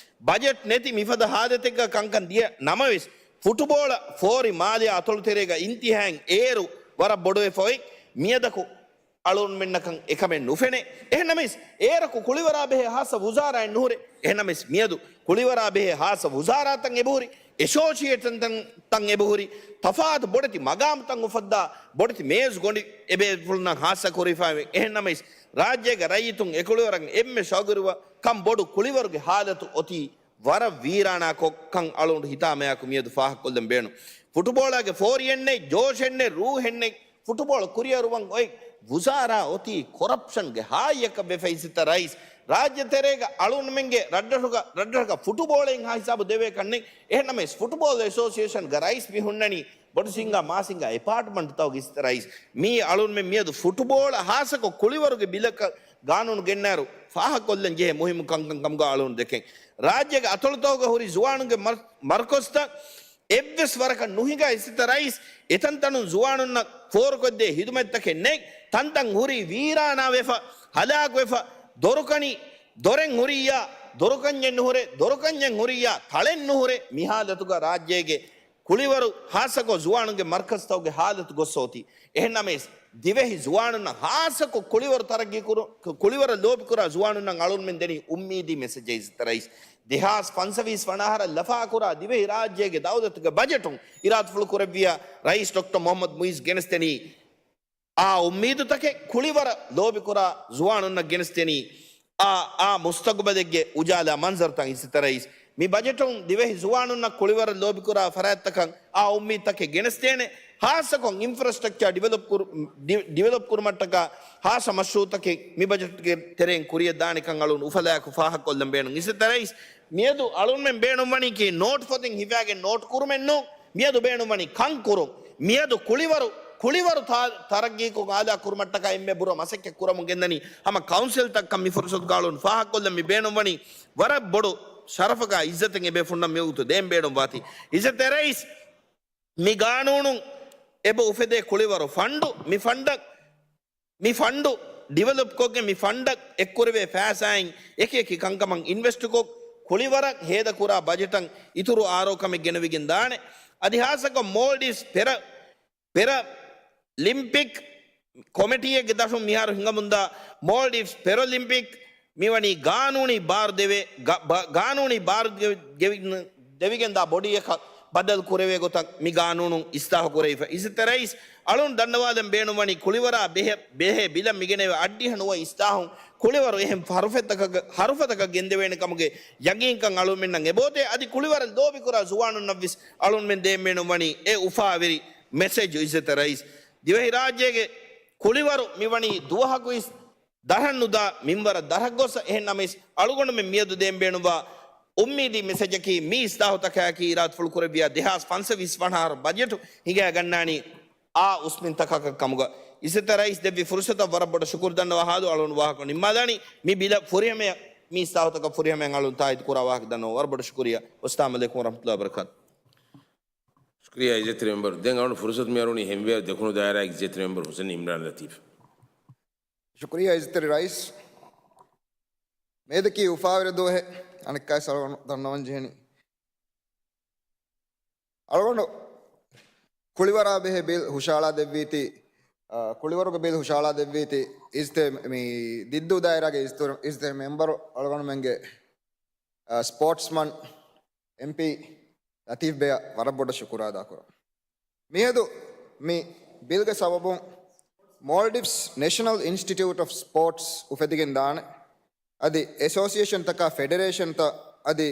ބަޖެޓް ނެތި މިފަދަ ހާލަތެއްގަ ކަންކަން ދިޔަ ނަމަވެސް، ފުޓުބޯޅަ ފޯރި މާލެއާ އަތޮޅުތެރޭގަ އިންތިހާއިން އޭރު ވަރަށް ބޮޑުވެފަ އޮތް މިއަދަކު އަޅުންމެންނަކަށް އެކަމެއް ނުފެނޭ. އެހެންނަމަވެސް، އޭރަކު ކުޅިވަރާ ބެހޭ ހާއްސަ ވުޒާރާއެއް ނުހުރޭ. އެހެންނަމަވެސް، މިއަދު ކުޅިވަރާ ބެހޭ ހާއްސަ ވުޒާރާތައް އެބަހުރި، އެސޯސިއޭޝަންތައް އެބަހުރި، ތަފާތު ބޮޑެތި މަގާމުތައް އުފައްދާ، ބޮޑެތި މޭޒު ގޮނޑި އެބޭފުޅުންނަށް ހާއްސަ ކުރެވިފައިވޭ. އެހެންނަމަވެސް، ރާއްޖޭގެ ރައްޔިތުން އެކުޅިވަރަށް އެންމެ ޝައުގުވެރިވާ ކަން ބޮޑު ކުޅިވަރުގެ ހާލަތު އޮތީ ވަރަށް ވީރާނާ ކޮށް ކަން އަޅުގަނޑު ހިތާމަޔާކު މިއަދު ފާހަގަކޮށްލަން ބޭނުން. ފުޓުބޯޅާގެ ފޯރިއެއް ނެތް، ޖޯޝެއް ނެތް، ރޫހެއް ނެތް، ފުޓުބޯޅަ ކުރިއަރުވަން އޮތް ވުޒާރާ އޮތީ ކޮރަޕްޝަންގެ ހާއްޔަކަށް ވެފަ އިސްތަ ރައީސް. ރާއްޖެ ތެރޭގަ އަޅުންމެންގެ ރަށްރަށުގަ، ރަށްރަށުގަ ފުޓުބޯޅައިން ހާ ހިސާބު ދެވޭ ކަންނެއް. އެހެންނަމަވެސް ފުޓުބޯޅަ އެސޯސިއޭޝަންގަ ރައީސް މި ހުންނަނީ ބޮޑު ސިންގާ މާސިންގާ އެޕާޓްމަންޓްތަކުގެ އިސްތަ ރައީސް. މީ އަޅުންމެން މިއަދު ފުޓުބޯޅަ ހާއްސަކޮށް ކުޅިވަރުގެ ބިލަކަށް ގާނޫނު ގެންނާއިރު ފާހަގަކޮށްލަން ޖެހޭ މުހިއްމު ކަންކަން ކަމުގަ އަޅުން ދެކެން. ރާއްޖޭގެ އަތޮޅުތަކުގަ ހުރި ޒުވާނުންގެ މަރް-، މަރްކަޒްތައް އެއްވެސް ވަރަކަށް ނުހިނގާ އިސްތަ ރައީސް، އެތަންތަނުން ޒުވާނުންނަށް ފޯރުކޮށްދޭ ހިދުމަތްތަކެއް ނެތް. ތަންތަން ހުރީ ވީރާނާވެފަ، ހަލާކުވެފަ، ދޮރުކަނި، ދޮރެއް ހުރިއްޔާ ދޮރުކަންޏެއް ނުހުރޭ، ދޮރުކަންޏެއް ހުރިއްޔާ ތަޅެއް ނުހުރޭ. މި ހާލަތުގަ ރާއްޖޭގެ ކުޅިވަރު ހާއްސަކޮށް ޒުވާނުންގެ މަރްކަޒްތަކުގެ ހާލަތު ގޮއްސަ އޮތީ. އެހެންނަމަވެސް، ދިވެހި ޒުވާނުންނަށް ހާއްސަކޮށް ކުޅިވަރު ތަރައްގީ ކުރު-، ކުޅިވަރަށް ލޯބިކުރާ ޒުވާނުންނަށް އަޅުންމެން ދެނީ އުއްމީދީ މެސެޖެއް އިސްތަ ރައީސް. ދެހާސް ފަންސަވީސް ވަނަ އަހަރަށް ލަފާކުރާ ދިވެހި ރާއްޖޭގެ ދައުލަތުގެ ބަޖެޓުން އިރާދަފުޅު ކުރެއްވިޔާ ރައީސް ޑޮކްޓަރ މުޙައްމަދު މުޢިއްޒު ގެނެސްދެނީ އާ އުއްމީދުތަކެއް. ކުޅިވަރަށް ލޯބިކުރާ ޒުވާނުންނަށް ގެނެސްދެނީ އާ، އާ މުސްތަގުބަލެއްގެ އުޖާލާ މަންޒަރުތައް އިސްތަ ރައީސް. މި ބަޖެޓުން ދިވެހި ޒުވާނުންނަށް ކުޅިވަރަށް ލޯބިކުރާ ފަރާތްތަކަށް އާ އުއްމީދުތަކެއް ގެނެސްދޭނެ. ހާއްސަކޮށް އިންފްރާސްޓްރަކްޗާ ޑިވެލޮޕް ކުރު-، ޑި-، ޑިވެލޮޕް ކުރުމަށްޓަކާ ހާއްސަ މަޝްރޫއުތަކެއް މި ބަޖެޓްގެ ތެރެއިން ކުރިއަށް ދާނެކަން އަޅުން އުފަލާއެކު ފާހަގަކޮށްލަން ބޭނުން. އިސްތަ ރައީސް، މިއަދު އަޅުންމެން ބޭނުންވަނީކީ ނޯޓް ފޮތެއް ހިފާގެން ނޯޓް ކުރުމެއް ނޫން. މިއަދު ބޭނުންވަނީ ކަން ކުރުން. މިއަދު ކުޅިވަރު، ކުޅިވަރު ތާ-، ތަރައްގީކޮށް އާލާ ކުރުމަށްޓަކާ އެންމެ ބުރަ މަސައްކަތް ކުރަމުން ގެންދަނީ ހަމަ ކައުންސިލްތަކަށް. މި ފުރުސަތުގަ އަޅުން ފާހަގަކޮށްލަން މި ބޭނުންވަނީ ވަރަށް ބޮޑު ޝަރަފަކާ އިއްޒަތެއް އެބޭފުންނަށް މިވަގުތު ދޭން ބޭނުންވާތީ. އިއްޒަތްތެރި ރައީސް، މި ގާނޫނުން އެބަ އުފެދޭ ކުޅިވަރު ފަންޑު، މި ފަންޑަށް، މި ފަންޑު ޑިވެލޮޕްކޮށްގެން މި ފަންޑަށް އެއްކުރެވޭ ފައިސާއިން އެކި އެކި ކަންކަމަށް އިންވެސްޓުކޮށް، ކުޅިވަރަށް ހޭދަކުރާ ބަޖެޓަށް އިތުރު އާރޯކަމެއް ގެނެވިގެން ދާނެ. އަދި ހާއްސަކޮށް މޯލްޑިވްސް ޕެރަ-، ޕެރަލިމްޕިކް ކޮމިޓީއެއްގެ ދަށުން މިހާރު ހިނގަމުންދާ މޯލްޑިވްސް ޕެރަލިމްޕިކް މިވަނީ ގާނޫނީ ބާރު ދެވޭ، ގ-، ބ-، ގާނޫނީ ބާރު ދެވި-، ދެވިގެން-، ދެވިގެންދާ ބޮޑީއަކަށް ބަދަލު ކުރެވޭ ގޮތަށް މި ގާނޫނު އިސްލާހު ކުރެވިފަ. އިއްޒަތްތެރި ރައީސް، އަޅުން ދަންނަވާލަން ބޭނުންވަނީ ކުޅިވަރާ ބެހޭ، ބެހޭ ބިލަށް މިގެނެވޭ އައްޑިހަ ނުވަ އިސްލާހުން ކުޅިވަރު އެހެން ހަރުފަތަކަށް، ހަރުފަތަކަށް ގެންދެވޭނެ ކަމުގެ ޔަގީންކަން އަޅުމެންނަށް އެބައޮތޭ. އަދި ކުޅިވަރަށް ލޯބިކުރާ ޒުވާނުންނަށްވެސް އަޅުމެން ދޭން ބޭނުންވަނީ އެ އުފާވެރި މެސެޖު. އިއްޒަތްތެރި ރައީސް، ދިވެހިރާއްޖޭގެ ކުޅިވަރު މިވަނީ ދުވަހަކު އިސް ދަށަށް ނުދާ މިންވަރަށް ދަށަށް ގޮސް، އެހެން ނަމަވެސް އަޅުގަނޑުމެން މިއަދު ދޭން ބޭނުންވާ އުއްމީދީ މެސެޖަކީ މި އިސްލާހުތަކާއެކީ އިރާދަފުޅު ކުރެއްވިޔާ ދެހާސް ފަންސަވީސް ވަނަ އަހަރު ބަޖެޓު ހިނގައިގަންނާނީ އާ އުސްމިންތަކަކަށް ކަމުގަ. އިއްޒަތްތެރި ރައީސް ދެއްވި ފުރުސަތަށް ވަރަށް ބޮޑަށް ޝުކުރު ދަންނަވާ ހާދު އަޅުން ވާހަކަ ނިންމާލާނީ. މި ބިލަށް ފުރިހަމަޔަށް، މި އިސްލާހުތަކަށް ފުރިހަމަޔަށް އަޅުން ތާއީދު ކުރާ ވާހަކަ ދަންނަވަން ވަރަށް ބޮޑަށް ޝުކުރިއްޔާ. ވައްސަލާމު ޢަލައިކުމް ވަރަޙްމަތުﷲި ވަބަރަކާތު. ޝުކުރިއްޔާ އިއްޒަތްތެރި މެމްބަރު. ދެން އަޅުން ފުރުސަތު މި އަރުވަނީ ހެންވޭ ދެކުނު ދާއިރާގެ އިއްޒަތްތެރި މެމްބަރު ހުސެން އިމްރާން ލަތީފް. ޝުކުރިއްޔާ އިއްޒަތްތެރި ރައީސް. މޭދަކީ އުފާވެރި ދުވަހެއް. އަނެއްކާވެސް އަޅުގަނޑު ދަންނަވަން ޖެހެނީ. އަޅުގަނޑު ކުޅިވަރާ ބެހޭ ބިލް ހުށަހަޅާ ދެއްވީތީ، އާ، ކުޅިވަރުގެ ބިލް ހުށަހަޅާ ދެއްވީތީ، އިއްޒަތްތެރި މި ދިއްދޫ ދާއިރާގެ އިއްޒަތްތެރި، އިއްޒަތްތެރި މެމްބަރު އަޅުގަނޑުމެންގެ، އާ، ސްޕޯޓްސްމަން އެމްޕީ ލަތީފް ބެއަށް ވަރަށް ބޮޑަށް ޝުކުރު އަދާކުރަން. މިއަދު މި ބިލްގެ ސަބަބުން މޯލްޑިވްސް ނެޝަނަލް އިންސްޓިޓިއުޓް އޮފް ސްޕޯޓްސް އުފެދިގެން ދާނެ. އަދި އެސޯސިއޭޝަންތަކާ ފެޑެރޭޝަންތައް އަދި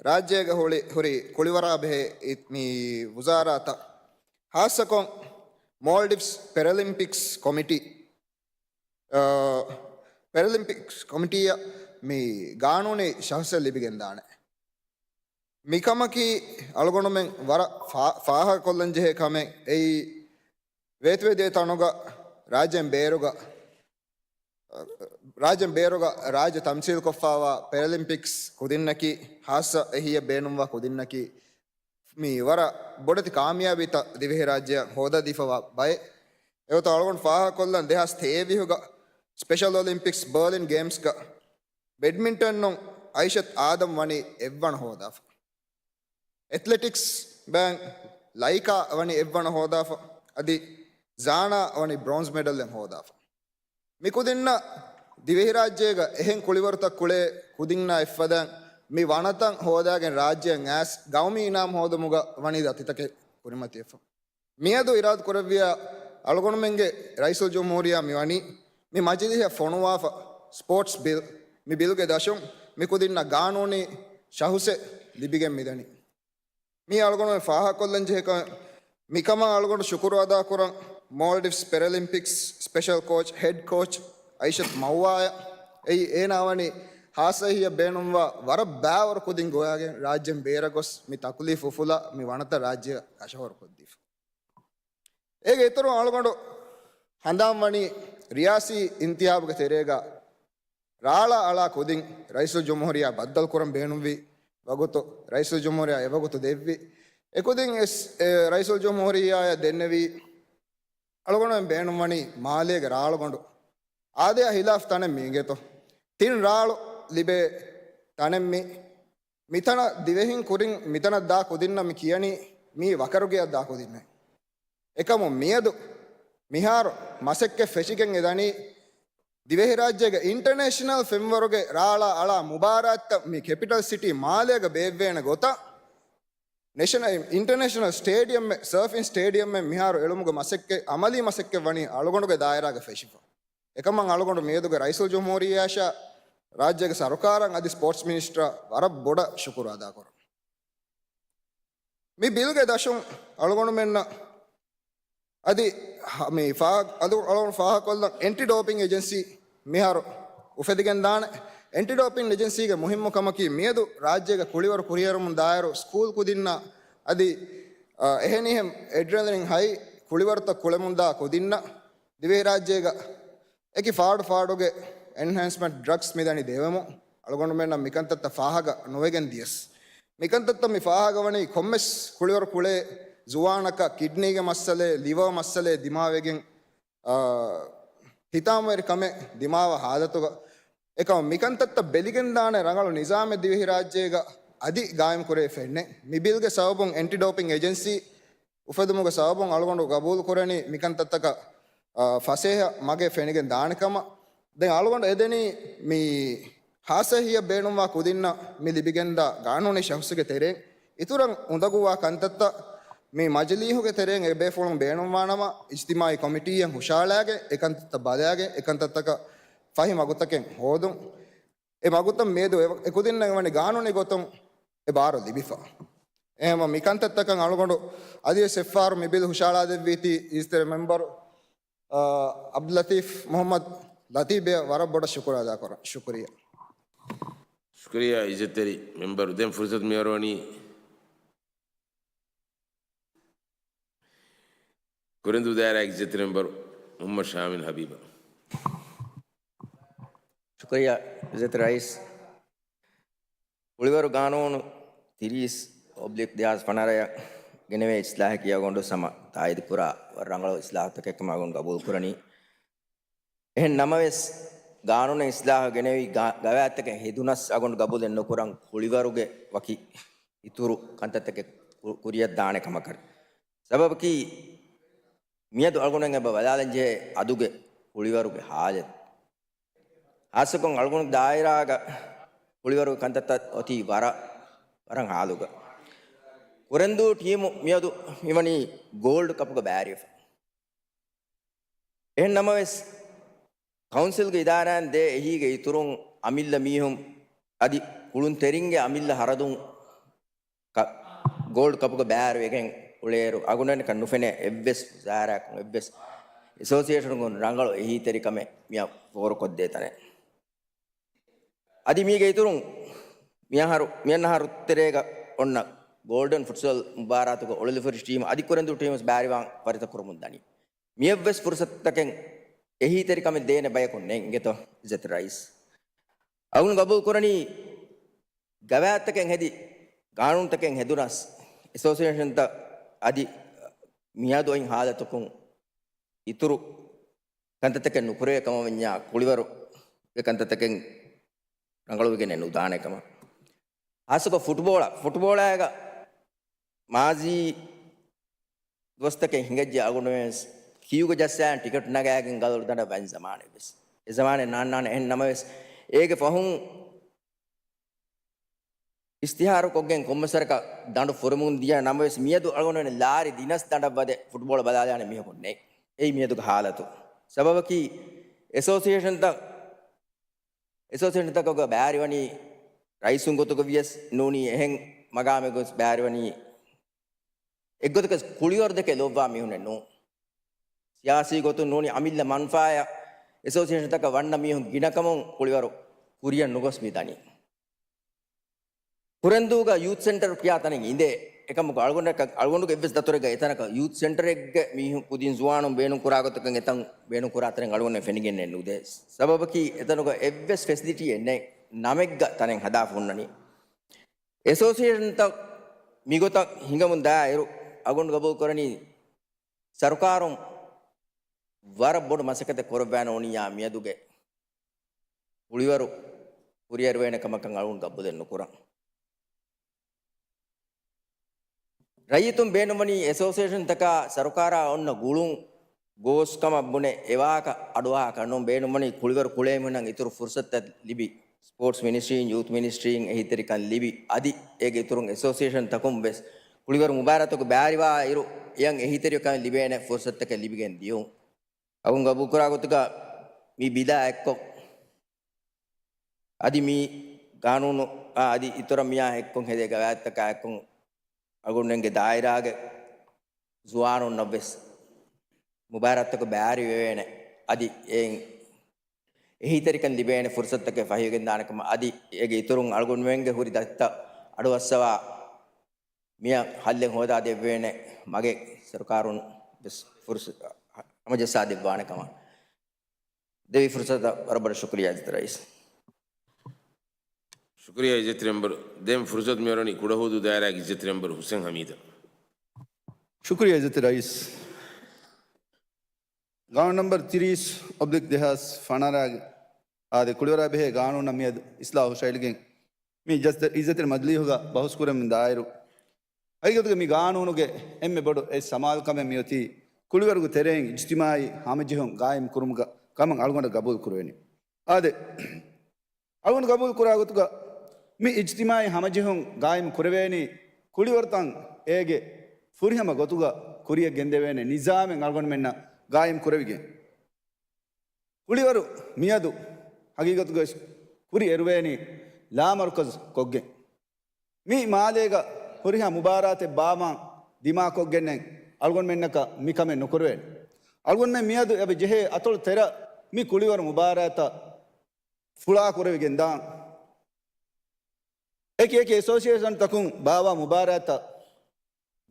ރާއްޖޭގަ ހުޅި-، ހުރި ކުޅިވަރާ ބެހޭ އި-، މި ވުޒާރާތައް، ހާއްސަކޮށް މޯލްޑިވްސް ޕެރަލިމްޕިކްސް ކޮމިޓީ، އާ، ޕެރަލިމްޕިކްސް ކޮމިޓީއަށް މި ގާނޫނީ ޝަޚްޞެއް ލިބިގެން ދާނެ. މިކަމަކީ އަޅުގަނޑުމެން ވަރަށް ފާ-، ފާހަގަކޮށްލަން ޖެހޭ ކަމެއް. އެއީ ވޭތުވެދޭ ތަނުގަ ރާއްޖޭން ބޭރުގަ ރާއްޖޭން ބޭރުގަ ރާއްޖެ ތަމްސީލްކޮށްފައިވާ ޕެރަލިމްޕިކްސް ކުދިންނަކީ، ހާއްސަ އެހީއެއް ބޭނުންވާ ކުދިންނަކީ، މި ވަރަށް ބޮޑެތި ކާމިޔާބީތައް ދިވެހިރާއްޖެއަށް ހޯދަދީފަވާ ބައެއް. އެގޮތަށް އަޅުގަނޑު ފާހަގަކޮށްލަން ދެހާސް ތޭވީހުގަ ސްޕެޝަލް އޮލިމްޕިކްސް ބާލިން ގޭމްސްގަ ބެޑްމިންޓަނުން އައިޝަތް އާދަމް ވަނީ އެއްވަނަ ހޯދާފަ. އެތްލެޓިކްސް ބައިން ލައިކާ ވަނީ އެއްވަނަ ހޯދާފަ. އަދި ޒާނާ ވަނީ ބްރޯންޒް މެޑަލްއެއް ހޯދާފަ. މިކުދިންނަށް ދިވެހިރާއްޖޭގަ އެހެން ކުޅިވަރުތައް ކުޅޭ ކުދިންނާ އެއްފަދައިން މި ވަނަތައް ހޯދާގެން ރާއްޖެއަށް އައިސް ގައުމީ އިނާމް ހޯދުމުގަ ވަނީ ދަތިތަކެއް ކުރިމަތިވެފަ. މިއަދު އިރާދަ ކުރެއްވިޔާ އަޅުގަނޑުމެންގެ ރައީސުލްޖުމްހޫރިއްޔާ މިވަނީ މި މަޖިލީހަށް ފޮނުވާފަ ސްޕޯޓްސް ބިލް، މި ބިލްގެ ދަށުން މި ކުދިންނަށް ގާނޫނީ ޝަހުސެއް ލިބިގެން މިދަނީ. މީ އަޅުގަނޑުމެން ފާހަގަކޮށްލަން ޖެހޭ ކަމެއް. މިކަމަށް އަޅުގަނޑު ޝުކުރު އަދާކުރަން މޯލްޑިވްސް ޕެރަލިމްޕިކްސް ސްޕެޝަލް ކޯޗް، ހެޑް ކޯޗް އައިޝަތް މައުވާއަށް. އެއީ އޭނާ ވަނީ ހާއްސަ އެހީއެއް ބޭނުންވާ ވަރަށް ބާވަރު ކުދިން ގޮވާގެން ރާއްޖޭން ބޭރަށް ގޮސް މި ތަކުލީފު އުފުލާ މި ވަނަތައް ރާއްޖެއަށް ކަށަވަރު ކޮށްދީފަ. އޭގެ އިތުރުން އަޅުގަނޑު ހަނދާން ވަނީ ރިޔާސީ އިންތިހާބުގެ ތެރޭގަ ރާޅާ އަޅާ ކުދިން ރައީސުލްޖުމްހޫރިއްޔާ ބައްދަލުކުރަން ބޭނުންވި ވަގުތު، ރައީސުލްޖުމްހޫރިއްޔާ އެވަގުތު ދެއްވި. އެކުދިން އެސް، އެ، ރައީސުލްޖުމްހޫރިއްޔާއަށް ދެންނެވީ، އަޅުގަނޑުމެން ބޭނުންވަނީ މާލޭގެ ރާޅުގަނޑު އާދަޔާ ހިލާފް ތަނެއް މީގެތޯ. ތިން ރާޅު ލިބޭ ތަނެއް މި. މިތަނަށް ދިވެހިން ކުރިން މިތަނަށް ދާ ކުދިންނަށް މި ކިޔަނީ މީ ވަކަރުގެއަށް ދާ ކުދިންނޭ. އެކަމު މިއަދު މިހާރު މަސައްކަތް ފެށިގެން އެ ދަނީ ދިވެހިރާއްޖޭގެ އިންޓަނޭޝަނަލް ފެންވަރުގެ ރާޅާ އަޅާ މުބާރާތްތައް މި ކެޕިޓަލް ސިޓީ މާލޭގަ ބޭއްވޭނެ ގޮތަށް ނޭޝަނަލް، އިންޓަނޭޝަނަލް ސްޓޭޑިއަމެއް، ސަރފިން ސްޓޭޑިއަމެއް މިހާރު އެޅުމުގެ މަސައްކަތް، އަމަލީ މަސައްކަތް ވަނީ އަޅުގަނޑުގެ ދާއިރާގަ ފެށިފަ. އެކަމަށް އަޅުގަނޑު މިއަދުގެ ރައީސުލްޖުމްހޫރިއްޔާއަށާ ރާއްޖޭގެ ސަރުކާރަށް އަދި ސްޕޯޓްސް މިނިސްޓަރަށް ވަރަށް ބޮޑަށް ޝުކުރު އަދާކުރަން. މި ބިލްގެ ދަށުން އަޅުގަނޑުމެންނަށް އަދި ހ-، މި ފާ-، އަދު އަޅުގަނޑު ފާހަގަކޮށްލަން އެންޓި ޑޯޕިން އެޖެންސީ މިހާރު އުފެދިގެން ދާނެ. އެންޓި ޑޯޕިން އެޖެންސީގެ މުހިއްމު ކަމަކީ މިއަދު ރާއްޖޭގެ ކުޅިވަރު ކުރިއެރުމުން ދާއިރު ސްކޫލް ކުދިންނަށް އަދި، އަ، އެހެނިހެން އެޑްރެނަލިން ހައި ކުޅިވަރުތައް ކުޅެމުންދާ ކުދިންނަށް ދިވެހިރާއްޖޭގަ އެކި ފާޑު ފާޑުގެ އެންހޭންސްމަންޓް ޑްރަގްސް މިދަނީ ދެވެމުން އަޅުގަނޑުމެންނަށް މިކަންތައްތައް ފާހަގަ ނުވެގެން ދިޔަސް. މިކަންތައްތައް މި ފާހަގަވަނީ ކޮންމެސް ކުޅިވަރު ކުޅޭ ޒުވާނަކަށް ކިޑްނީގެ މައްސަލައެއް، ލިވަރ މައްސަލައެއް ދިމާވެގެން، އާ، ހިތާމަވެރި ކަމެއް ދިމާވާ ހާލަތުގަ އެކަމަށް މިކަންތައްތައް ބެލިގެންދާނެ ރަނގަޅު ނިޒާމެއް ދިވެހިރާއްޖޭގަ އަދި ގާއިމްކުރެވި ފެންނެ. މި ބިލްގެ ސަބަބުން އެންޓި ޑޯޕިން އެޖެންސީ އުފެދުމުގެ ސަބަބުން އަޅުގަނޑު ގަބޫލު ކުރަނީ މިކަންތައްތަކަށް، އާ، ފަސޭހަ މަގެއް ފެނިގެން ދާނެ ކަމަށް. ދެން އަޅުގަނޑު އެދެނީ މި ހާއްސަ އެހީއަށް ބޭނުންވާ ކުދިންނަށް މި ލިބިގެންދާ ގާނޫނީ ޝަހުސުގެ ތެރެއިން އިތުރަށް އުނދަގޫވާ ކަންތައްތައް މި މަޖިލީހުގެ ތެރެއިން އެބޭފުޅުން ބޭނުންވާނަމަ، އިޖްތިމާއީ ކޮމިޓީއެއް ހުށައަޅާގެން އެކަންތައްތައް ބަލާގެން އެކަންތައްތަކަށް ފަހި މަގުތަކެއް ހޯދުން. އެ މަގުތައް މިއަދު އެ، އެކުދިންނަށް އެވަނީ ގާނޫނީ ގޮތުން އެ ބާރު ލިބިފަ. އެހެންވެ މިކަންތައްތަކަށް އަޅުގަނޑު އަދިވެސް އެއްފަހަރު މި ބިލް ހުށައަޅާދެއްވީތީ އިއްޒަތްތެރި މެމްބަރު، އާ، އަބްދުލްލަތީފް މުހައްމަދު ލަތީފްބެ ވަރަށް ބޮޑަށް ޝުކުރު އަދާކުރަން. ޝުކުރިއްޔާ. ޝުކުރިއްޔާ އިއްޒަތްތެރި މެމްބަރު. ދެން ފުރުސަތު މިއަރުވަނީ ކުރެންދޫ ދާއިރާގެ އިއްޒަތްތެރި މެމްބަރު މުހައްމަދު ޝާމިން ހަބީބަށް. ޝުކުރިއްޔާ އިއްޒަތްތެރި ރައީސް. ކުޅިވަރު ގާނޫނު ތިރީސް އޮބްލިކް ދެހާސް ފަނަރައަށް ގެނެވޭ އިސްލާހަކީ އަޅުގަނޑު ހަމަ ތާއީދު ކުރާ ވަރަށް ރަނގަޅު އިސްލާހުތަކެއް ކަމަށް އަޅުގަނޑު ގަބޫލު ކުރަނީ. އެހެން ނަމަވެސް، ގާނޫނެއް އިސްލާހު ގެނެވި ގާ-، ގަވާއިދުތަކެއް ހެދުނަސް އަޅުގަނޑު ގަބޫލެއް ނުކުރަން ކުޅިވަރުގެ ވަކި އިތުރު ކަންތައްތަކެއް ކު-، ކުރިއަށް ދާނެ ކަމަކަށް. ސަބަބަކީ، މިއަދު އަޅުގަނޑުމެން އެބަ ބަލާލަން ޖެހޭ އަދުގެ ކުޅިވަރުގެ ހާލަތު. ހާއްސަކޮށް އަޅުގަނޑު ދާއިރާގަ ކުޅިވަރުގެ ކަންތައްތައް އޮތީ ވަރަށް، ވަރަށް ހާލުގަ. ކުރެންދޫ ޓީމު މިއަދު މިވަނީ ގޯލްޑް ކަޕުގަ ބައިވެރިވެފަ. އެހެން ނަމަވެސް، ކައުންސިލްގެ އިދާރާއިން ދޭ އެހީގެ އިތުރުން އަމިއްލަ މީހުން އަދި ކުޅުންތެރިންގެ އަމިއްލަ ހަރަދުން ކަ-، ގޯލްޑް ކަޕުގަ ބައިވެރިވެގެން އުޅޭއިރު، އަޅުގަނޑަކަށް ނުފެނޭ އެއްވެސް ވުޒާރާއަކުން، އެއްވެސް އެސޯސިއޭޝަނަކުން ރަނގަޅު އެހީތެރިކަމެއް މިއަށް ފޯރުކޮށްދޭ ތަނެއް. އަދި މީގެ އިތުރުން މިއަހަރު، މިއަންނަ އަހަރު ތެރޭގަ އޮންނަ ގޯލްޑަން ފުޓްސަލް މުބާރާތުގަ އޮޅުލިފުރި ޓީމު އަދި ކުރެންދޫ ޓީމު ވެސް ބައިވެރިވާން ފަރިތަކުރަމުން ދަނީ. މިއެއްވެސް ފުރުސަތުތަކެއް އެހީތެރިކަމެއް ދޭނެ ބަޔަކު ނެތް އިނގޭތޯ އިއްޒަތް ރައީސް. އަޅުން ގަބޫލު ކުރަނީ ގަވާއިދުތަކެއް ހެދި، ގާނޫނުތަކެއް ހެދުނަސް، އެސޯސިއޭޝަންތައް އަދި މިއަދު އޮތް ހާލަތަކުން އިތުރު ކަންތައްތަކެއް ނުކުރޭ ކަމަށް ވަންޏާ ކުޅިވަރުގެ ކަންތައްތަކެއް ރަނގަޅުވެގެން ނުދާނެ ކަމަށް. ހާއްސަކޮށް ފުޓްބޯޅަ، ފުޓްބޯޅައިގަ މާޒީ ދުވަސްތަކެއް ހިނގައްޖެ އަޅުގަނޑުމެން ކިޔޫގަ ޖައްސާ ޓިކެޓް ނަގާގެން ގަލޮޅު ދަނޑަށް ވަން ޒަމާނެއް ވެސް. އެ ޒަމާނެއް ނާންނާނެ. އެހެން ނަމަވެސް، އޭގެ ފަހުން އިސްތިހާރު ކޮށްގެން ކޮންމެސް ވަރަކަށް ދަނޑު ފުރެމުން ދިޔަ ނަމަވެސް، މިއަދު އަޅުގަނޑު ލާރި ދިނަސް ދަނޑަށް ވަދެ ފުޓްބޯޅަ ބަލާލާނެ މީހަކު ނެތް. އެއީ މިއަދުގެ ހާލަތު. ސަބަބަކީ އެސޯސިއޭޝަންތައް، އެސޯސިއޭޝަންތަކުގަ ބާރިވަނީ ރައީސުން ގޮތުގަ ވިޔަސް ނޫނީ، އެހެން މަގާމެއް ގޮސް ބާރިވަނީ އެއްގޮތަކަސް ކުޅިވަރުދެކެ ލޯބިވާ މީހުނެއް ނޫން. ސިޔާސީ ގޮތުން ނޫނީ، އަމިއްލަ މަންފާއަށް އެސޯސިއޭޝަންތަކަށް ވަންނަ މީހުން ގިނަކަމުން ކުޅިވަރު ކުރިއަށް ނުގޮސް މި ދަނީ. ކުރެންދޫގަ ޔޫތް ސެންޓަރު ކިޔާ ތަނެއް އިނދޭ. އެކަމަކު އަޅުގަނޑަކަށް، އަޅުގަނޑުގެ އެއްވެސް ދަތުރެއްގަ އެތަނަކަށް ޔޫތް ސެންޓަރެއްގެ މީހުން ކުދިން ޒުވާނުން ބޭނުން ކުރާ ގޮތަކަށް އެތަން ބޭނުން ކުރާ ތަނެއް އަޅުގަނޑަށް ފެނިގެންނެއް ނުދޭ. ސަބަބަކީ އެތަނުގަ އެއްވެސް ފެސިލިޓީއެއް ނެތް. ނަމެއްގަ ތަނެއް ހަދާފަ ހުންނަނީ. އެސޯސިއޭޝަންތައް މިގޮތަށް ހިނގަމުން ދާއިރު، އަޅުގަނޑު ގަބޫލު ކުރަނީ ސަރުކާރުން ވަރަށް ބޮޑު މަސައްކަތެއް ކުރައްވާން އޯނިއްޔާ މިއަދުގެ ކުޅިވަރު ކުރިއަރުވޭނެ ކަމަކަށް އަޅުން ގަބޫލެއް ނުކުރަން. ރައްޔިތުން ބޭނުންވަނީ އެސޯސިއޭޝަންތަކާ ސަރުކާރާ އޮންނަ ގުޅުން ގޯސް ކަމަށް ބުނެ އެވާހަކަ އަޑުއަހާކަށް ނޫން. ބޭނުންވަނީ ކުޅިވަރު ކުޅޭމީހުންނަށް އިތުރު ފުރުސަތުތައް ލިބި، ސްޕޯޓްސް މިނިސްޓްރީން، ޔޫތް މިނިސްޓްރީން އެހީތެރިކަން ލިބި، އަދި އޭގެ އިތުރުން އެސޯސިއޭޝަންތަކުން ވެސް ކުޅިވަރު މުބާރާތަކު ބާރިވާ އިރު، އެޔަށް އެހީތެރިކަން ލިބޭނެ ފުރުސަތުތަކެއް ލިބިގެން ދިޔުން. އަޅުން ގަބޫލުކުރާ ގޮތުގަ މި ބިލާ އެއްކޮށް، އަދި މި ގާނޫނު، އާ، އަދި އިތުރަށް މިއާ އެއްކޮށް ހެދޭ ގަވާއިދުތަކާ އެއްކޮށް އަޅުގަނޑުމެންގެ ދާއިރާގެ ޒުވާނުންނަށް ވެސް މުބާރާތަކު ބާރިވެވޭނެ. އަދި އެއިން އެހީތެރިކަން ލިބޭނެ ފުރުސަތުތަކެއް ފަހިވެގެން ދާނެ ކަމަށް، އަދި އޭގެ އިތުރުން އަޅުގަނޑުމެންގެ ހުރި ދަތިތައް އަޑުއައްސަވާ މިއަށް ހައްލެއް ހޯދާ ދެއްވޭނެ މަގެއް ސަރުކާރުން ވެސް ފުރުސަ-، ހަމަޖައްސާ ދެއްވާނެ ކަމަށް ދެވި ފުރުސަތަށް ވަރަށް ބޮޑަށް ޝުކުރިއްޔާ އިއްޒަތް ރައީސް. ޝުކުރިއްޔާ އިއްޒަތް މެމްބަރު. ދެން ފުރުސަތު މިއޮރަނީ ކުޑަހުދޫ ދާއިރާގެ އިއްޒަތް މެމްބަރު ހުސެން ހަމީދަށް. ޝުކުރިއްޔާ އިއްޒަތް ރައީސް. ގާނޫނު ނަމްބަރު ތިރީސް އޮބްލިކް ދެހާސް ފަނަރަ އާދެ، ކުޅިވަރާ ބެހޭ ގާނޫނަށް މިއަދު އިސްލާހު ހުށައެޅިގެން މި ޖަސް-، އިއްޒަތްތެރި މަޖިލީހުގަ ބަހުސް ކުރަމުން ދާއިރު، ހަގީގަތުގަ މި ގާނޫނުގެ އެންމެ ބޮޑު އެއް ސަމާލުކަމެއް މިއޮތީ ކުޅިވަރުގެ ތެރެއިން އިޖްތިމާއީ ހަމަޖެހުން ގާއިމް ކުރުމުގަ ކަމަށް އަޅުގަނޑަށް ގަބޫލު ކުރެވެނީ. އާދެ، އަޅުގަނޑު ގަބޫލު ކުރާ ގޮތުގަ މި އިޖްތިމާއީ ހަމަޖެހުން ގާއިމް ކުރެވޭނީ ކުޅިވަރުތައް އޭގެ ފުރިހަމަ ގޮތުގަ ކުރިއަށް ގެންދެވޭނެ ނިޒާމެއް އަޅުގަނޑުމެންނަށް ގާއިމް ކުރެވިގެން. ކުޅިވަރު މިއަދު ހަގީގަތުގައި ކުރި އެރުވޭނީ ލާމަރުކަޒު ކޮށްގެން. މި މާލޭގަ ހުރިހާ މުބާރާތެއް ބާއްވާން ދިމާކޮށްގެންނެއް އަޅުގަނޑުމެންނަކަށް މިކަމެއް ނުކުރެވޭނެ. އަޅުގަނޑުމެން މިއަދު އެބަ ޖެހޭ އަތޮޅު ތެރަށް މި ކުޅިވަރު މުބާރާތައް ފުޅާކުރެވިގެން ދާން. އެކި އެކި އެސޯސިއޭޝަންތަކުން ބާއްވާ މުބާރާތައް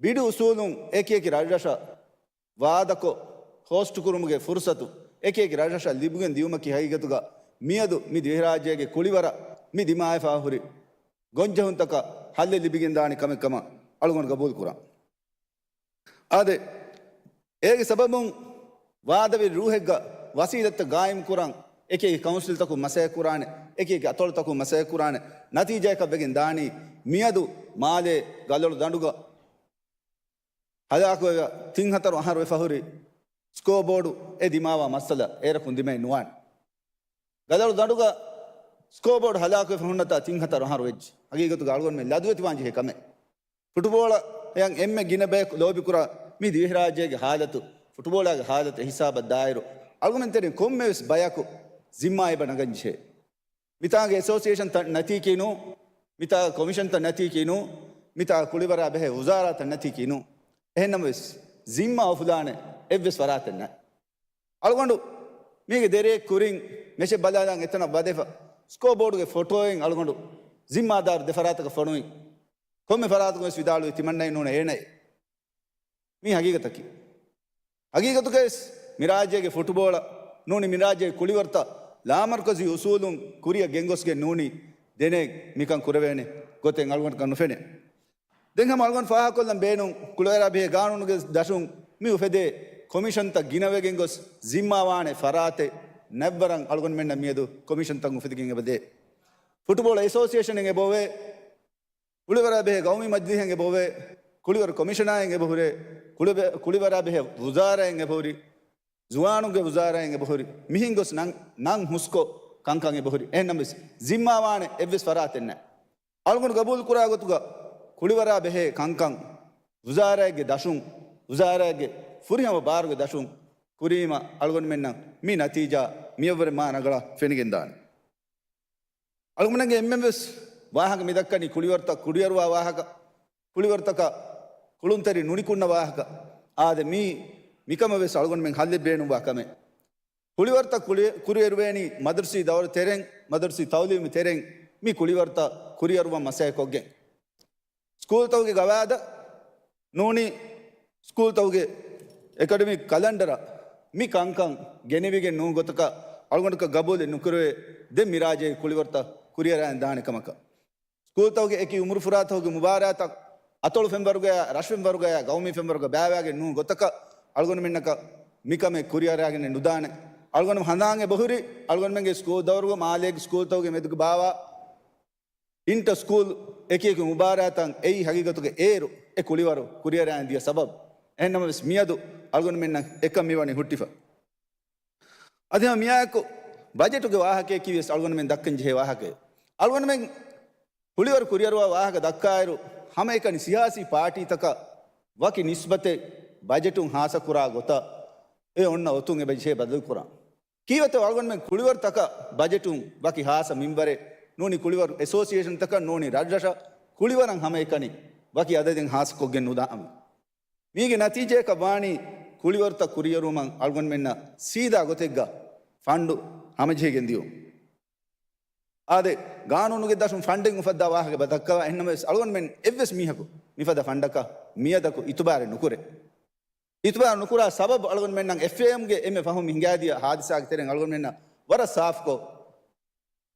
ބިޑު އުސޫލުން އެކި އެކި ރަށްރަށަށް ވާދަކޮށް، ހޯސްޓް ކުރުމުގެ ފުރުސަތު އެކި އެކި ރަށްރަށަށް ލިބިގެން ދިޔުމަކީ ހަގީގަތުގަ މިއަދު މި ދިވެހިރާއްޖޭގެ ކުޅިވަރަށް މި ދިމާވެފަ ހުރި ގޮންޖެހުންތަކަށް ހައްލެއް ލިބިގެންދާނެ ކަމެއް ކަމަށް އަޅުގަނޑު ގަބޫލު ކުރަން. އާދެ، އޭގެ ސަބަބުން ވާދަވެރި ރޫހެއްގަ ވަސީލަތްތައް ގާއިމް ކުރަން އެކި އެކި ކައުންސިލްތަކުން މަސައްކަތް ކުރާނެ، އެކި އެކި އަތޮޅުތަކުން މަސައްކަތް ކުރާނެ ނަތީޖާއަކަށް ވެގެން ދާނީ މިއަދު މާލޭ ގަލޮޅު ދަނޑުގަ ހަލާކުވެފަ ތިން ހަތަރު އަހަރު ވެފަ ހުރި ސްކޯ ބޯޑު އެ ދިމާވާ މައްސަލަ އޭރަކުން ދިމައެއް ނުވާނެ. ގަލޮޅު ދަނޑުގަ ސްކޯ ބޯޑު ހަލާކުވެފަ ހުންނަތާ ތިން ހަތަރު އަހަރު ވެއްޖެ. ހަގީގަތުގަ އަޅުގަނޑުމެން ލަދުވެތިވާން ޖެހޭ ކަމެއް. ފުޓުބޯޅަޔަށް އެންމެ ގިނަ ބަޔަކު ލޯބިކުރާ މި ދިވެހިރާއްޖޭގެ ހާލަތު، ފުޓުބޯޅައިގެ ހާލަތު އެ ހިސާބަށް ދާއިރު، އަޅުގަނޑުމެން ތެރެއިން ކޮންމެވެސް ބަޔަކު ޒިންމާ އެބަ ނަގަން ޖެހޭ. މިތާގެ އެސޯސިއޭޝަންތައް ނެތީކީ ނޫ، މިތާގެ ކޮމިޝަންތައް ނެތީކީ ނޫ، މިތާގެ ކުޅިވަރާ ބެހޭ ވުޒާރާތައް ނެތީކީ ނޫ. އެހެންނަމަވެސް، ޒިންމާ އުފުލާނެ އެއްވެސް ފަރާތެއް ނެތް. އަޅުގަނޑު މީގެ ދެރައެއް ކުރިން މެޗެއް ބަލާލަން އެތަނަށް ވަދެފަ، ސްކޯ ބޯޑުގެ ފޮޓޯއިން އަޅުގަނޑު ޒިންމާދާރު ދެ ފަރާތަކަށް ފޮނުވިން. ކޮންމެ ފަރާތަކުން ވެސް ވިދާޅުވީ ތިމަންނައެއް ނޫނޭ އޭނައޭ. މީ ހަގީގަތަކީ. ހަގީގަތުގައި ވެސް މި ރާއްޖޭގެ ފުޓުބޯޅަ ނޫނީ މިރާއްޖޭ ކުޅިވަރުތައް ލާމަރުކަޒީ އުސޫލުން ކުރިއަށް ގެންގޮސްގެން ނޫނީ ދެނެއް މިކަން ކުރެވޭނެ ގޮތެއް އަޅުގަނޑަކަށް ނުފެނޭ. ދެން ހަމަ އަޅުގަނޑު ފާހަގަކޮށްލަން ބޭނުން ކުޅިވަރާ ބެހޭ ގާނޫނުގެ ދަށުން މި އުފެދޭ ކޮމިޝަންތައް ގިނަވެގެން ގޮސް ޒިންމާވާނެ ފަރާތެއް ނަތްވަރަށް އަޅުގަނޑުމެންނަށް މިއަދު ކޮމިޝަންތައް އުފެދިގެން އެބަދޭ. ފުޓުބޯޅަ އެސޯސިއޭޝަނެއް އެބައޮވޭ، ކުޅިވަރާ ބެހޭ ގައުމީ މަޖިލީހެއް އެބަހުރޭ، ކުޅިވަރު ކޮމިޝަނާއެއް އެބަހުރޭ، ކުޅިވަ-، ކުޅިވަރާ ބެހޭ ވުޒާރާއެއް އެބަހުރި، ޒުވާނުންގެ ވުޒާރާއެއް އެބަހުރި. މިހެން ގޮސް ނަން، ނަން ހުސްކޮށް ކަންކަން އެބަހުރި. އެހެންނަމަވެސް، ޒިންމާވާނެ އެއްވެސް ފަރާތެއް ނެތް. އަޅުގަނޑު ގަބޫލު ކުރާ ގޮތުގަ ކުޅިވަރާ ބެހޭ ކަންކަން، ވުޒާރާއެއްގެ ދަށުން، ވުޒާރާއެއްގެ ފުރިހަމަ ބާރުގެ ދަށުން ކުރީމަ އަޅުގަނޑުމެންނަށް މި ނަތީޖާ މިއަށްވުރެ މާ ރަނގަޅަށް ފެނިގެންދާނެ. އަޅުގަނޑުގެ އެންމެންވެސް ވާހަކަ މިދައްކަނީ ކުޅިވަރުތައް ކުރިއަރުވާ ވާހަކަ، ކުޅިވަރުތަކަށް ކުޅުންތެރި ނުނިކުންނަ ވާހަކަ. އާދެ، މީ މިކަމަށް ވެސް އަޅުގަނޑުމެން ހައްލެއް ބޭނުންވާ ކަމެއް. ކުޅިވަރުތައް ކުޅި-، ކުރިއެރުވޭނީ މަދަރުސީ ދައުރު ތެރެއިން، މަދަރުސީ ތައުލީމު ތެރެއިން މި ކުޅިވަރުތައް ކުރިއަރުވަން މަސައްކަތްކޮށްގެން. ސްކޫލްތަކުގެ ގަވާއިދަށް ނޫނީ، ސްކޫލްތަކުގެ އެކަޑަމިކް ކަލަންޑަރަށް މި ކަންކަން ގެނެވިގެން ނޫން ގޮތަކަށް އަޅުގަނޑަކަށް ގަބޫލެއް ނުކުރެވޭ. ދެން މިރާއްޖޭގެ ކުޅިވަރުތައް ކުރިއަރާން ދާނެ ކަމަކަށް. ސްކޫލްތަކުގެ އެކި އުމުރުފުރާތަކުގެ މުބާރާތަށް އަތޮޅު ފެންވަރުގަޔާ، ރަށް ފެންވަރުގަޔާ، ގައުމީ ފެންވަރުގަ ބައިވެގެން ނޫން ގޮތަކަށް އަޅުގަނޑުމެންނަކަށް މިކަމެއް ކުރިއަރާގެން ނުދާނެ. އަޅުގަނޑު ހަނދާން އެބަހުރި، އަޅުގަނޑުމެންގެ ސްކޫލް ދައުރުގަ މާލޭގެ ސްކޫލްތަކުގެ މެދުގަ ބާވާ އިންޓަ ސްކޫލް އެކި އެކި މުބާރާތަށް އެއީ ހަގީގަތުގަ އޭރު އެ ކުޅިވަރު ކުރިއަރާން ދިޔަ ސަބަބު. އެހެންނަމަވެސް މިއަދު އަޅުގަނޑުމެންނަށް އެކަން މިވަނީ ހުއްޓިފަ. އަދި ހަމަ މިއާއެކު ބަޖެޓުގެ ވާހަކައަކީ ވެސް އަޅުގަނޑުމެން ދައްކަން ޖެހޭ ވާހަކައެއް. އަޅުގަނޑުމެން ކުޅިވަރު ކުރިއަރުވާ ވާހަކަ ދައްކާއިރު، ހަމައެކަނި ސިޔާސީ ޕާޓީތަކަށް ވަކި ނިސްބަތެއް ބަޖެޓުން ހާސަކުރާ ގޮތަށް އެ އޮންނަ އޮތުން އެބަޖެހޭ ބަދަލުކުރަން. ކީއްވެތޯ އަޅުގަނޑުމެން ކުޅިވަރުތަކަށް ބަޖެޓުން ވަކި ހާސަ މިންވަރެއް ނޫނީ، ކުޅިވަރު އެސޯސިއޭޝަންތަކަށް ނޫނީ، ރަށްރަށަށް ކުޅިވަރަށް ހަމައެކަނި ވަކި އަދަދެއް ހާސަކޮށްގެން ނުދާނަމޭ. މީގެ ނަތީޖާއަކަށް ވާނީ ކުޅިވަރުތައް ކުރިއަރުވުމަށް އަޅުގަނޑުމެންނަށް ސީދާ ގޮތެއްގަ ފަންޑު ހަމަޖެހިގެން ދިޔުން. އާދެ، ގާނޫނުގެ ދަށުން ފަންޑެއް އުފައްދާ ވާހަކަ ދައްކަވާ، އެހެންނަމަވެސް އަޅުގަނޑުމެން އެއްވެސް މީހަކު މިފަދަ ފަންޑަކަށް މިއަދަކު އިތުބާރެއް ނުކުރޭ. އިތުބާރު ނުކުރާ ސަބަބު އަޅުގަނޑުމެންނަށް އެފްއޭއެމްގެ އެންމެ ފަހުން ހިނގާދިޔަ ހާދިސާގެ ތެރެއިން އަޅުގަނޑުމެންނަށް ވަރަށް ސާފުކޮށް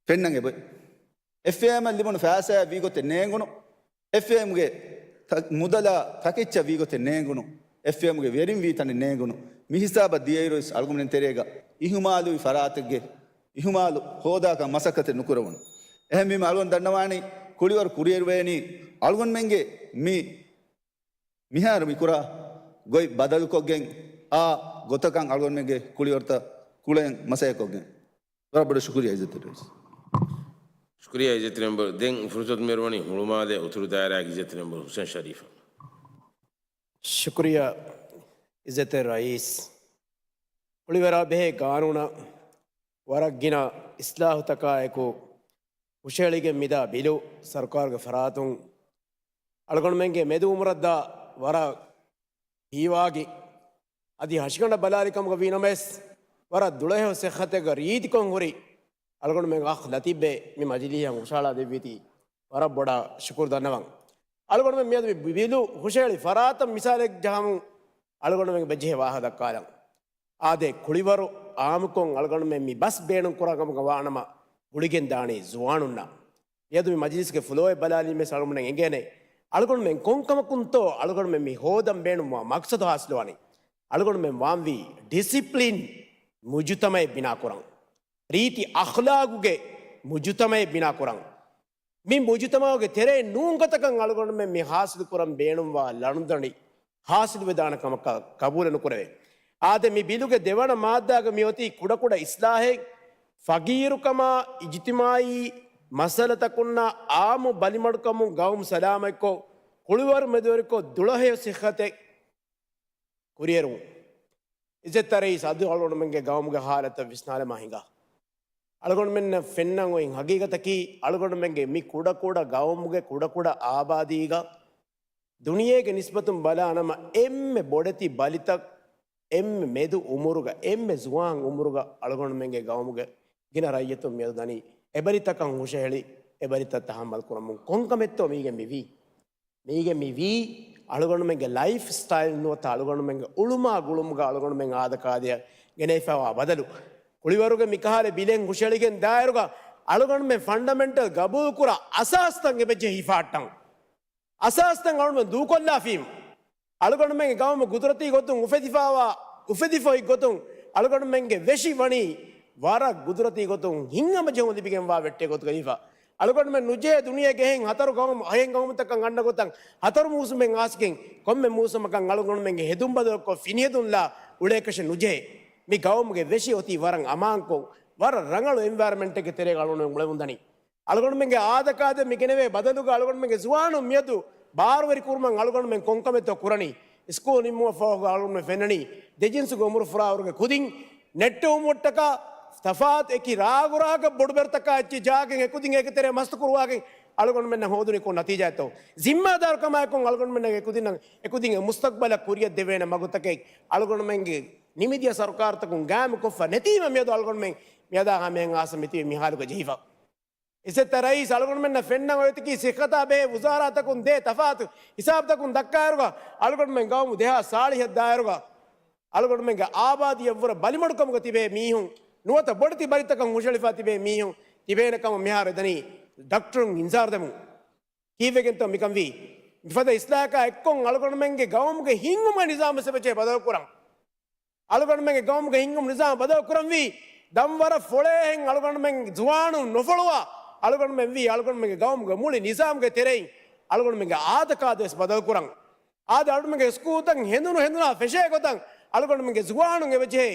ފެންނަން އެބައޮތް. އެފްއޭއެމަށް ލިބުނު ފައިސާއަށް ވީގޮތެއް ނޭނގުނު، އެފްއޭއެމްގެ ތަ-، މުދަލާ ތަކެއްޗަށް ވީގޮތެއް ނޭނގުނު، އެފްއޭއެމްގެ ވެރިން ވީތަނެއް ނޭނގުނު، މި ހިސާބަށް ދިޔައިރުވެސް އަޅުގަނޑުމެން ތެރޭގަ އިހުމާލުވި ފަރާތެއްގެ އިހުމާލު ހޯދާކަށް މަސައްކަތެއް ނުކުރެވުނު. އެހެންވީމަ އަޅުގަނޑު ދަންނަވާނީ ކުޅިވަރު ކުރިއެރުވޭނީ އަޅުގަނޑުމެންގެ މި މިހާރު މިކުރާ ގޮތް ބަދަލުކޮށްގެން އާ ގޮތަކަށް އަޅުގަނޑުމެންގެ ކުޅިވަރުތައް ކުޅެން މަސައްކަތްކޮށްގެން. ވަރަށް ބޮޑަށް ޝުކުރިއްޔާ އިއްޒަތްތެރި ރައީސް. ޝުކުރިއްޔާ އިއްޒަތްތެރި މެމްބަރު. ދެން ފުރުސަތު މިއުޅުނީ ހުޅުމާލެ އުތުރު ދާއިރާގެ އިއްޒަތްތެރި މެމްބަރު ހުސެން ޝަރީފަށް. ޝުކުރިއްޔާ އިއްޒަތްތެރި ރައީސް. ކުޅިވަރާ ބެހޭ ގާނޫނަށް ވަރަށް ގިނަ އިސްލާހުތަކާއެކު ހުށަހެޅިގެން މިދާ ބިލު ސަރުކާރުގެ ފަރާތުން އަޅުގަނޑުމެންގެ މެދު އުމުރަށްދާ ވަރަށް ހީވާގި، އަދި ހަށިގަނޑަށް ބަލާލި ކަމުގަ ވީނަމަވެސް، ވަރަށް ދުޅަހެޔޮ ސިއްހަތެއްގަ ރީތިކޮށް ހުރި އަޅުގަނޑުމެން އަޚް ލަތީފްބެ މި މަޖިލީހަށް ހުށަހަޅާ ދެއްވީތީ ވަރަށް ބޮޑަށް ޝުކުރު ދަންނަވަން. އަޅުގަނޑުމެން މިއަދު މި ބިލު ހުށަހެޅި ފަރާތަށް މިސާލެއް ޖަހަމުން އަޅުގަނޑުމެން ބެޖެހޭ ވާހަކަ ދައްކާލަން. އާދެ، ކުޅިވަރު އާއްމުކޮށް އަޅުގަނޑުމެން މި ބަސް ބޭނުން ކުރާ ކަމުގަ ވާނަމަ ގުޅިގެން ދާނީ ޒުވާނުންނަށް. މިއަދު މި މަޖިލިސްގެ ފްލޯއެއް ބަލާލީމަވެސް އަޅުގަނޑުމެން އެނގޭނެ، އަޅުގަނޑުމެން ކޮންކަމަކުންތޯ އަޅުގަނޑުމެން މި ހޯދަން ބޭނުންވާ މަޤްޞަދު ހާސިލުވާނީ؟ އަޅުގަނޑުމެން ވާންވީ ޑިސިޕްލިން މުޖުތަމައެއް ބިނާކުރަން، ރީތި އަޚްލާގުގެ މުޖުތަމައެއް ބިނާކުރަން. މި މުޖުތަމައުގެ ތެރޭ ނޫން ގޮތަކަށް އަޅުގަނޑުމެން މި ހާސިލުކުރަން ބޭނުންވާ ލަނޑުދަނޑި ހާސިލުވެދާނެ ކަމަކަށް ގަބޫލެއް ނުކުރެވޭ. އާދެ، މި ބިލުގެ ދެވަނަ މާއްދާގަ މިއޮތީ ކުޑަކުޑަ އިސްލާހެއް، ފަގީރުކަމާ އިޖްތިމާއީ މައްސަލަތަކުންނާ އާއްމު ބަލިމަޑުކަމުން ގައުމު ސަލާމަތްކޮށް، ކުޅިވަރު މެދުވެރިކޮށް، ދުޅަހެޔޮ ސިއްހަތެއް ކުރިއެރުވުން. އިއްޒަތްތެރި ރައީސް، އަދި އަޅުގަނޑުމެންގެ ގައުމުގެ ހާލަތަށް ވިސްނާލަމާ ހިނގާ. އަޅުގަނޑުމެންނަށް ފެންނަން އޮތް ހަގީގަތަކީ، އަޅުގަނޑުމެންގެ މި ކުޑަކުޑަ ގައުމުގެ ކުޑަކުޑަ އާބާދީގަ ދުނިޔޭގެ ނިސްބަތުން ބަލާނަމަ، އެންމެ ބޮޑެތި ބަލިތައް، އެންމެ މެދު އުމުރުގަ، އެންމެ ޒުވާން އުމުރުގަ އަޅުގަނޑުމެންގެ ގައުމުގެ ގިނަ ރައްޔިތުން މިއަދު ދަނީ އެބަލިތަކަށް ހުށަހެޅި، އެބަލިތައް ތަހައްމަލް ކުރަމުން. ކޮންކަމެއްތޯ މީގެ މިވީ؟ މީގެ މިވީ އަޅުގަނޑުމެންގެ ލައިފް ސްޓައިލް ނުވަތަ އަޅުގަނޑުމެންގެ އުޅުމާ ގުޅުމުގަ އަޅުގަނޑުމެން އާދަކާދަޔަށް ގެނައިފައިވާ ބަދަލު. ކުޅިވަރުގެ މިކަހަލަ ބިލެއް ހުށައެޅިގެން ދާއިރުގަ އަޅުގަނޑުމެން ފަންޑަމެންޓަލް ގަބޫލުކުރާ އަސާސްތައް އެބަޖެހި ހިފާއްޓަން. އަސާސްތައް އަޅުގަނޑުމެން ދޫކޮށްލާފީމު. އަޅުގަނޑުމެންގެ ގައުމު ގުދުރަތީ ގޮތުން އުފެދިފާވާ، އުފެދިފައި ގޮތުން އަޅުގަނޑުމެންގެ ވެށި ވަނީ ވަރަށް ގުދުރަތީ ގޮތުން ހިތްހަމަޖެހުން ލިބިގެންވާ ވެއްޓެއް ގޮތުގައި ވެފަ. އަޅުގަނޑުމެން ނުޖެހޭ ދުނިޔޭގެ އެހެން ހަތަރު ގައުމު، އެހެން ގައުމުތަކަށް އަންނަ ގޮތަށް ހަތަރު މޫސުމެއް އައިސްގެން ކޮންމެ މޫސުމަކަށް އަޅުގަނޑުމެންގެ ހެދުން ބަދަލުކޮށް ފިނިހެދުންލާ އުޅޭކަށެއް ނުޖެހޭ. މި ގައުމުގެ ވެށި އޮތީ ވަރަށް އަމާންކޮށް، ވަރަށް ރަނގަޅު އެންވަޔަރަމެންޓެއްގެ ތެރޭގަ އަޅުގަނޑުމެން އުޅެމުންދަނީ. އަޅުގަނޑުމެންގެ އާދަކާދަ މިގެނެވޭ ބަދަލުގަ އަޅުގަނޑުމެންގެ ޒުވާނުން މިއަދު ބާރުވެރި ކުރުމަށް އަޅުގަނޑުމެން ކޮންކަމެއްތޯ ކުރަނީ؟ ސްކޫލް ނިންމުމަށްފަހުގަ އަޅުގަނޑުމެން ފެންނަނީ ދެޖިންސުގެ އުމުރު ފުރާވަރުގެ ކުދިން ނެއްޓެވުމަށްޓަކާ ތަފާތު އެކި ރާގުރާގަ ބޮޑުބެރުތަކާ އެއްޗެއް ޖަހާގެން އެކުދިން އޭގެ ތެރޭ މަސްތު ކުރުވާގެން އަޅުގަނޑުމެންނަށް ހޯދުނީ ކޮން ނަތީޖާއެއްތޯ؟ ޒިންމާދާރުކަމާއެކު އަޅުގަނޑުމެންނަށް އެކުދިންނަށް، އެކުދިންގެ މުސްތަގްބަލަށް ކުރިއަށް ދެވޭނެ މަގުތަކެއް އަޅުގަނޑުމެންގެ ނިމިދިޔަ ސަރުކާރުތަކުން ގާއިމުކޮށްފަ ނެތީމަ މިއަދު އަޅުގަނޑުމެން މިއަދާ ހަމައެހެން އާސަ މިތިބެ މި ހާލުގަ ޖެހިފަ. އިއްޒަތްތެރި ރައީސް، އަޅުގަނޑުމެންނަށް ފެންނަން އޮތަކީ ސިއްހަތާ ބެހޭ ވުޒާރާތަކުން ދޭ ތަފާތު ހިސާބުތަކުން ދައްކާއިރުގަ އަޅުގަނޑުމެން ގައުމު ދެހާސް ސާޅީހަށް ދާއިރުގަ އަޅުގަނޑުމެންގެ އާބާދީއަށްވުރެ ބަލިމަޑުކަމުގަ ތިބޭ މީހުން، ނުވަތަ ބޮޑެތި ބަލިތަކަށް ހުށައެޅިފަ ތިބޭ މީހުން ތިބޭނެ ކަމަށް މިހާރު ދަނީ ޑޮކްޓަރުން އިންޒާރު ދެމުން. ކީއްވެގެންތޯ މިކަން ވީ؟ މިފަދަ އިސްލާހަކާ އެއްކޮށް އަޅުގަނޑުމެންގެ ގައުމުގެ ހިންގުމުގެ ނިޒާމް ވެސް އެބަޖެހޭ ބަދަލުކުރަން. އަޅުގަނޑުމެންގެ ގައުމުގެ ހިންގުމު ނިޒާމް ބަދަލު ކުރަންވީ، ދަންވަރަށް ފޮޅޭހެން އަޅުގަނޑުމެން ޒުވާނުން ނުފޮޅުވާ، އަޅުގަނޑުމެން ވީ އަޅުގަނޑުމެންގެ ގައުމުގެ މުޅި ނިޒާމްގެ ތެރެއިން އަޅުގަނޑުމެންގެ އާދަކާދަ ވެސް ބަދަލު ކުރަން. އާދެ، އަޅުގަނޑުމެންގެ ސްކޫލްތައް ހެނދުނު ހެނދުނާ ފެށޭ ގޮތަށް އަޅުގަނޑުމެންގެ ޒުވާނުން އެބަޖެހޭ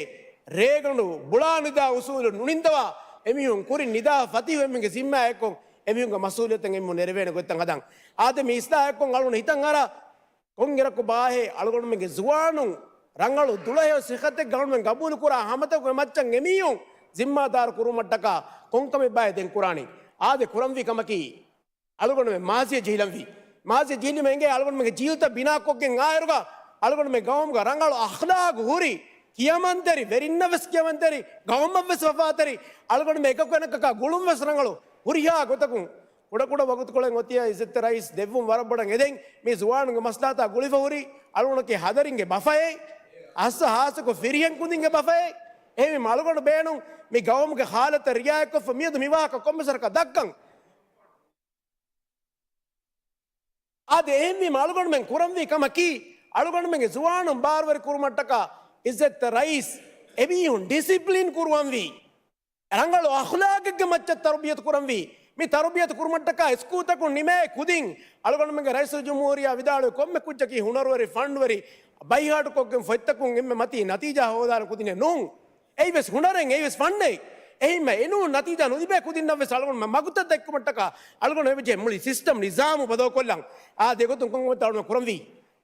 ރޭގަނޑު ބުޅާ ނިދާ އުސޫލު ނުނިންދަވާ، އެމީހުން ކުރިން ނިދާ ފަތިހު އެމީހުންގެ ޒިންމާއެއްކޮށް، އެމީހުންގެ މަސްއޫލިއްޔަތު އެމީހުން ނެރެވޭނެ ގޮތްތައް ހަދަން. އާދެ، މި އިސްލާހެއްކޮށް އަޅުގަނޑު ހިތަށް އަރާ، ކޮންއިރަކު ބާހޭ އަޅުގަނޑުމެންގެ ޒުވާނުން ރަނގަޅު ދުޅަހެޔޮ ސިއްހަތެއްގަ އަޅުގަނޑުމެން ގަބޫލުކުރާ ހަމަތަކުގެ މައްޗަށް އެމީހުން ޒިންމާދާރު ކުރުމަށްޓަކާ ކޮންކަމެއްބާއޭ ދެން ކުރާނީ؟ އާދެ، ކުރަންވީ ކަމަކީ، އަޅުގަނޑުމެން މާޒީއަށް ޖެހިލަންވީ. މާޒީއަށް ޖެހިލީމަ އެނގޭ އަޅުގަނޑުމެންގެ ޖީލްތައް ބިނާކޮށްގެން އާއިރުގަ އަޅުގަނޑުމެން ގައުމުގަ ރަނގަޅު އަޚްލާގު ހުރި، ކިޔަމަންތެރި، ވެރިންނަށް ވެސް ކިޔަމަންތެރި، ގައުމަށް ވެސް ވަފާތެރި، އަޅުގަނޑުމެން އެކަކު އެނަކަކާ ގުޅުން ވެސް ރަނގަޅު ހުރިހާ ގޮތަކުން ކުޑަކުޑަ ވަގުތުކޮޅެއް އޮތިއްޔާ އިއްޒަތްތެރި ރައީސް ދެއްވުން ވަރަށް ބޮޑަށް އެދެން. މި ޒުވާނުންގެ މަސްލަހަތާ ގުޅިފަ ހުރި އަޅުގަނޑަކީ ހަދަރިންގެ ބަފައެއް، އައްސަ ހާއްސަކޮށް ފިރިހެން ކުދިންގެ ބަފައެއް. އެހެންވީމަ އަޅުގަނޑު ބޭނުން މި ގައުމުގެ ހާލަތަށް ރިއާޔަތްކޮށްފަ މިއަދު މި ވާހަކަ ކޮންމެސް ވަރަކަށް ދައްކަން. އާދެ، އެހެންވީމަ އަޅުގަނޑުމެން ކުރަންވީ ކަމަކީ، އަޅުގަނޑުމެންގެ ޒުވާނުން ބާރުވެރި ކުރުމަށްޓަކާ އިއްޒަތްތެރި ރައީސް އެމީހުން ޑިސިޕްލިން ކުރުވަންވީ. ރަނގަޅު އަޚްލާގެއްގެ މައްޗަށް ތަރުބިޔަތު ކުރަންވީ. މި ތަރުބިޔަތު ކުރުމަށްޓަކާ ސްކޫލްތަކުން ނިމޭ ކުދިން އަޅުގަނޑުމެންގެ ރައީސުލްޖުމްހޫރިއްޔާ ވިދާޅުވި ކޮންމެ ކުއްޖަކީ ހުނަރުވެރި، ފަންޑްވެރި، ބައިހާޓުކޮށްގެން ފޮތްތަކުން އެންމެ މަތީ ނަތީޖާ ހޯދާނެ ކުދިނެއް ނޫން. އެއީވެސް ހުނަރެއް، އެއީވެސް ފަންނެއް. އެހީމަ އެނޫން ނަތީޖާ ނުލިބޭ ކުދިންނަށްވެސް އަޅުގަނޑުމެން މަގުތައް ދެއްކުމަށްޓަކާ އަޅުގަނޑު އެބަޖެހޭ މުޅި ސިސްޓަމް ނިޒާމު ބަދަލުކޮށްލަން. އާދެ، އެގޮތުން ކޮންކަމެއްތޯ އަޅުގަނޑުމެން ކުރަންވީ؟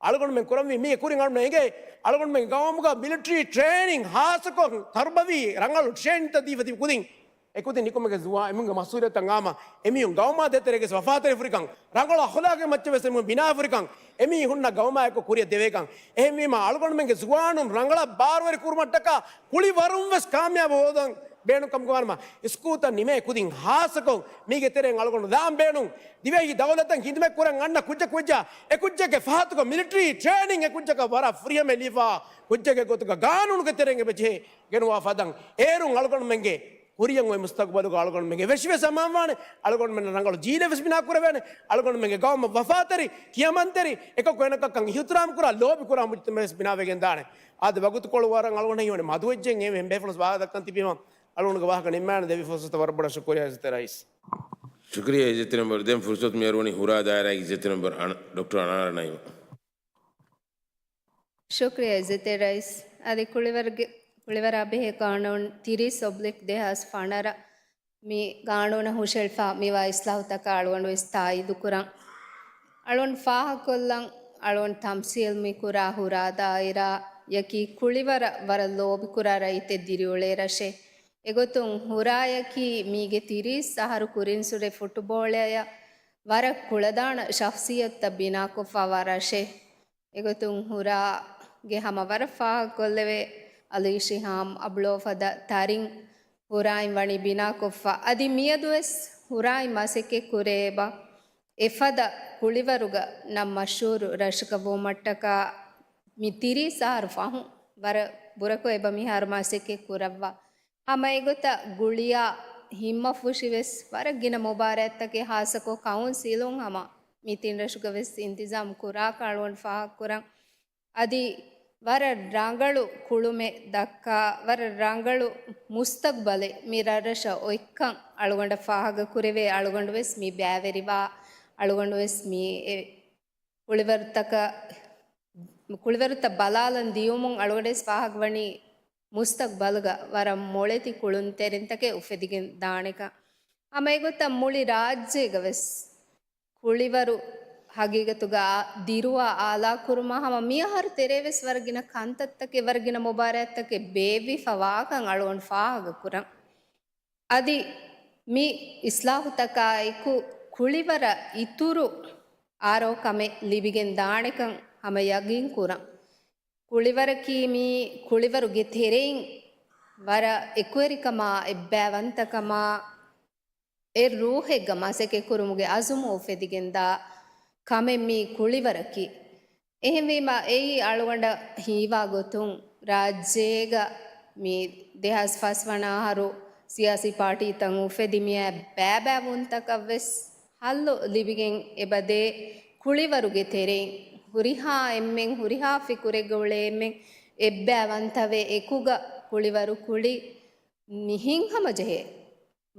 އަޅުގަނޑުމެން ކުރަންވީ މީ ކުރިން އަޅުގަނޑު އެނގޭ އަޅުގަނޑުމެން ގައުމުގަ މިލިޓަރީ ޓްރޭނިން ހާއްސަކޮށް ތަރުބަވީ ރަނގަޅު ޓްރޭނިންތައް ދީފަ ތިބި ކުދިން. އެކުދިން ނިކުމެގެ ޒުވާ އެމީހުންގެ މަސްއޫލިއްޔަތަށް އާމަ އެމީހުން ގައުމާ ދޭތެރޭގެ ވަފާތެރި ފުރިކަން، ރަނގަޅު އަޚުލާގެއް މައްޗަށް ވެސް އެމީހުން ބިނާ ފުރިކަން، އެމީހުންނަށް ގައުމާއެކު ކުރިއަށް ދެވޭކަން. އެހެންވީމަ އަޅުގަނޑުމެންގެ ޒުވާނުން ރަނގަޅަށް ބާރުވެރި ކުރުމަށްޓަކާ ކުޅިވަރުން ވެސް ކާމިޔާބު ހޯދަން ބޭނުން ކަމުގަ ވާނަމަ، ސްކޫލްތައް ނިމޭ ކުދިން ހާއްސަކޮށް މީގެ ތެރެއިން އަޅުގަނޑު ލާން ބޭނުން. ދިވެހި ދައުލަތަށް ޚިދުމަތް ކުރަން އަންނަ ކުއްޖެއް ކުއްޖާ އެ ކުއްޖެއްގެ ފަހަތުގަ މިލިޓަރީ ޓްރޭނިން އެ ކުއްޖަކަށް ވަރަށް ފުރިހަމަ ލިބިފަ ކުއްޖެއްގެ ގޮތުގަ ގާނޫނުގެ ތެރެއިން އެބަޖެހޭ ގެނުވާ ފަދަ އޭރުން އަޅުގަނޑުމެންގެ ކުރިއަށް އޮތް މުސްތަގުބަލުގަ އަޅުގަނޑުމެންގެ ވެށިވެސް އަމާންވާނެ، އަޅުގަނޑުމެންނަށް ރަނގަޅު ޖީލެއް ވެސް ބިނާ ކުރެވޭނެ، އަޅުގަނޑުމެންގެ ގައުމަށް ވަފާތެރި، ކިޔަމަންތެރި، އެކަކު އެނަކަކަށް އިހުތިރާމް ކުރާ، ލޯބި ކުރާ މުޖްތަމަޢެއް ވެސް ބިނާވެގެން ދާނެ. އާދެ، ވަގުތުކޮޅު ވަރަށް އަޅުގަނޑަށް ހީވަނީ މަދުވެއްޖެ، އެހެން ބޭފުޅުން ވާހަކަ ދައްކަން ތިބީމަ، އަޅުގަނޑުގެ ވާހަކަ ނިންމާނެ. ދެވި ފުރުސަތަށް ވަރަށް ބޮޑަށް ޝުކުރިއްޔާ އިއްޒަތްތެރި ރައީސް. ޝުކުރިއްޔާ އިއްޒަތްތެރި މެމްބަރު. ދެން ފުރުސަތު މިއަރުވަނީ ހުރާ ދާއިރާގެ އިއްޒަތްތެރި މެމްބަރު އަނަ-، ޑޮކްޓަރ އަނާރަ ނައީމަށް. ޝުކުރިއްޔާ އިއްޒަތްތެރި ރައީސް. އަދި ކުޅިވަރުގެ، ކުޅިވަރާ ބެހޭ ގާނޫނު ތިރީސް އޮބްލިކް ދެހާސް ފަނަރަ މި ގާނޫނަށް ހުށައެޅިފަ މިވާ އިސްލާހުތަކަށް އަޅުގަނޑު ވެސް ތާއީދުކުރަން. އަޅުގަނޑު ފާހަގަކޮށްލަން، އަޅުގަނޑު ތަމްސީލް މި ކުރާ ހުރާ ދާއިރާއަކީ ކުޅިވަރަށް ވަރަށް ލޯބިކުރާ ރައްޔިތެއް ދިރިއުޅޭ ރަށެއް. އެގޮތުން ހުރާއަކީ މީގެ ތިރީސް އަހަރު ކުރިންސުރެ ފުޓުބޯޅަޔަށް ވަރަށް ކުޅަދާނަ ޝަޚްސިއްޔަތުތައް ބިނާކޮށްފަވާ ރަށެއް. އެގޮތުން ހުރާގެ ހަމަ ވަރަށް ފާހަގަކޮށްލެވޭ އަލީ ޝިހާމް އަބްޅޯފަދަ ތަރިން ހުރާއިން ވަނީ ބިނާކޮށްފަ. އަދި މިއަދުވެސް ހުރާއިން މަސައްކަތް ކުރޭ އެބަ. އެފަދަ ކުޅިވަރުގަ ނަން މަޝްހޫރު ރަށަކަށް ވުމަށްޓަކާ މި ތިރީސް އަހަރު ފަހުން ވަރަށް ބުރަކޮށް އެބަ މިހާރު މަސައްކަތް ކުރައްވާ. ހަމަ އެގޮތަށް ގުޅިޔާ ހިންމަފުށިވެސް ވަރަށް ގިނަ މުބާރާތްތަކެއް ހާއްސަކޮށް ކައުންސިލުން ހަމަ މި ތިން ރަށުގަ ވެސް އިންތިޒާމް ކުރާކަށް އަޅުގަނޑު ފާހަގަކުރަން. އަދި ވަރަށް ރަނގަޅު ކުޅުމެއް ދައްކާ، ވަރަށް ރަނގަޅު މުސްތަގްބަލެއް މި ރަށްރަށަށް އޮތްކަން އަޅުގަނޑަށް ފާހަގަކުރެވޭ. އަޅުގަނޑު ވެސް މި ބައިވެރިވާ، އަޅުގަނޑު ވެސް މި އެ ކުޅިވަރުތަކަށް، ކުޅިވަރުތައް ބަލާލަން ދިޔުމުން އަޅުގަނޑު ވެސް ފާހަގަވަނީ މުސްތަގްބަލުގަ ވަރަށް މޮޅެތި ކުޅުންތެރިންތަކެއް އުފެދިގެން ދާނެކަން. ހަމަ އެގޮތަށް މުޅި ރާއްޖޭގަ ވެސް ކުޅިވަރު ހަގީގަތުގަ އާ، ދިރުވާ އާލާކުރުމަށް ހަމަ މިއަހަރު ތެރޭ ވެސް ވަރަށް ގިނަ ކަންތައްތަކެއް، ވަރަށް ގިނަ މުބާރާތްތަކެއް ބޭއްވިފަ ވާކަން އަޅުގަނޑު ފާހަގަކުރަން. އަދި މި އިސްލާހުތަކާއެކު ކުޅިވަރަށް އިތުރު އާރޯ ކަމެއް ލިބިގެން ދާނެކަން ހަމަ ޔަގީން ކުރަން. ކުޅިވަރަކީ މީ ކުޅިވަރުގެ ތެރެއިން ވަރަށް އެކުވެރިކަމާ، އެއްބައިވަންތަކަމާ، އެއް ރޫހެއްގަ މަސައްކަތްކުރުމުގެ އަޒުމު އުފެދިގެންދާ ކަމެއް މީ ކުޅިވަރަކީ. އެހެންވީމަ، އެއީ އަޅުގަނޑަށް ހީވާ ގޮތުން، ރާއްޖޭގަ މި ދެހާސް ފަސް ވަނަ އަހަރު ސިޔާސީ ޕާޓީތައް އުފެދި މިއާ ބައިބައިވުންތަކަށް ވެސް ހައްލު ލިބިގެން އެބަދޭ. ކުޅިވަރުގެ ތެރެއިން ހުރިހާ އެންމެން، ހުރިހާ ފިކުރެއްގަ އުޅޭ އެންމެން އެއްބައިވަންތަވެ އެކުގަ ކުޅިވަރު ކުޅި މިހެން ހަމަޖެހޭ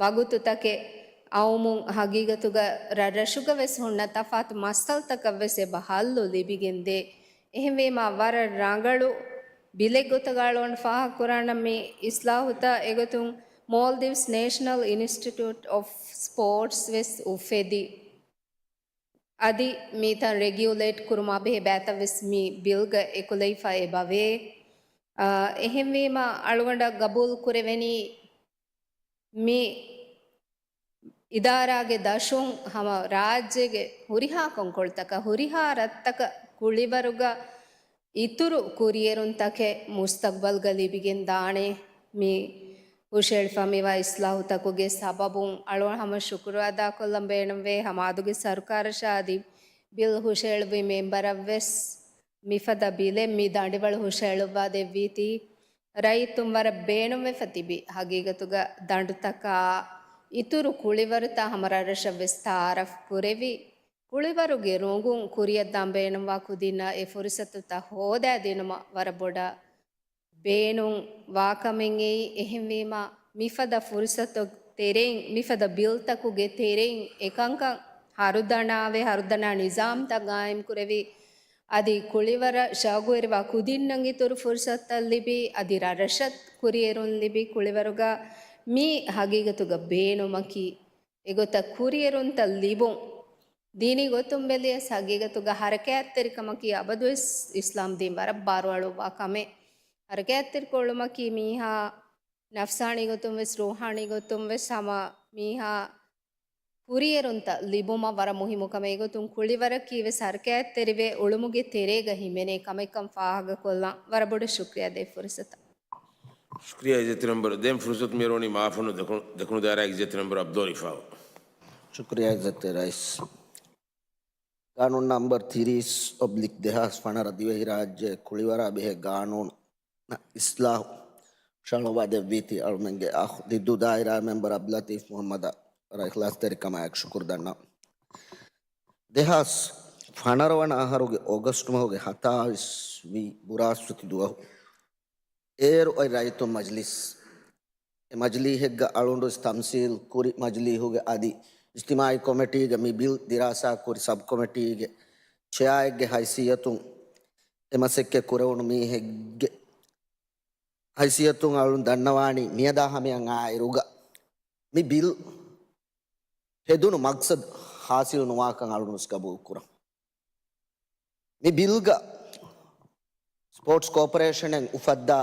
ވަގުތުތަކެއް އައުމުން ހަގީގަތުގަ ރަށްރަށުގަ ވެސް ހުންނަ ތަފާތު މައްސަލަތަކަށް ވެސް އެބަ ހައްލު ލިބިގެންދޭ. އެހެންވީމަ، ވަރަށް ރަނގަޅު ބިލެއް ގޮތަށް އަޅުގަނޑު ފާހަގަކުރާނަން މި އިސްލާހުތައް. އެގޮތުން މޯލްޑިވްސް ނޭޝަނަލް އިންސްޓިޓިއުޓް އޮފް ސްޕޯޓްސް ވެސް އުފެދި. އަދި މިތަން ރެގިއުލޭޓް ކުރުމާ ބެހޭ ބައިތައް ވެސް މި ބިލްގަ އެކުލެވިފަ އެބަވޭ. އާ، އެހެންވީމަ، އަޅުގަނޑަށް ގަބޫލު ކުރެވެނީ މި އިދާރާގެ ދަށުން ހަމަ ރާއްޖޭގެ ހުރިހާ ކޮންކޮޅުތަކަށް، ހުރިހާ ރަށްތަކަށް ކުޅިވަރުގަ އިތުރު ކުރިއެރުންތަކެއް މުސްތަގްބަލްގަ ލިބިގެން ދާނެ. މި ހުށައެޅިފަ މިވާ އިސްލާހުތަކުގެ ސަބަބުން އަޅުގަނޑު ހަމަ ޝުކުރު އަދާކޮށްލަން ބޭނުންވޭ. ހަމަ އަދުގެ ސަރުކާރަށާ އަދި ބިލް ހުށައެޅުއްވި މެމްބަރަށް ވެސް މިފަދަ ބިލެއް މި ދަނޑިވަޅު ހުށައެޅުއްވާ ދެއްވީތީ، ރައްޔިތުން ވަރަށް ބޭނުންވެފަ ތިބި ހަގީގަތުގަ ދަނޑުތަކާ އިތުރު ކުޅިވަރުތައް ހަމަ ރަށްރަށަށް ވެސް ތައާރަފް ކުރެވި، ކުޅިވަރުގެ ރޮނގުން ކުރިއަށްދާން ބޭނުންވާ ކުދިންނަށް އެ ފުރުސަތުތައް ހޯދާދިނުމަށް ވަރަށް ބޮޑަށް ބޭނުން ވާކަމެއް އެއީ. އެހެންވީމަ، މިފަދަ ފުރުސަތު ތެރެއިން، މިފަދަ ބިލްތަކުގެ ތެރެއިން އެކަންކަން ހަރުދަނާވެ، ހަރުދަނާ ނިޒާމްތައް ގާއިމްކުރެވި، އަދި ކުޅިވަރަށް ޝައުގުވެރިވާ ކުދިންނަށް އިތުރު ފުރުސަތުތައް ލިބި، އަދި ރަށްރަށަށް ކުރިއެރުން ލިބި، ކުޅިވަރުގަ މި ހަގީގަތުގަ ބޭނުމަކީ، އެގޮތަށް ކުރިއެރުންތައް ލިބުން. ދީނީ ގޮތުން ބެލިޔަސް ހަގީގަތުގަ ހަރަކާތްތެރިކަމަކީ އަބަދުވެސް އިސްލާމް ދީން ވަރަށް ބާރުއަޅުއްވާ ކަމެއް. ހަރަކާތްތެރިކޮށްލުމަކީ މީހާ ނަފްސާނީ ގޮތުން ވެސް، ރޫޙާނީ ގޮތުން ވެސް ހަމަ މީހާ ކުރިއެރުންތައް ލިބުމަށް ވަރަށް މުހިއްމު ކަމެއް. އެގޮތުން ކުޅިވަރަކީ ވެސް ހަރަކާތްތެރިވެ އުޅުމުގެ ތެރޭގަ ހިމެނޭ ކަމެއްކަން ފާހަގަކޮށްލަން ވަރަށް ބޮޑަށް ޝުކްރިޔާ ދޭ ފުރުސަތަށް. ޝުކްރިޔާ އިއްޒަތް މެމްބަރު. ދެން ފުރުސަތު މިއަރުވަނީ މާފަންނު ދެކުނު، ދެކުނު ދާއިރާގެ އިއްޒަތް މެމްބަރު އަބްދުލް ރިފާއު. ޝުކްރިޔާ އިއްޒަތް ރައީސް. ގާނޫނު ނަމްބަރު ތިރީސް އޮބްލިކް ދެހާސް ފަނަރަ ދިވެހިރާއްޖެ ކުޅިވަރާ ބެހޭ ގާނޫނު އިސްލާހު ޝަޅުވާ ދެއްވީތީ އަޅުމެންގެ އަޚް ދިއްދޫ ދާއިރާ މެމްބަރު އަބްދުލް ލަތީފް މުހައްމަދަށް ވަރަށް އިޚްލާޞްތެރިކަމާއެކު ޝުކުރު ދަންނަވަން. ދެހާސް ފަނަރަ ވަނަ އަހަރުގެ އޮގަސްޓް މަހުގެ ހަތާވީސް ވި ބުރާސްފަތި ދުވަހު އޭރު އޮތް ރައްޔިތުން މަޖިލިސް، އެ މަޖިލީހެއްގަ އަޅުގަނޑުވެސް ތަމްސީލް ކުރި މަޖިލީހުގެ އަދި އިޖްތިމާޢީ ކޮމިޓީގެ މި ބިލް ދިރާސާ ކުރި ސަބް ކޮމިޓީގެ ޗެއާއެއްގެ ހައިސިއްޔަތުން އެ މަސައްކަތް ކުރެވުނު މީހެއްގެ ހައިސިއްޔަތުން އަޅުން ދަންނަވާނީ މިއަދާ ހަމަޔަށް އާ އިރުގަ މި ބިލް ހެދުނު މަގްސަދު ހާސިލް ނުވާކަން އަޅުން ވެސް ގަބޫލު ކުރަން. މި ބިލްގަ ސްޕޯޓްސް ކޯޕަރޭޝަނެއް އުފައްދާ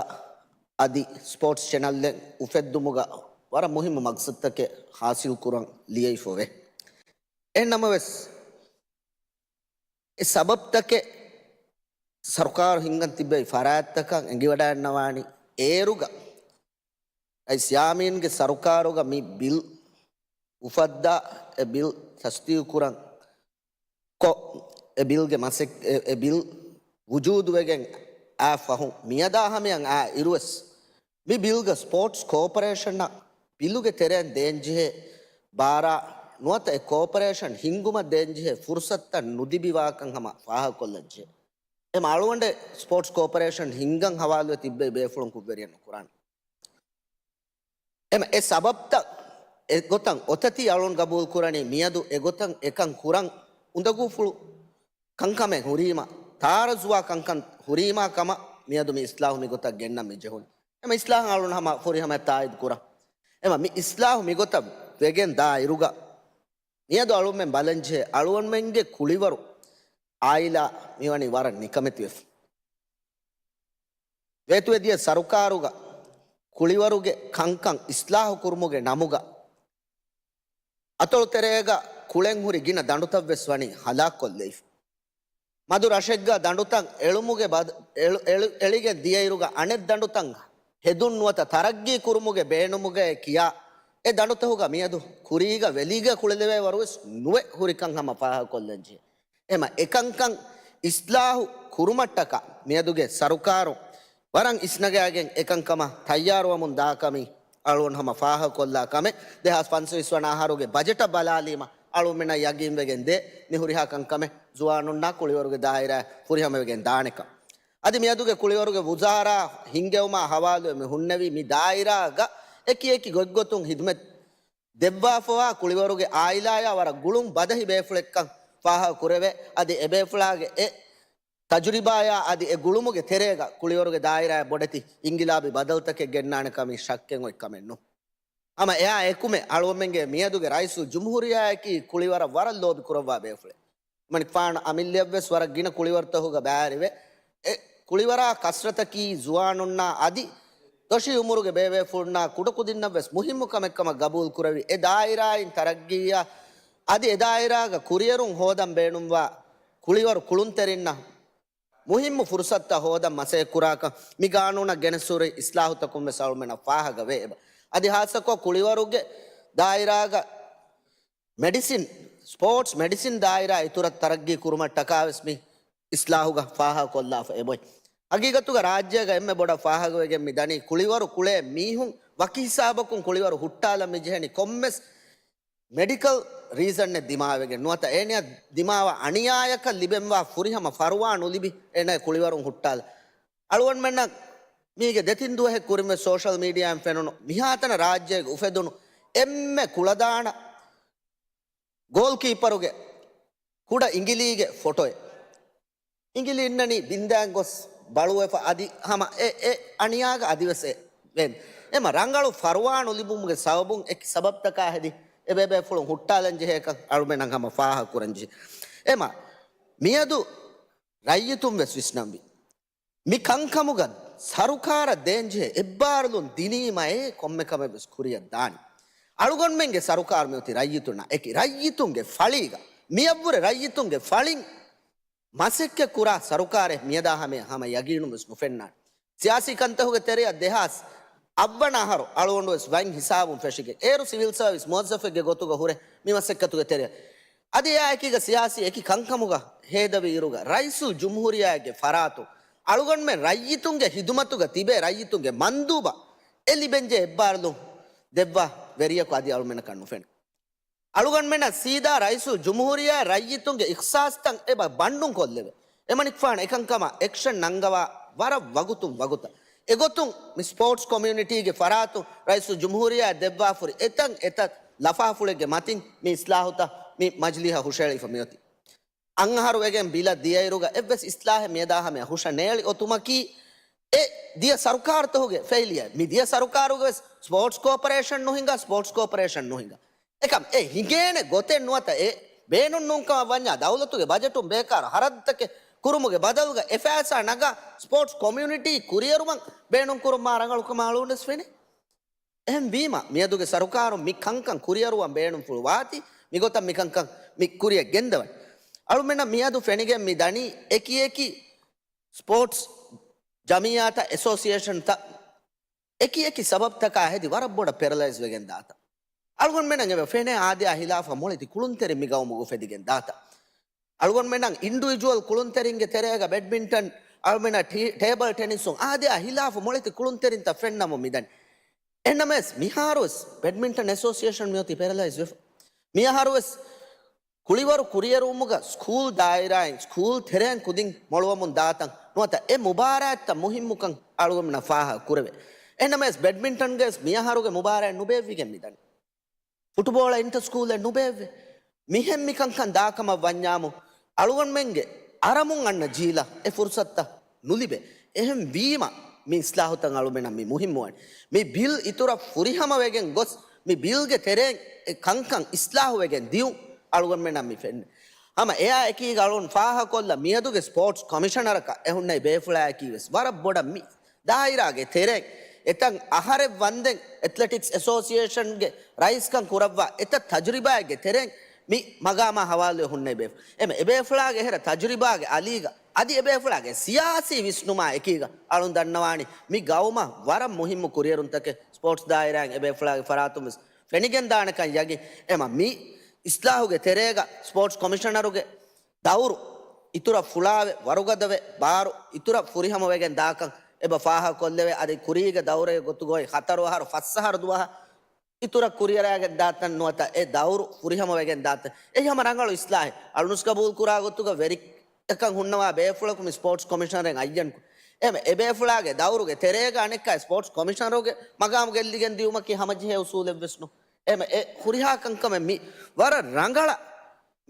އަދި ސްޕޯޓްސް ޗެނަލްއެއް އުފެއްދުމުގަ ވަރަށް މުހިއްމު މަގްސަދުތަކެއް ހާސިލް ކުރަން ލިޔެފަވޭ. އެހެން ނަމަވެސް، އެ ސަބަބްތަކެއް ސަރުކާރު ހިންގަން ތިއްބެވި ފަރާތްތަކަށް އެނގިވަޑައިގަންނަވާނީ އޭރުގަ ރައީސް ޔާމީންގެ ސަރުކާރުގަ މި ބިލް އުފައްދާ، އެ ބިލް ތަސްދީގު ކުރަން ކޮށް، އެ ބިލްގެ މަސެއް-، އެ، އެ ބިލް ވުޖޫދުވެގެން އާ ފަހު މިއަދާ ހަމަޔަށް އާ އިރުވެސް މި ބިލްގަ ސްޕޯޓްސް ކޯޕަރޭޝަންއަށް ބިލުގެ ތެރެއިން ދޭންޖެހޭ ބާރާ ނުވަތަ އެ ކޯޕަރޭޝަން ހިންގުމަށް ދޭންޖެހޭ ފުރުސަތުތައް ނުލިބިވާކަން ހަމަ ފާހަގަކޮށްލަންޖެހޭ. އެމަ އަޅުގަނޑެއް ސްޕޯޓްސް ކޯޕަރޭޝަން ހިންގަން ހަވާލުވެ ތިއްބެވި ބޭފުޅުން ކުށްވެރިއެއް ނުކުރާނެ. އެމަ އެ ސަބަބްތައް އެގޮތަށް އޮތަތީ އަޅުން ގަބޫލުކުރަނީ މިއަދު އެގޮތަށް އެކަން ކުރަން އުނދަގޫފުޅު ކަންކަމެއް ހުރީމަ، ތާރަޒުވާ ކަންކަން ހުރީމާ ކަމަށް މިއަދު މި އިސްލާހު މިގޮތަށް ގެންނަން މި ޖެހުނީ. އެމަ އިސްލާހަށް އަޅުން ހަމަ ފުރިހަމަ ތާއީދު ކުރަން. އެމަ މި އިސްލާހު މިގޮތަށް ވެގެން ދާ އިރުގަ މިއަދު އަޅުމެން ބަލަންޖެހޭ އަޅުގަނޑުމެންގެ ކުޅިވަރު އާއިލާ މިވަނީ ވަރަށް ނިކަމެތިވެފަ. ވޭތުވެދިޔަ ސަރުކާރުގަ ކުޅިވަރުގެ ކަންކަން އިސްލާހު ކުރުމުގެ ނަމުގަ އަތޮޅު ތެރޭގަ ކުޅެން ހުރި ގިނަ ދަނޑުތައްވެސް ވަނީ ހަލާކުކޮށްލެވިފަ. މަދު ރަށެއްގަ ދަނޑުތައް އެޅުމުގެ ބަދ-، އެޅު-، އެޅު-، އެޅިގެން ދިޔައިރުގަ އަނެއް ދަނޑުތައް ހެދުން ނުވަތަ ތަރައްގީ ކުރުމުގެ ބޭނުމުގައޭ ކިޔާ، އެ ދަނޑުތަކުގަ މިއަދު ކުރީގަ ވެލީގަ ކުޅެލެވޭ ވަރުވެސް ނުވެ ހުރިކަން ހަމަ ފާހަގަކޮށްލަންޖެހޭ. އެމަ އެކަންކަން އިސްލާހު ކުރުމަށްޓަކާ މިއަދުގެ ސަރުކާރު ވަރަށް އިސްނަގާގެން އެކަންކަމަށް ތައްޔާރުވަމުން ދާކަމީ އަޅުގަނޑު ހަމަ ފާހަގަކޮށްލާ ކަމެއް. ދެހާސް ފަންސަވީސް ވަނަ އަހަރުގެ ބަޖެޓަށް ބަލާލީމަ އަޅުމެންނަށް ޔަގީންވެގެން ދޭ މި ހުރިހާ ކަންކަމެއް ޒުވާނުންނާ ކުޅިވަރުގެ ދާއިރާ ފުރިހަމަވެގެން ދާނެކަން. އަދި މިއަދުގެ ކުޅިވަރުގެ ވުޒާރާ ހިންގެވުމާ ހަވާލުވެ މި ހުންނެވި މި ދާއިރާގަ އެކި އެކި ގޮތްގޮތުން ހިދުމަތް ދެއްވާފަވާ ކުޅިވަރުގެ އާއިލާޔާ ވަރަށް ގުޅުން ބަދަހި ބޭފުޅެއްކަން ފާހަގަ ކުރެވޭ. އަދި އެބޭފުޅާގެ އެ ތަޖުރިބާޔާ އަދި އެ ގުޅުމުގެ ތެރޭގަ ކުޅިވަރުގެ ދާއިރާއަށް ބޮޑެތި އިންގިލާބީ ބަދަލުތަކެއް ގެންނާނެ ކަމީ ޝައްކެއް އޮތް ކަމެއް ނޫން. ހަމަ އެއާ އެކުމެ އަޅުގަނޑުމެންގެ މިއަދުގެ ރައީސުލް ޖުމްހޫރިއްޔާއަކީ ކުޅިވަރަށް ވަރަށް ލޯބި ކުރައްވާ ބޭފުޅެއް. މަނިކުފާނު އަމިއްލަޔަށްވެސް ވަރަށް ގިނަ ކުޅިވަރުތަކުގަ ބައިވެރިވެ، އެ ކުޅިވަރާ ކަސްރަތަކީ ޒުވާނުންނާ އަދި ދޮށީ އުމުރުގެ ބޭބޭފުޅުންނާ ކުޑަކުދިންނަށްވެސް މުހިއްމު ކަމެއްކަމަށް ގަބޫލުކުރެވި، އެ ދާއިރާއިން ތަރައްގީއާ އަދި އެ ދާއިރާގަ ކުރިއެރުން ހޯދަން ބޭނުންވާ ކުޅިވަރު ކުޅުންތެރިންނަށް މުހިއްމު ފުރުސަތުތައް ހޯދަން މަސައްކަތްކުރާކަން މި ގާނޫނަށް ގެނެސްހުރި އިސްލާހުތަކުންވެސް އަޅުމެންނަށް ފާހަގަވޭ. އަދި ހާއްސަކޮށް ކުޅިވަރުގެ ދާއިރާގަ މެޑިސިން، ސްޕޯޓްސް މެޑިސިން ދާއިރާ އިތުރަށް ތަރައްގީ ކުރުމަށްޓަކާވެސް މި އިސްލާހުގަ ފާހަގަކޮށްލާފަ އެބޮތް. ހަގީގަތުގަ ރާއްޖޭގަ އެންމެ ބޮޑަށް ފާހަގަވެގެން މި ދަނީ ކުޅިވަރު ކުޅޭ މީހުން ވަކި ހިސާބަކުން ކުޅިވަރު ހުއްޓާލަން މިޖެހެނީ ކޮންމެސް މެޑިކަލް ރީޒަނެއް ދިމާވެގެން ނުވަތަ އޭނަޔަށް ދިމާވާ އަނިޔާޔަކަށް ލިބެންވާ ފުރިހަމަ ފަރުވާ ނުލިބި އޭނަޔަށް ކުޅިވަރުން ހުއްޓާލަ. އަޅުގަނޑުމެންނަށް މީގެ ދެތިން ދުވަހެއް ކުރިންވެސް ސޯޝަލް މީޑިއާއިން ފެނުނު މިހާތަނަށް ރާއްޖޭގަ އުފެދުނު އެންމެ ކުޅަދާނަ ގޯލްކީޕަރުގެ ކުޑަ އިނގިލީގެ ފޮޓޯއެއް. އިނގިލި އިންނަނީ ބިންދާން ގޮސް ބަޅުވެފަ އަދި ހަމަ އެ، އެ އަނިޔާގަ އަދިވެސް އެ ވެން. އެމަ ރަނގަޅު ފަރުވާ ނުލިބުމުގެ ސަބަބުން އެކި ސަބަބްތަކާ ހެދި އެބޭބޭފުޅުން ހުއްޓާލަން ޖެހޭކަން އަޅުމެންނަށް ހަމަ ފާހަގަކުރަން ޖެހޭ. އެމަ މިއަދު ރައްޔިތުން ވެސް ވިސްނަންވީ. މި ކަންކަމުގަ ސަރުކާރަށް ދޭންޖެހޭ އެއްބާރުލުން ދިނީމައޭ ކޮންމެ ކަމެއް ވެސް ކުރިއަށް ދާނީ. އަޅުގަނޑުމެންގެ ސަރުކާރު މިއޮތީ ރައްޔިތުންނާ އެކި ރައްޔިތުންގެ ފަޅީގަ. މިއަށްވުރެ ރައްޔިތުންގެ ފަޅިން މަސައްކަތް ކުރާ ސަރުކާރެއް މިއަދާ ހަމަ، ހަމަ ޔަގީނުން ވެސް ނުފެންނާނެ. ސިޔާސީ ކަންތަކުގެ ތެރެއަށް ދެހާސް އަށްވަނަ އަހަރު އަޅުގަނޑު ވެސް ވަތް ހިސާބުން ފެށިގެން، އޭރު ސިވިލް ސަރވިސް މުވައްޒަފެއްގެ ގޮތުގަ ހުރެ މި މަސައްކަތުގެ ތެރެއަށް. އަދި އެއާއެކީގަ ސިޔާސީ އެކި ކަންކަމުގަ ހޭދަވި އިރުގަ ރައީސުލް ޖުމްހޫރިއްޔާގެ ފަރާތުން އަޅުގަނޑުމެން ރައްޔިތުންގެ ހިދުމަތުގަ ތިބޭ ރައްޔިތުންގެ މަންދޫބަށް އެ ލިބެންޖެހޭ އެއްބާރުލުން ދެއްވާ ވެރިޔަކު އަދި އަޅުމެންނަކަށް ނުފެނޭ. އަޅުގަނޑުމެންނަށް ސީދާ ރައީސުލް ޖުމްހޫރިއްޔާ ރައްޔިތުންގެ އިޚްސާސްތައް އެބަ ބަންޑުން ކޮށްލެވޭ. އެމަނިކުފާނު އެކަންކަމަށް އެކްޝަން ނަންގަވާ ވަރަށް ވަގުތުން ވަގުތަށް. އެގޮތުން މި ސްޕޯޓްސް ކޮމިއުނިޓީގެ ފަރާތުން ރައީސުލް ޖުމްހޫރިއްޔާ ދެއްވާފުރި އެތައް އެތައް ލަފާފުޅެއްގެ މަތިން މި އިސްލާހުތައް މި މަޖިލީހަށް ހުށައެޅިފަ މިއޮތީ. އަށް އަހަރު ވެގެން ބިލަށް ދިޔައިރުގަ އެއްވެސް އިސްލާހެއް މިއަދާ ހަމަޔަށް ހުށަ ނޭޅި އޮތުމަކީ އެ ދިޔަ ސަރުކާރުތަކުގެ ފެއިލިއަރ. މި ދިޔަ ސަރުކާރުގެ ވެސް ސްޕޯޓްސް ކޯޕަރޭޝަން ނުހިނގާ، ސްޕޯޓްސް ކޯޕަރޭޝަން ނުހިނގާ. އެކަމް އެ ހިނގޭނެ ގޮތެއް ނުވަތަ އެ ބޭނުން ނޫންކަމަށް ވަންޏާ ދައުލަތުގެ ބަޖެޓުން ބޭކާރު ހަރަދުތަކެއް ކުރުމުގެ ބަދަލުގަ އެ ފައިސާ ނަގާ ސްޕޯޓްސް ކޮމިއުނިޓީ ކުރިއެރުމަށް ބޭނުން ކުރުން މާ ރަނގަޅު ކަމަށް އަޅުގަނޑު ވެސް ފެނޭ. އެހެންވީމަ، މިއަދުގެ ސަރުކާރުން މި ކަންކަން ކުރިއަރުވަން ބޭނުންފުޅު ވާތީ، މިގޮތަށް މި ކަންކަން މި ކުރިއަށް ގެންދަވަން. އަޅުމެންނަށް މިއަދު ފެނިގެން މި ދަނީ އެކި އެކި ސްޕޯޓްސް ޖަމިއްޔާތައް، އެސޯސިއޭޝަންތައް އެކި އެކި ސަބަބްތަކާ ހެދި ވަރަށް ބޮޑަށް ޕެރަލައިޒް ވެގެން ދާތަން. އަޅުގަނޑުމެންނަށް އެބަ ފެނޭ އާދަޔާ ހިލާފަށް މޮޅެތި ކުޅުންތެރިން މި ގައުމުގަ އުފެދިގެން ދާތަން. އަޅުގަނޑުމެންނަށް އިންޑިވިޖުއަލް ކުޅުންތެރިންގެ ތެރޭގަ ބެޑްމިންޓަން އަޅުމެންނަށް ޓީ-، ޓޭބަލް ޓެނިސުން އާދެއާ ހިލާފު މޮޅެތި ކުޅުންތެރިންތައް ފެންނަމުން މިދަނީ. އެހެންނަމަވެސް މިހާރުވެސް ބެޑްމިންޓަން އެސޯސިއޭޝަން މިއޮތީ ޕެރަލައިޒް ވެފަ. މިއަހަރުވެސް ކުޅިވަރު ކުރިއެރުވުމުގަ ސްކޫލް ދާއިރާއިން، ސްކޫލް ތެރެއިން ކުދިން މޮޅުވަމުން ދާތަން ނުވަތަ އެ މުބާރާތްތައް މުހިއްމުކަން އަޅުގަނޑުމެންނަށް ފާހަގަ ކުރެވޭ. އެހެންނަމަވެސް ބެޑްމިންޓަންގަވެސް މިއަހަރުގެ މުބާރާތް ނުބޭއްވިގެން މިދަނީ. ފުޓުބޯޅަ އިންޓަ ސްކޫލެއް ނުބޭއްވޭ. މިހެން މިކަންކަން ދާކަމަށް ވަންޏާމު، އަޅުގަނޑުމެންގެ އަރަމުން އަންނަ ޖީލަށް އެ ފުރުސަތުތައް ނުލިބޭ. އެހެން ވީމަ، މި އިސްލާހުތައް އަޅުމެނަށް މި މުހިއްމުވަނީ. މި ބިލް އިތުރަށް ފުރިހަމަވެގެން ގޮސް، މި ބިލްގެ ތެރެއިން އެ ކަންކަން އިސްލާހުވެގެން ދިޔުން އަޅުގަނޑުމެންނަށް މި ފެންނަ. ހަމަ އެއާ އެކީގަ އަޅުން ފާހަގަކޮށްލަ، މިއަދުގެ ސްޕޯޓްސް ކޮމިޝަނަރަކަށް އެ ހުންނަ ބޭފުޅާއެކީވެސް ވަރަށް ބޮޑަށް މި ދާއިރާގެ ތެރެއިން އެތަން އަހަރެއް ވަންދެން އެތްލެޓިކްސް އެސޯސިއޭޝަންގެ ރައީސްކަން ކުރައްވާ އެތައް ތަޖުރިބާއެއްގެ ތެރެއިން މި މަގާމާ ހަވާލުވެ ހުންނަ ބޭފުޅާ. އެމެ އެބޭފުޅާގެ އެހެރަ ތަޖުރިބާގެ އަލީގަ އަދި އެބޭފުޅާގެ ސިޔާސީ ވިސްނުމާ އެކީގަ އަޅުން ދަންނަވާނީ މި ގައުމަށް ވަރަށް މުހިއްމު ކުރިއެރުންތަކެއް ސްޕޯޓްސް ދާއިރާއިން އެބޭފުޅާގެ ފަރާތުން ވެސް ފެނިގެންދާނެކަން ޔަގީން. އެމަ މި އިސްލާހުގެ ތެރޭގަ ސްޕޯޓްސް ކޮމިޝަނަރުގެ ދައުރު އިތުރަށް ފުޅާވެ، ވަރުގަދަވެ، ބާރު އިތުރަށް ފުރިހަމަވެގެން ދާކަން އެބަ ފާހަގަކޮށްލެވޭ. އަދި ކުރީގެ ދައުރެއް ގޮތުގައި ހަތަރު އަހަރު ފަސް އަހަރު ދުވަހަށް އިތުރަށް ކުރިއަރައިގެން ދާތަން ނުވަތަ އެ ދައުރު ފުރިހަމަވެގެން ދާތަން. އެއީ ހަމަ ރަނގަޅު އިސްލާހެއް. އަޅުނުސް ގަބޫލު ކުރާ ގޮތުގަ ވެރިކަން ހުންނަވާ ބޭފުޅަކު މި ސްޕޯޓްސް ކޮމިޝަނަރެއް އައްޔަން ކުރި. އެމެ އެބޭފުޅާގެ ދައުރުގެ ތެރޭގަ އަނެއްކާ ސްޕޯޓްސް ކޮމިޝަނަރުގެ މަގާމު ގެއްލިގެން ދިޔުމަކީ ހަމަޖެހޭ އުސޫލެއްވެސް ނޫން. އެމެ އެ ހުރިހާ ކަންކަމެއް މި ވަރަށް ރަނގަޅަށް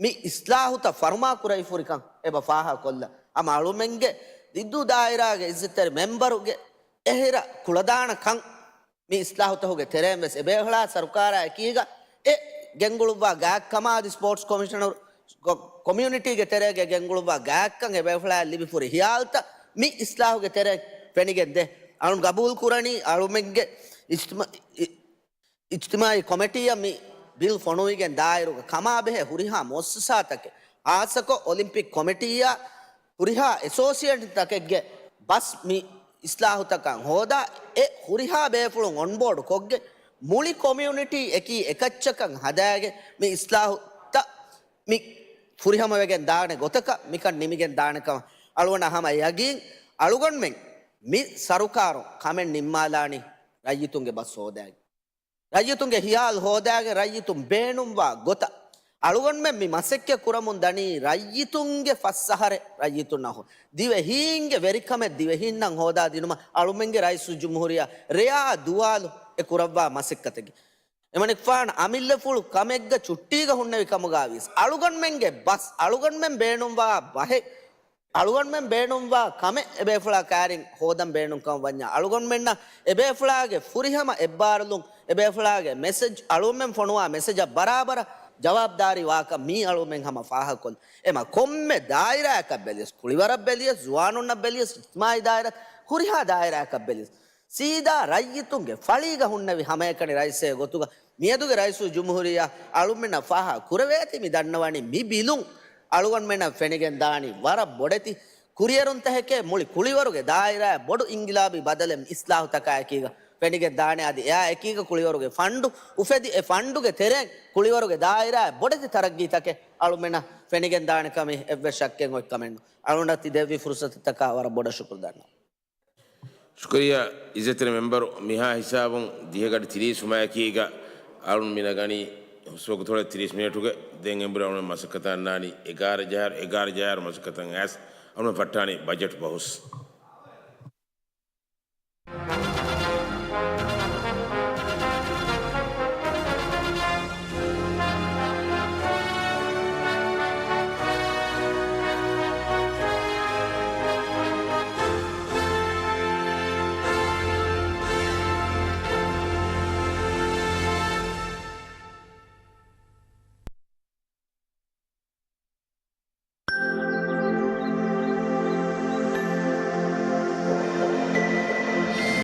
މި އިސްލާހުތައް ފަރުމާ ކުރެވިފުރިކަން އެބަ ފާހަގަކޮށްލަ. ހަމަ އަޅުމެންގެ ދިއްދޫ ދާއިރާގެ އިއްޒަތްތެރި މެމްބަރުގެ އެހެރަ ކުޅަދާނަ ކަން މި އިސްލާހުތަކުގެ ތެރެއިން ވެސް އެބޭފުޅާ ސަރުކާރާ އެކީގަ އެ ގެންގުޅުއްވާ ގާތްކަމާ އަދި ސްޕޯޓްސް ކޮމިޝަނަރު ކޮ-، ކޮމިއުނިޓީގެ ތެރޭގަ ގެންގުޅުއްވާ ގާތްކަން އެބޭފުޅާ ލިބިފުރި ހިޔާލުތައް މި އިސްލާހުގެ ތެރެއިން ފެނިގެން ދޭ. އަޅުން ގަބޫލު ކުރަނީ އަޅުމެންގެ އިޖްތިމާ-، އި-، އިޖްތިމާއީ ކޮމިޓީއަށް މި ބިލް ފޮނުވިގެން ދާއިރުގަ ކަމާބެހޭ ހުރިހާ މުއައްސަސާތަކެއް، ހާއްސަކޮށް އޮލިމްޕިކް ކޮމިޓީއާ ހުރިހާ އެސޯސިއޭޝަންތަކެއްގެ ބަސް މި އިސްލާހުތަކަށް ހޯދާ، އެ ހުރިހާ ބޭފުޅުން އޮންބޯޑް ކޮށްގެން، މުޅި ކޮމިއުނިޓީ އެކީ އެކައްޗަކަށް ހަދާގެން މި އިސްލާހުތައް މި ފުރިހަމަވެގެން ދާނެ ގޮތަކަށް މިކަން ނިމިގެން ދާނެ ކަމަށް އަޅުގަނޑަށް ހަމަ ޔަގީން. އަޅުގަނޑުމެން މި ސަރުކާރުން ކަމެއް ނިންމާލާނީ ރައްޔިތުންގެ ބަސް ހޯދާގެން. ރައްޔިތުންގެ ހިޔާލު ހޯދާގެން ރައްޔިތުން ބޭނުންވާ ގޮތަށް. އަޅުގަނޑުމެން މި މަސައްކަތް ކުރަމުން ދަނީ ރައްޔިތުންގެ ފަސް އަހަރެއް ރައްޔިތުންނަށް ހޯ-، ދިވެހީންގެ ވެރިކަމެއް ދިވެހީންނަށް ހޯދާ ދިނުމަށް އަޅުމެންގެ ރައީސުލްޖުމްހޫރިއްޔާ ރެޔާ ދުވާލު އެ ކުރައްވާ މަސައްކަތެއް. އެމަނިކުފާނު އަމިއްލަފުޅު ކަމެއްގަ ޗުއްޓީގަ ހުންނެވި ކަމުގައިވިޔަސް އަޅުގަނޑުމެންގެ ބަސް، އަޅުގަނޑުމެން ބޭނުންވާ ބަހެއް، އަޅުގަނޑުމެން ބޭނުންވާ ކަމެއް އެބޭފުޅާ ކައިރިން ހޯދަން ބޭނުންކަމަށް ވަންޏާ، އަޅުގަނޑުމެންނަށް އެބޭފުޅާގެ ފުރިހަމަ އެއްބާރުލުން، އެބޭފުޅާގެ މެސެޖް، އަޅުގަނޑުމެން ފޮނުވާ މެސެޖަށް ބަރާބަރަށް ޖަވާބުދާރީ ވާކަން މީ އަޅުމެން ހަމަ ފާހަގަކޮށް. އެމަ ކޮންމެ ދާއިރާއަކަށް ބެލިޔަސް، ކުޅިވަރަށް ބެލިޔަސް، ޒުވާނުންނަށް ބެލިޔަސް، އިޖްތިމާއީ ދާއިރާ، ހުރިހާ ދާއިރާއަކަށް ބެލިޔަސް، ސީދާ ރައްޔިތުންގެ ފަޅީގަ ހުންނެވި ހަމައެކަނި ރައީސެއް ގޮތުގަ މިއަދުގެ ރައީސުލްޖުމްހޫރިއްޔާ އަޅުމެންނަށް ފާހަގަ ކުރެވޭތީ މި ދަންނަވަނީ މި ބިލުން އަޅުގަނޑުމެންނަށް ފެނިގެން ދާނީ ވަރަށް ބޮޑެތި ކުރިއެރުންތަކެކޭ. މުޅި ކުޅިވަރުގެ ދާއިރާއަށް ބޮޑު އިންގިލާބީ ބަދަލެއް މި އިސްލާހުތަކާ އެކީގަ ފެނިގެން ދާނެ. އަދި އެއާ އެކީގަ ކުޅިވަރުގެ ފަންޑު އުފެދި، އެ ފަންޑުގެ ތެރެއިން ކުޅިވަރުގެ ދާއިރާއަށް ބޮޑެތި ތަރައްގީތަކެއް އަޅުމެންނަށް ފެނިގެން ދާނެ ކަމީ އެއްވެސް ޝައްކެއް އޮތް ކަމެއް ނޫން. އަޅުގަނޑަށް ތި ދެއްވި ފުރުސަތުތަކާ ވަރަށް ބޮޑަށް ޝުކުރު ދަންނަވަން. ޝުކުރިއްޔާ އިއްޒަތްތެރި މެމްބަރު، މިހާ ހިސާބުން ދިހަ ގަޑި ތިރީސް ވުމާއެކީގަ އަޅުން މި ނަގަނީ ހުސްވަގުތު ތިރީސް މިނެޓުގެ. ދެން އެނބުރި އަޅުން މަސައްކަތަށް އަންނާނީ އެގާރަ ޖަހާއިރު، އެގާރަ ޖަހާއިރު މަސައްކަތަށް އައިސް އަޅުން ފައްޓާނީ ބަޖެޓް ބަހުސް.